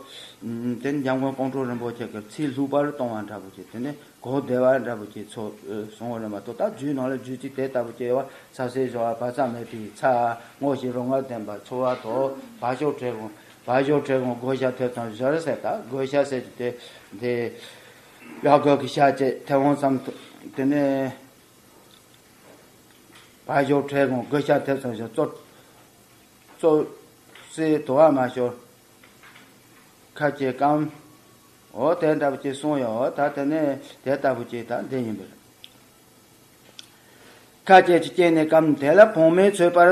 དེ་ནས་འཇམ་མགོན་སྤངས་རྟོགས་རིན་པོ་ཆེ་གི་ཚིག་ལྷུག་པར་གཏོང་བ་འདྲ་པོ་ཅིག་དེ་ནས་གོ་བདེ་བ་འདྲ་པོ་ཅིག་ཚུར་གསུངས་པ་རེད་མ་གཏོགས། ད་རྒྱུད་ནང་ལ་རྒྱུད་ཚིག་དེ་ལྟ་བུ་ཅིག་ཡོད་པ། ཚ་བསྲེག་བཞོ་བ་བག་ཚ་མེད་པའི་ཚྭ། སྔོ་ཞིང་རོ་མངར་ལྡན་པ་མཆོད་པ་དོ། བ་ཞོ་བྲེ་གང་། བ་ཞོ་བྲེ་གང་། རྒོད་ཤ་མཐེབ་ཙམ་བཞར་ཟེར། ད་རྒོད་ཤ་ཟེར་གྱི་དེ་དེ་གཡག་རྒོད་ཀྱི་ཤ་བཅས་ཐལ་འོང་ཙམ་དུ་ དེ་ནས་བ་ཞོ་ཁྲེ་གོང་དགུ་ཤ་ཐེབས་ཙམ་ཞིག་བཙོ་བཙོ་བསྲེ་དུ་བ་མ་ཞོ་ཁ་ཅེ་སྐམ། འོ་དེ་འདྲ་བོ་ཅིག་གསུངས་ཡོད། འོ་ད་དེ་ནས་དེ་ལྟ་བུ་ཅིག་ད་འདི་ཡིན་པས། ཁ་ཅེ་ཅིག་སྐྱེས་ནས་སྐམ། དེ་ལ་བོང་མའི་ཚོད་པར་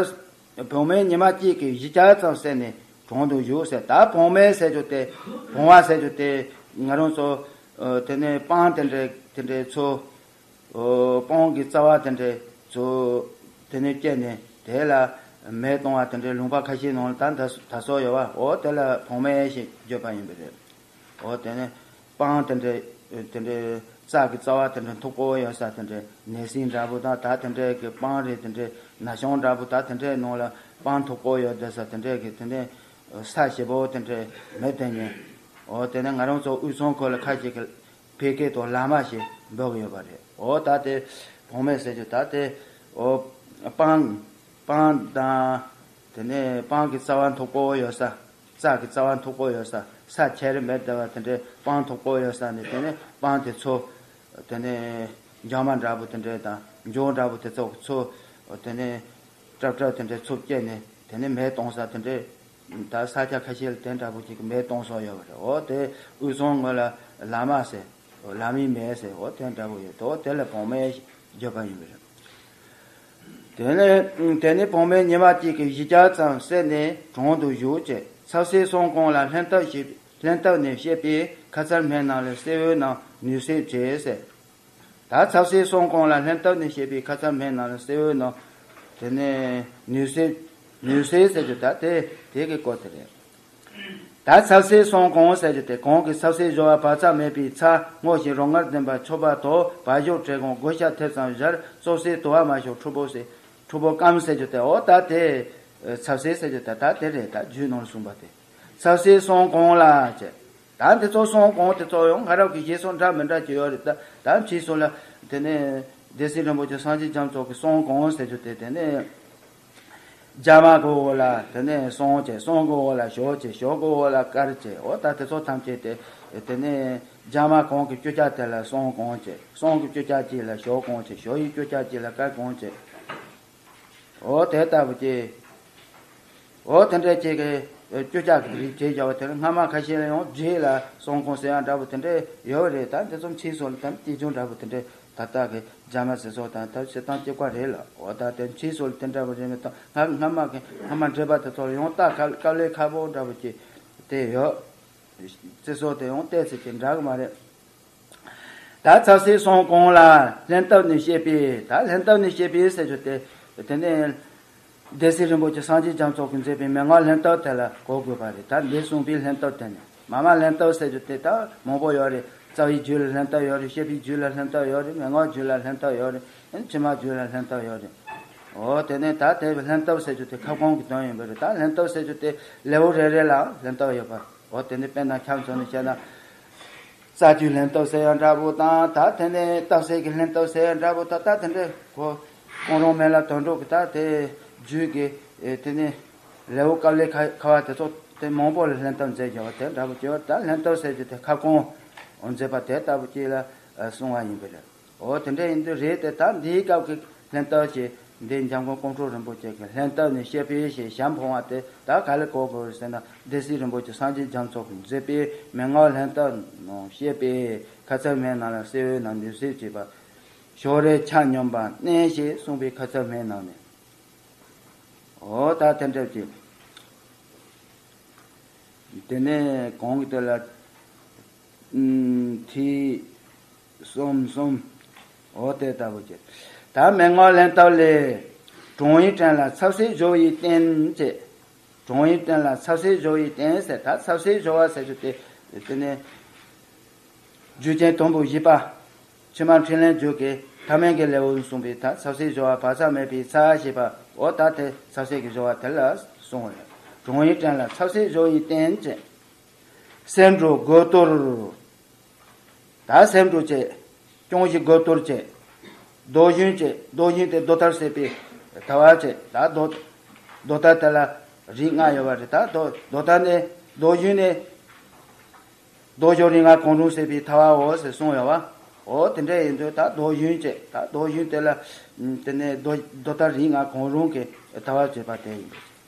བོང་མའི་ཉི་མ་གཅིག་གིས་བཞི་བརྒྱ་ཙམ་བསད་ནས་གྲོང་དུ་བཞུགས་ཟེར། ད་བོང་མའི་ཟེར་རྒྱུ་དེ་བོང་བ་ཟེར་རྒྱུ་དེ་ང་རང་ཚོ་དེ་ནས་སྤང་དེ་འདྲའི་དེ་འདྲའི་ཚོ། སྤང་གི་རྩ་བ་དེ་འདྲའི་ཚོ་དེ་ནས་སྐྱེས་ནས་དེ་ལ་མེ་གཏོང་བ་དེ་འདྲའི་ལུང་པ་ཁ་ཤས་ནང་ལ་ད་ད་ད་སོགས་ཡོད་བ། འོ་དེ་ལ་བོང་མའི་ཞེས་བརྗོད་པ་ཡིན་པ་རེད། འོ་དེ་ནས་སྤང་དེ་འདྲའི་དེ་འདྲའི་རྩ་གི་རྩ་བ་དེ་འདྲའི་མཐུག་པོ་ཡོད་ས་དེ་འདྲའི་ནས་སྲིན་འདྲ་པོ་དང་ད་དེ་འདྲའི་གི་སྤང་རིགས་དེ་འདྲའི་ན་གཞོན་འདྲ་པོ་ད་དེ་འདྲའི་ནང་ལ་སྤང་མཐུག་པོ་ཡོད་བསྡད་ས་དེ་འདྲའི་གི་དེ་ནས་ས་ཞེ་པོ་དེ་འདྲའི་མེ་དེ་ཉེ། འོ་དེ་ནས་ང་རང་ཚོ་དབུས་གཙང་ཁུལ་ལ་ཁ་ཅིག་གི་ཕལ་སྐད་དུ་ལ་མ་ཞེས་འབོད་ཀྱི་ཡོད་པ་རེད། འོ་ད་དེ་བོང་མའི་ཟེར་རྒྱུ་ད་དེ་འོ་སྤང་སྤང་དང་དེ་ནས་སྤང་གི་རྩ་བ་མཐུག་པོ་ཡོད་ས། རྩ་གི་རྩ་བ་མཐུག་པོ་ཡོད་ས། ས་ཆེར་མེད་བསྡད་པ་དེ་འདྲའི་སྤང་མཐུག་པོ་ཡོད་ས་ནས་དེ་ནས་སྤང་དེ་ཚོ་དེ་ནས་འཇང་མ་འདྲ་པོ་དེ་འདྲའི་དང་འཇང་འདྲ་པོ་དེ་ཚོ་ཚོ་དེ་ནས་སྲབ་སྲབ་དེ་འདྲའི་ཚུབ་བསྐྱེད་ནས་དེ་ནས་མེ་གཏོང་ས་དེ་འདྲའི་ད་ས་ཆ་ཁ་ཤས་ལ་དེ་འདྲ་པོ་ཅིག་གི་མེ་གཏོང་སྲོལ་ཡོད་པ་རེད། འོ་དེ་དབུས་གཙང་ངོས་ལ་ལ་མ་ཟེར། ལ་མའི་མེ་ཟེར། འོ་དེ་འདྲ་པོ་ཡོད་དོ། དེ་ལ་བོང་མའི་བརྗོད་པ་ཡིན་པ་རེད། དེ་ནས་དེ་ནས་བོང་མའི་ཉི་མ་གཅིག་གིས་བཞི་བརྒྱ་ཙམ་བསད་ནས་གྲོང་དུ་བཞུགས་བྱས། ཚ་སེ་སོང་གོང་ལ་ལྷན་ཐབས་ཞེས་ལྷན་ཐབས་ནས་བཤད་པས་ཁ་ཚར་སྨན་ནང་ལ་གསེར་འོད་ནང་ནུས་སེལ་བྱས་ཟེར། ད་ཚ་སེ་སོང་གོང་ལ་ལྷན་ཐབས་ནས་བཤད་པས་ཁ་ཚར་སྨན་ནང་ལ་གསེར་འོད་ནང་དེ་ནས་ནུས་སེལ་ནུས་སེལ་ཟེར་རྒྱུ་ད་དེ་དེ་གི་སྐོར་དེ་རེད། ད་ཚ་སེ་སོང་གོང་ཟེར་རྒྱུ་དེ་གོང་གི་ཚ་སེ་སྦྱོར་བ་བག་ཚ་མེད་པའི་ཚ་སྔོ་ཞིང་རོ་མངར་ལྡན་པ་མཆོད་པ་དང་བ་ཞོ་ཁྲེ་གོང་དགུ་ཤ་ཐེབས་ཙམ་བཞར་བཙོ་བསྲེས་དུ་བ་མ་ཞོ་ཁྲུ་བོ་ཟེར་ཁྲུ་བོ་སྐམ་ཟེར་རྒྱུ་དེ། འོ་ད་དེ་ཚ་སེ་ཟེར་རྒྱུ་ད་ད་དེ་རེད། ད་རྒྱུད་ནང་གསུངས་པ་དེ་ཚ་སེ་སོང་གོང་ལ་བྱས། ད་འདི་ཚོ་སོང་གོང་དེ་ཚོ་ཡང་སྔ་རབས་ཀྱི་བཤད་སྲོལ་འདྲ་མི་འདྲ་ཅིག་ཡོད་རེད། ད་ད་ཕྱིས་སུ་ལ་དེ་ནས་སྡེ་སྲིད་རིན་པོ་ཆེ་སངས་རྒྱས་རྒྱ་མཚོ་གི་སོང་གོང་ཟེར་རྒྱུ་དེ་དེ་ནས། རྒྱ་མ་གི་འོག་ལ་དེ་ནས་སོང་བྱས། སོང་གི་འོག་ལ་ཞོ་བྱས། ཞོ་གི་འོག་ལ་དཀར་བྱས། འོ་ད་དེ་ཚོ་ཐམས་ཅད་དེ་དེ་ནས་རྒྱ་མ་གོང་གི་བཅུ་ཆ་དེ་ལ་སོང་གོང་བྱས། སོང་གི་བཅུ་ཆ་གཅིག་ལ་ཞོ་གོང་བྱས། ཞོ་ཡི་བཅུ་ཆ་གཅིག་ལ་དཀར་གོང་བྱས། འོ་དེ་ལྟ་བུ་ཅིག་འོ་དེ་འདྲ་ཅིག་གི་བཅུ་ཆ་གི་རིགས་བྱས་བཞག་པ་དེ་ལ་སྔ་མ་ཁ་ཤས་ལ་ཡང་རྗེས་ལ་སོང་གོང་ཟེར་ཡག་འདྲ་པོ་དེ་འདྲ་ཡོད་རེད། ད་འདི་ཚོ་ཕྱིས་སུ་ལ་ད་སྐྱེ་ཆུང་འདྲ་པོ་དེ་འདྲ་ད་ལྟ་གི་རྒྱ་མ་ཟེར་སོགས་དང་ད་བྱེད་སྟངས་གཅིག་པ་རེད་ལ། འོ་ད་དེ་ཕྱིས་སུ་ལ་དེ་འདྲ་པོ་རེད་མེད་དང་སྔ་སྔ་མ་གི་སྔ་མ་འགྲེལ་པ་དེ་ཚོ་ལ་ཡང་ད་དཀའ་དཀའ་ལས་ཁག་པོ་འདྲ་པོ་ཅིག་དེ་ཡོད། ཟེར་སོགས་དེ་ཡང་བལྟས་ཚེ་དེ་འདྲ་གི་མ་རེད། ད་ཚ་སེ་སོང་གོང་ལ་ལྷན་ཐབས་ནས་བཤད་པས། ད་ལྷན་ཐབས་ནས་བཤད་པས་ཟེར་རྒྱུ་དེ་དེ་ནས་སྡེ་སྲིད་རིན་པོ་ཆེ་སངས་རྒྱས་རྒྱ་མཚོ་གིས་མཛད་པའི་མན་ངག་ལྷན་ཐབས་དེ་ལ་གོ་དགོས་པ་རེད། ད་འདི་གསུངས་པའི་ལྷན་ཐབས་དེ་ནས་མ་མ་ལྷན་ཐབས་ཟེར་རྒྱུ་དེ་ད་མང་པོ་ཡོད་རེད། རྩ་བའི་རྒྱུད་ལ་ལྷན་ཐབས་ཡོད་རེད། བཤད་པའི་རྒྱུད་ལ་ལྷན་ཐབས་ཡོད་རེད། མན་ངག་རྒྱུད་ལ་ལྷན་ཐབས་ཡོད་རེད། ཨ་ནི་ཕྱི་མ་རྒྱུད་ལ་ལྷན་ཐབས་ཡོད་རེད། འོ་དེ་ནས་ད་དེ་ལྷན་ཐབས་ཟེར་རྒྱུ་དེ་ཁ་སྐོང་གི་དོན་ཡིན་པ་རེད། ད་ལྷན་ཐབས་ཟེར་རྒྱུ་དེ་ལེའུ་རེ་རེ་ལ་ལྷན་ཐབས་ཡོད་པ། འོ་དེ་ནས་དཔེར་ན་ཁྱབ་མཚོན་ནས་བཤད་ན། རྩ་རྒྱུད་ལྷན་ཐབས་ཟེར་ཡག་འདྲ་པོ་དང་ད་དེ་ནས་རྟགས་གསལ་གྱི་ལྷན་ཐབས་ཟེར་ཡག་འདྲ་པོ་ད་ད་དེ་འདྲ་གོ། གོང་རོང་སྨན་བླ་དོན་གྲུབ་ཀྱི་ད་དེ་རྒྱུད་ཀྱི་ཨེ་དེ་ནས་ལེའུ་དཀའ་ལས་ཁ་ཁ་བ་དེ་ཚོ་དེ་མང་པོ་ལ་ལྷན་ཐབས་མཛད་བཞག་པ་དེ་འདྲ་པོ་ཅིག་ཡོད། ད་ལྷན་ཐབས་ཟེར་རྒྱུ་དེ་ཁ་སྐོང་མཛད་པ་དེ་ལྟ་བུ་ཅིག་ལ་གསུངས་པ་ཡིན་པ་རེད། འོ་དེ་འདྲ་ཡིན་དུས་རེད་དེ་ད་འདིའི་སྐབས་ཀྱི་ལྷན་ཐབས་ཀྱི་འདི་འཇམ་མགོན་ཀོང་སྤྲུལ་རིན་པོ་ཆེ་གི་ལྷན་ཐབས་ནས་བཤད་པའི་ཞེས་ཞལ་འཕངས་པ་དེ་ད་ག་ལ་གོ་དགོས་ཟེར་ན། སྡེ་སྲིད་རིན་པོ་ཆེ་སངས་རྒྱས་རྒྱ་མཚོ་གིས་མཛད་པའི་མན་ངག་ལྷན་ཐབས་ནང་བཤད་པའི་ཁ་ཚར་སྨན་ནང་ལ་གསེར་འོད་ནང་ནུས་སེལ་བྱེད་པ། ཞོ་རེ་ཆ་སྙོམས་པ་མནན་ཞེས་གསུངས་པའི་ཁ་ཚར་སྨན་ནང་ནས། འོ་ད་དེ་འདྲ་ཅིག་དེ་ནས་གོང་གི་དེ་ལ་ཨུམ་ཐིག་གསུམ་གསུམ། འོ་དེ་ལྟ་བུ་ཅིག་ད་མན་ངག་ལྷན་ཐབས་ལས། གྲོང་ཡིག་བྲན་ལ་ཚབ་སེ་སྦྱོར་བའི་རྟེན་བཅས། གྲོང་ཡིག་བྲན་ལ་ཚབ་སེ་སྦྱོར་བའི་རྟེན་ཟེར། ད་ཚབ་སེ་སྦྱོར་བ་ཟེར་རྒྱུ་དེ་དེ་ནས་རྒྱུ་རྐྱེན་དང་པོ་བཞི་པ། ཕྱི་མ་འཕྲིན་ལས་རྒྱུད་ཀྱི་ཐ་མལ་གྱི་ལེའུར་གསུངས་པའི་ད་ཚབ་སེ་སྦྱོར་བ་བག་ཚ་མེད་པའི་ཚ་ཞེས་པ། འོ་ད་དེ་ཚབ་སེ་གི་སྦྱོར་བ་དེ་ལ་གསུངས་པ་རེད། གྲོང་ཡིག་བྲན་ལ་ཚབ་སེ་སྦྱོར་བའི་རྟེན་བཅས། སེ་འབྲུ་དགུ་གཏོར། ད་སེ་འབྲུ་བཅས། རྐྱང་བཞི་དགུ་གཏོར་བཅས། རྡོ་ཞུན་བཅས། རྡོ་ཞུན་དེ་རྡོ་ཐར་བསྲེས་པའི་དལ་བ་བཅས། ད་རྡོ་རྡོ་ཐར་དེ་ལ་རིགས་ལྔ་ཡོད་པ་རེད། ད་རྡོ་རྡོ་ཐར་ནས་རྡོ་ཞུན་ནས་རྡོ་ཞུན་རིགས་ལྔ་གང་རུང་བསྲེས་པའི་དལ་བའོ་ཟེར་གསུངས་ཡོད་པ། འོ་དེ་འདྲ་ཡིན་དུས་ད་རྡོ་གཞོན་བྱས། ད་རྡོ་གཞོན་དེ་ལ་དེ་ནས་རྡོ་རྡོ་ལྟར་རིགས་ལྔ་གང་རུང་གི་ཐ་བ་བྱེད་པ་དེ་ཡིན།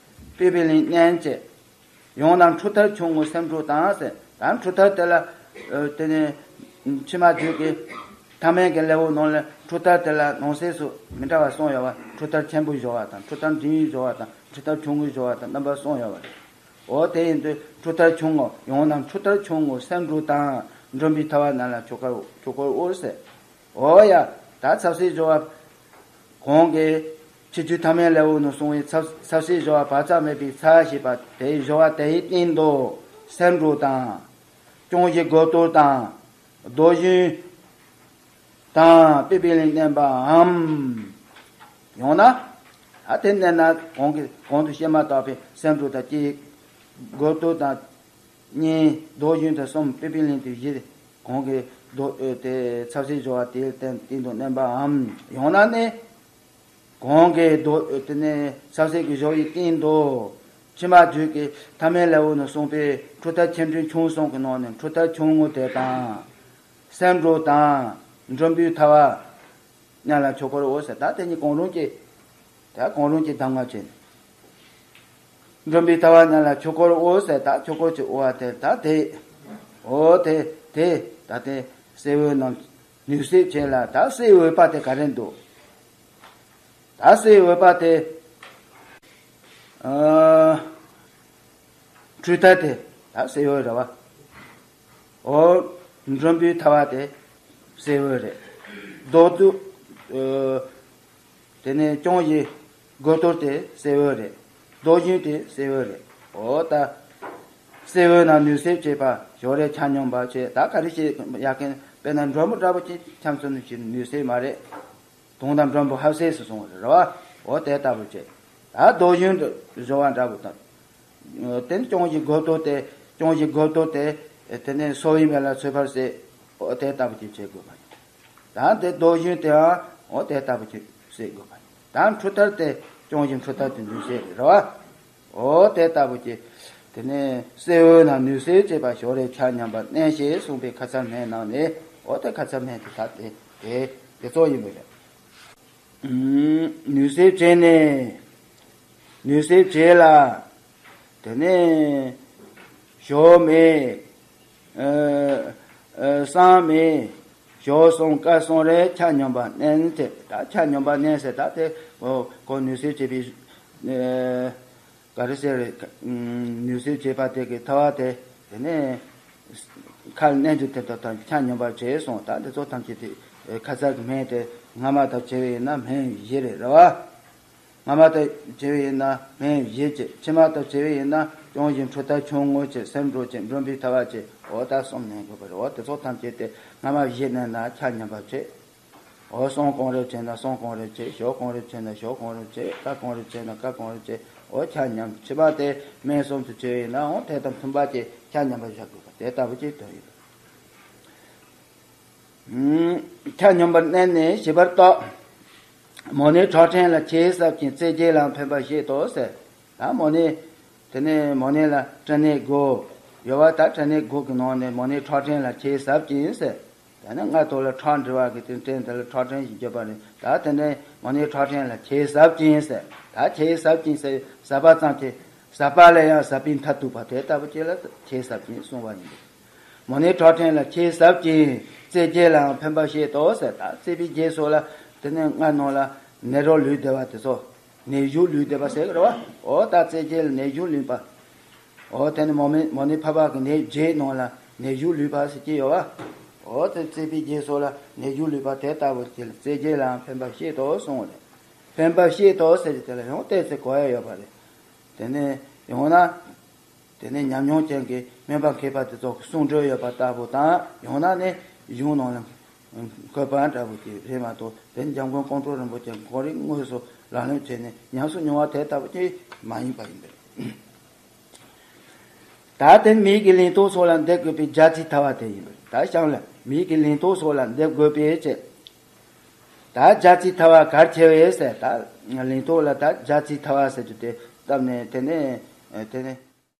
པི་པི་ལིང་མནན་བྱས། ཡང་ན་འཕྲུལ་ཐར་ཆུང་ངུ་སེམས་འགྲོ་དང་ཟེར། ད་འཕྲུལ་ཐར་དེ་ལ་ཨ་དེ་ནས་ཕྱི་མ་རྒྱུད་ཀྱི་ཐ་མལ་གྱི་ལེའུ་ནང་ལ་འཕྲུལ་ཐར་དེ་ལ་ནང་གསེས་སུ་མི་འདྲ་བ་གསུངས་ཡོད་པ། འཕྲུལ་ཐར་ཆེན་པོ་སྦྱོར་བ་དང་། འཕྲུལ་ཐར་འབྲིང་བའི་སྦྱོར་བ་དང་། འཕྲུལ་ཐར་ཆུང་ངུའི་སྦྱོར་བ་དང་རྣམ་པ་གསུངས་ཡོད་པ་རེད། འོ་དེ་ཡིན་དུས་འཕྲུལ་ཐར་ཆུང་ངུ། ཡང་ན་འཕྲུལ་ཐར་ཆུང་ངུ་སེམས་འགྲོ་དང་། མགྲོན་པོའི་ཐ་བ་རྣམས་ལ་ཆོས་འཁོར་ཆོས་འཁོར་དབུར་ཟེར། འོ་ཡ། ད་ཚབ་སེལ་སྦྱོར་བ་གོང་གི་ཕྱི་རྒྱུད་ཐ་མལ་ལེའུ་ནས་གསུངས་པའི་ཚབ་ཚབ་སེལ་སྦྱོར་བ་བག་ཆགས་མེད་པའི་ཚ་ཞེས་པ་དེའི་སྦྱོར་བ་དེའི་སྟེང་དུ་སེམས་འགྲོ་དང་། ཅོང་ཞི་དགུ་གཏོར་དང་། རྡོ་གཞོན་དང་པི་པི་ལིང་མནན་པའམ། ཡང་ན། ད་དེ་མནན་ན་གོང་གི་གོང་དུ་བཤད་མ་ཐག་པའི་སེམས་འགྲོ་དང་གཅིག་དགུ་གཏོར་དང་གཉིས། རྡོ་གཞོན་དང་གསུམ། པི་པི་ལིང་དེ་བཞི། གོང་གི་རྡོ་ཨེ་དེ་ཚབ་སེལ་སྦྱོར་བ་དེའི་སྟེང་སྟེང་དུ་མནན་པའམ། ཡང་ན་ནི། གོང་གི་རྡོ་དེ་ནས་ཚབ་སེལ་གྱི་སྦྱོར་བའི་སྟེང་དུ། ཕྱི་མ་རྒྱུད་ཀྱི་ཐ་མལ་ལེའུ་ནས་གསུངས་པའི་འཕྲུལ་ཐར་ཆེ་འབྲིང་ཆུང་གསུམ་གྱི་ནང་ནས་འཕྲུལ་ཐར་ཆུང་ངུ་དེ་དང་། སེམས་འགྲོ་དང་། མགྲོན་པོའི་ཐ་བ་རྣམས་ལ་ཆོས་འཁོར་དབུར་ཟེར། ད་དེ་གཉིས་གང་རུང་གཅིག་ད་གང་རུང་གཅིག་གདམས་ངག་བྱས་ནས། མགྲོན་པོའི་ཐ་བ་རྣམས་ལ་ཆོས་འཁོར་དབུར་ཟེར། ད་ཆོས་འཁོར་གྱི་དབུར་བ་དེ་ད་དེ། འོ་དེ་དེ་ད་དེ་གསེར་འོད་རྣམས་ནུས་གསེབ་བྱས་ལ། ད་གསེར་འོད་པ་དེ་ག་རེ་འདུག་ད་གསེར་འོད་པ་དེ། ཨ། འཕྲུལ་ཐར་དེ་ད་གསེར་འོད་རེད་བ། འོ། མགྲོན་པོའི་ཐ་བ་དེ་གསེར་འོད་རེད། རྡོ་གཏོར། ཨ། དེ་ནས་ཅོང་ཞི་དགུ་གཏོར་དེ་གསེར་འོད་རེད། རྡོ་གཞོན་དེ་གསེར་འོད་རེད། འོ་ད། གསེར་འོད་རྣམས་ནུས་གསེབ་བྱས་པ་ཞོ་རེ་ཆ་སྙོམས་པ་བྱས། ད་ག་རེ་བྱེད་ཡག་གི་ན། དཔེར་ན་མགྲོན་པོ་འདྲ་པོ་ཅིག་ཁྱམས་སུ་ནུས་ཀྱི་ནུས་གསེབ་མ་རེད། དུང་དང་མགྲོན་པོ་ཧབ་སེ་སུ་སོང་བ་རེད་བ། འོ་དེ་ལྟ་བུ་བྱས། ད་རྡོ་གཞོན་དུ་སྦྱོར་བ་འདྲ་བོ་དང་། དེ་ནི་ཅོང་ཞི་དགུ་གཏོར་དེ། ཅོང་ཞི་དགུ་གཏོར་དེ། དེ་ནས་སོ་བའི་མེ་ལ་ཚོས་འཕར་བསྲེག་འོ་དེ་ལྟ་བུ་ཅིག་བྱེད་དགོས་པ་ཡིན། ད་དེ་རྡོ་གཞོན་དེའང་འོ་དེ་ལྟ་བུ་ཅིག་བསྲེག་དགོས་པ་ཡིན། ད་འཕྲུལ་ཐར་དེ་ཅོང་ཞི་འཕྲུལ་ཐར་དེ་ནུས་གསེབ་རེད་བ། འོ་དེ་ལྟ་བུ་ཅིག་དེ་ནས་གསེར་འོད་རྣམས་ནུས་གསེབ་བྱས་པ་ཞོ་རེ་ཆ་སྙོམས་པར་མནན་ཞེས་གསུངས་པའི་ཁ་ཚར་སྨན་ནང་ནས། འོ་དེ་ཁ་ཚར་སྨན་དེ་ད་དེ་དེ་དེ་ཚོ་ཡིན་པ་རེད། ཨུམ། ནུས་གསེབ་བྱས་ནས། ནུས་གསེབ་བྱས་ལ། དེ་ནས་ཞོ་མེ། ཨ། ཨ། སྲང་མེ། ཞོ་གསུམ་སྐར་གསུམ་རེ་ཆ་སྙོམས་པར་མནན་ཏེ། ད་ཆ་སྙོམས་པར་མནན་ཟེར། ད་དེ་འོ་ཁོ་ནུས་གསེབ་བྱས་པའི། ཨ། ག་རེ་ཟེར། ཨུམ། ནུས་གསེབ་བྱས་པ་དེ་གི་ཐ་བ་དེ། དེ་ནས་ཁ་ལ་མནན་རྒྱུ་དེ་དག་དང་ཆ་སྙོམས་པར་བྱས་སོང་། ད་འདི་ཚོ་ཐམས་ཅད་དེ་ཁ་ཚར་གྱི་སྨན་དེ་སྔ་མ་དང་བྱས་པ་ཡིན་ན་སྨན་བཞི་རེད་རེད་བ། སྔ་མ་དང་བྱས་པ་ཡིན་ན་སྨན་བཞི་བྱས། ཕྱི་མ་དང་བྱས་པ་ཡིན་ན་ཅོང་ཞི་འཕྲུལ་ཐར་ཆུང་ངུ་བྱས། སེམས་འགྲོ་བྱས། མགྲོན་པོའི་ཐ་བ་བྱས། འོ་ད་གསུམ་མནན་དགོས་པ་རེད། འོ་དེ་ཚོ་ཐམས་ཅད་དེ་སྔ་མ་བཞི་མནན་ན་ཆ་སྙོམས་པར་བྱས། འོ་སྲང་གང་རེ་བྱས་ན་སྲང་གང་རེ་བྱས། ཞོ་གང་རེ་བྱས་ན་ཞོ་གང་རེ་བྱས། སྐར་གང་རེ་བྱས་ན་སྐར་གང་རེ་བྱས། འོ་ཆ་མཉམ། ཕྱི་མ་དེ་སྨན་གསུམ་དུ་བྱས་ཡིན་ན་འོ་དེ་དང་མཐུན་པ་ཅིག་ཆ་མཉམ་པར་བཞག་དགོས་པ་དེ་ལྟ་བུ་ཅིག་དོན་ཡོད། ཨུམ། ཆ་མཉམ་པར་མནན་ནས་ཞིབ་པར་བརྟག་མོ་ནི་ཁྲག་ཕྲན་ལ་ཆེས་ཟབ་ཅིང་རྩེ་རྒྱས་ལའང་ཕན་པ་བཤད་དོ་ཟེར། ད་མོ་ནི། དེ་ནས་མོ་ནི་ལ་སྐྲན་ནད་དགུ་ཡོད་པ། ད་སྐྲན་ནད་དགུ་གི་ནང་ནས་མོ་ནི་ཁྲག་ཕྲན་ལ་ཆེས་ཟབ་ཅིང་ཟེར། དེ་ནས་སྔ་ཐོག་ལ་ཁྲག་འདྲིལ་བ་གི་དེ་སྐྲན་དེ་ལ་ཁྲག་ཕྲན་ཞེས་བརྗོད་པ་རེད། ད་དེ་ནས་མོ་ནི་ཁྲག་ཕྲན་ལ་ཆེས་ཟབ་ཅིང་ཟེར། ད་ཆེས་ཟབ་ཅིང་ཟེར། ཟབ་པ་ཙམ་གྱིས་ཟབ་པ་ལས་ཡང་ཟབ་པའི་མཐར་ཐུག་པ་དེ་ལྟ་བུ་ཅིག་ལ་ཆེས་ཟབ་ཅིང་གསུངས་པ་ཡིན། མོ་ནི་ཁྲག་ཕྲན་ལ་ཆེས་ཟབ་ཅིང་རྩེ་རྒྱས་ལའང་ཕན་པ་བཤད་དོ་ཟེར། ད་རྩེ་པའི་རྒྱས་སོགས་ལ་དེ་ནས་སྔ་ནང་ལ་ནད་རོ་ལུས་བདེ་བ་དེ་ཚོ། ནད་གཞུང་ལུས་བདེ་བ་ཟེར་གི་རེད་བ། འོ་ད་རྩེ་རྒྱས་ལ་ནད་གཞུང་ལུས་པ། འོ་དེ་ནི་མོ་མི་མོ་ནི་ཕལ་པ་གི་ནད་བརྒྱད་ནང་ལ་ནད་གཞུང་ལུས་པ་ཟེར་གྱི་ཡོད་བ། འོ་དེ་རྩེ་པའི་རྒྱས་སོགས་ལ་ནད་གཞུང་ལུས་པ་དེ་ལྟ་བུ་དེ་ལ་རྩེ་རྒྱས་ལའང་ཕན་པ་བཤད་དོ་གསུངས་པ་རེད། ཕན་པ་བཤད་དོ་ཟེར་གྱི་དེ་ལ་ཡང་ཏོག་ཙམ་གོ་ཡ་ཡོད་པ་རེད། དེ་ནས་ཡང་ན། དེ་ནས་ཉམས་མྱོང་ཅན་གྱི་སྨན་པ་མཁས་པ་དེ་ཚོ་གི་གསུང་སྒྲོས་ཡོད་པ་ལྟ་བུ་དང་། ཡང་ན་ནི་གཞུང་ནང་ལ་འཁོད་པ་འདྲ་བོ་ཅིག་རེད་མ་གཏོགས། དེ་འཇམ་མགོན་ཀོང་སྤྲུལ་རིན་པོ་ཆེ་ཁོང་རང་དངོས་སུ་ལག་ལེན་བྱས་ནས་ཉམས་སུ་མྱོང་བ་དེ་ལྟ་བུ་ཅིག་མ་ཡིན་པ་ཡིན་པས། ད་དེ་མིག་གི་ལིང་ཏོག་སོགས་ལ་འདེབས་དགོས་པའི་རྒྱ་ཚིག་ཐ་བ་དེ་ཡིན་པས། ད་གཤམ་ལ་མིག་གི་ལིང་ཏོག་སོགས་ལ་འདེབས་དགོས་པའི་ཅེས། ད་རྒྱ་ཚིག་ཐ་བ་གར་ཁྱེར་བས་ཟེར། ད་ལིང་ཏོག་ལ་ད་རྒྱ་ཚིག་ཐ་བ་ཟེར་རྒྱུ་དེ་བཏབ་ནས། དེ་ནས་དེ་ནས་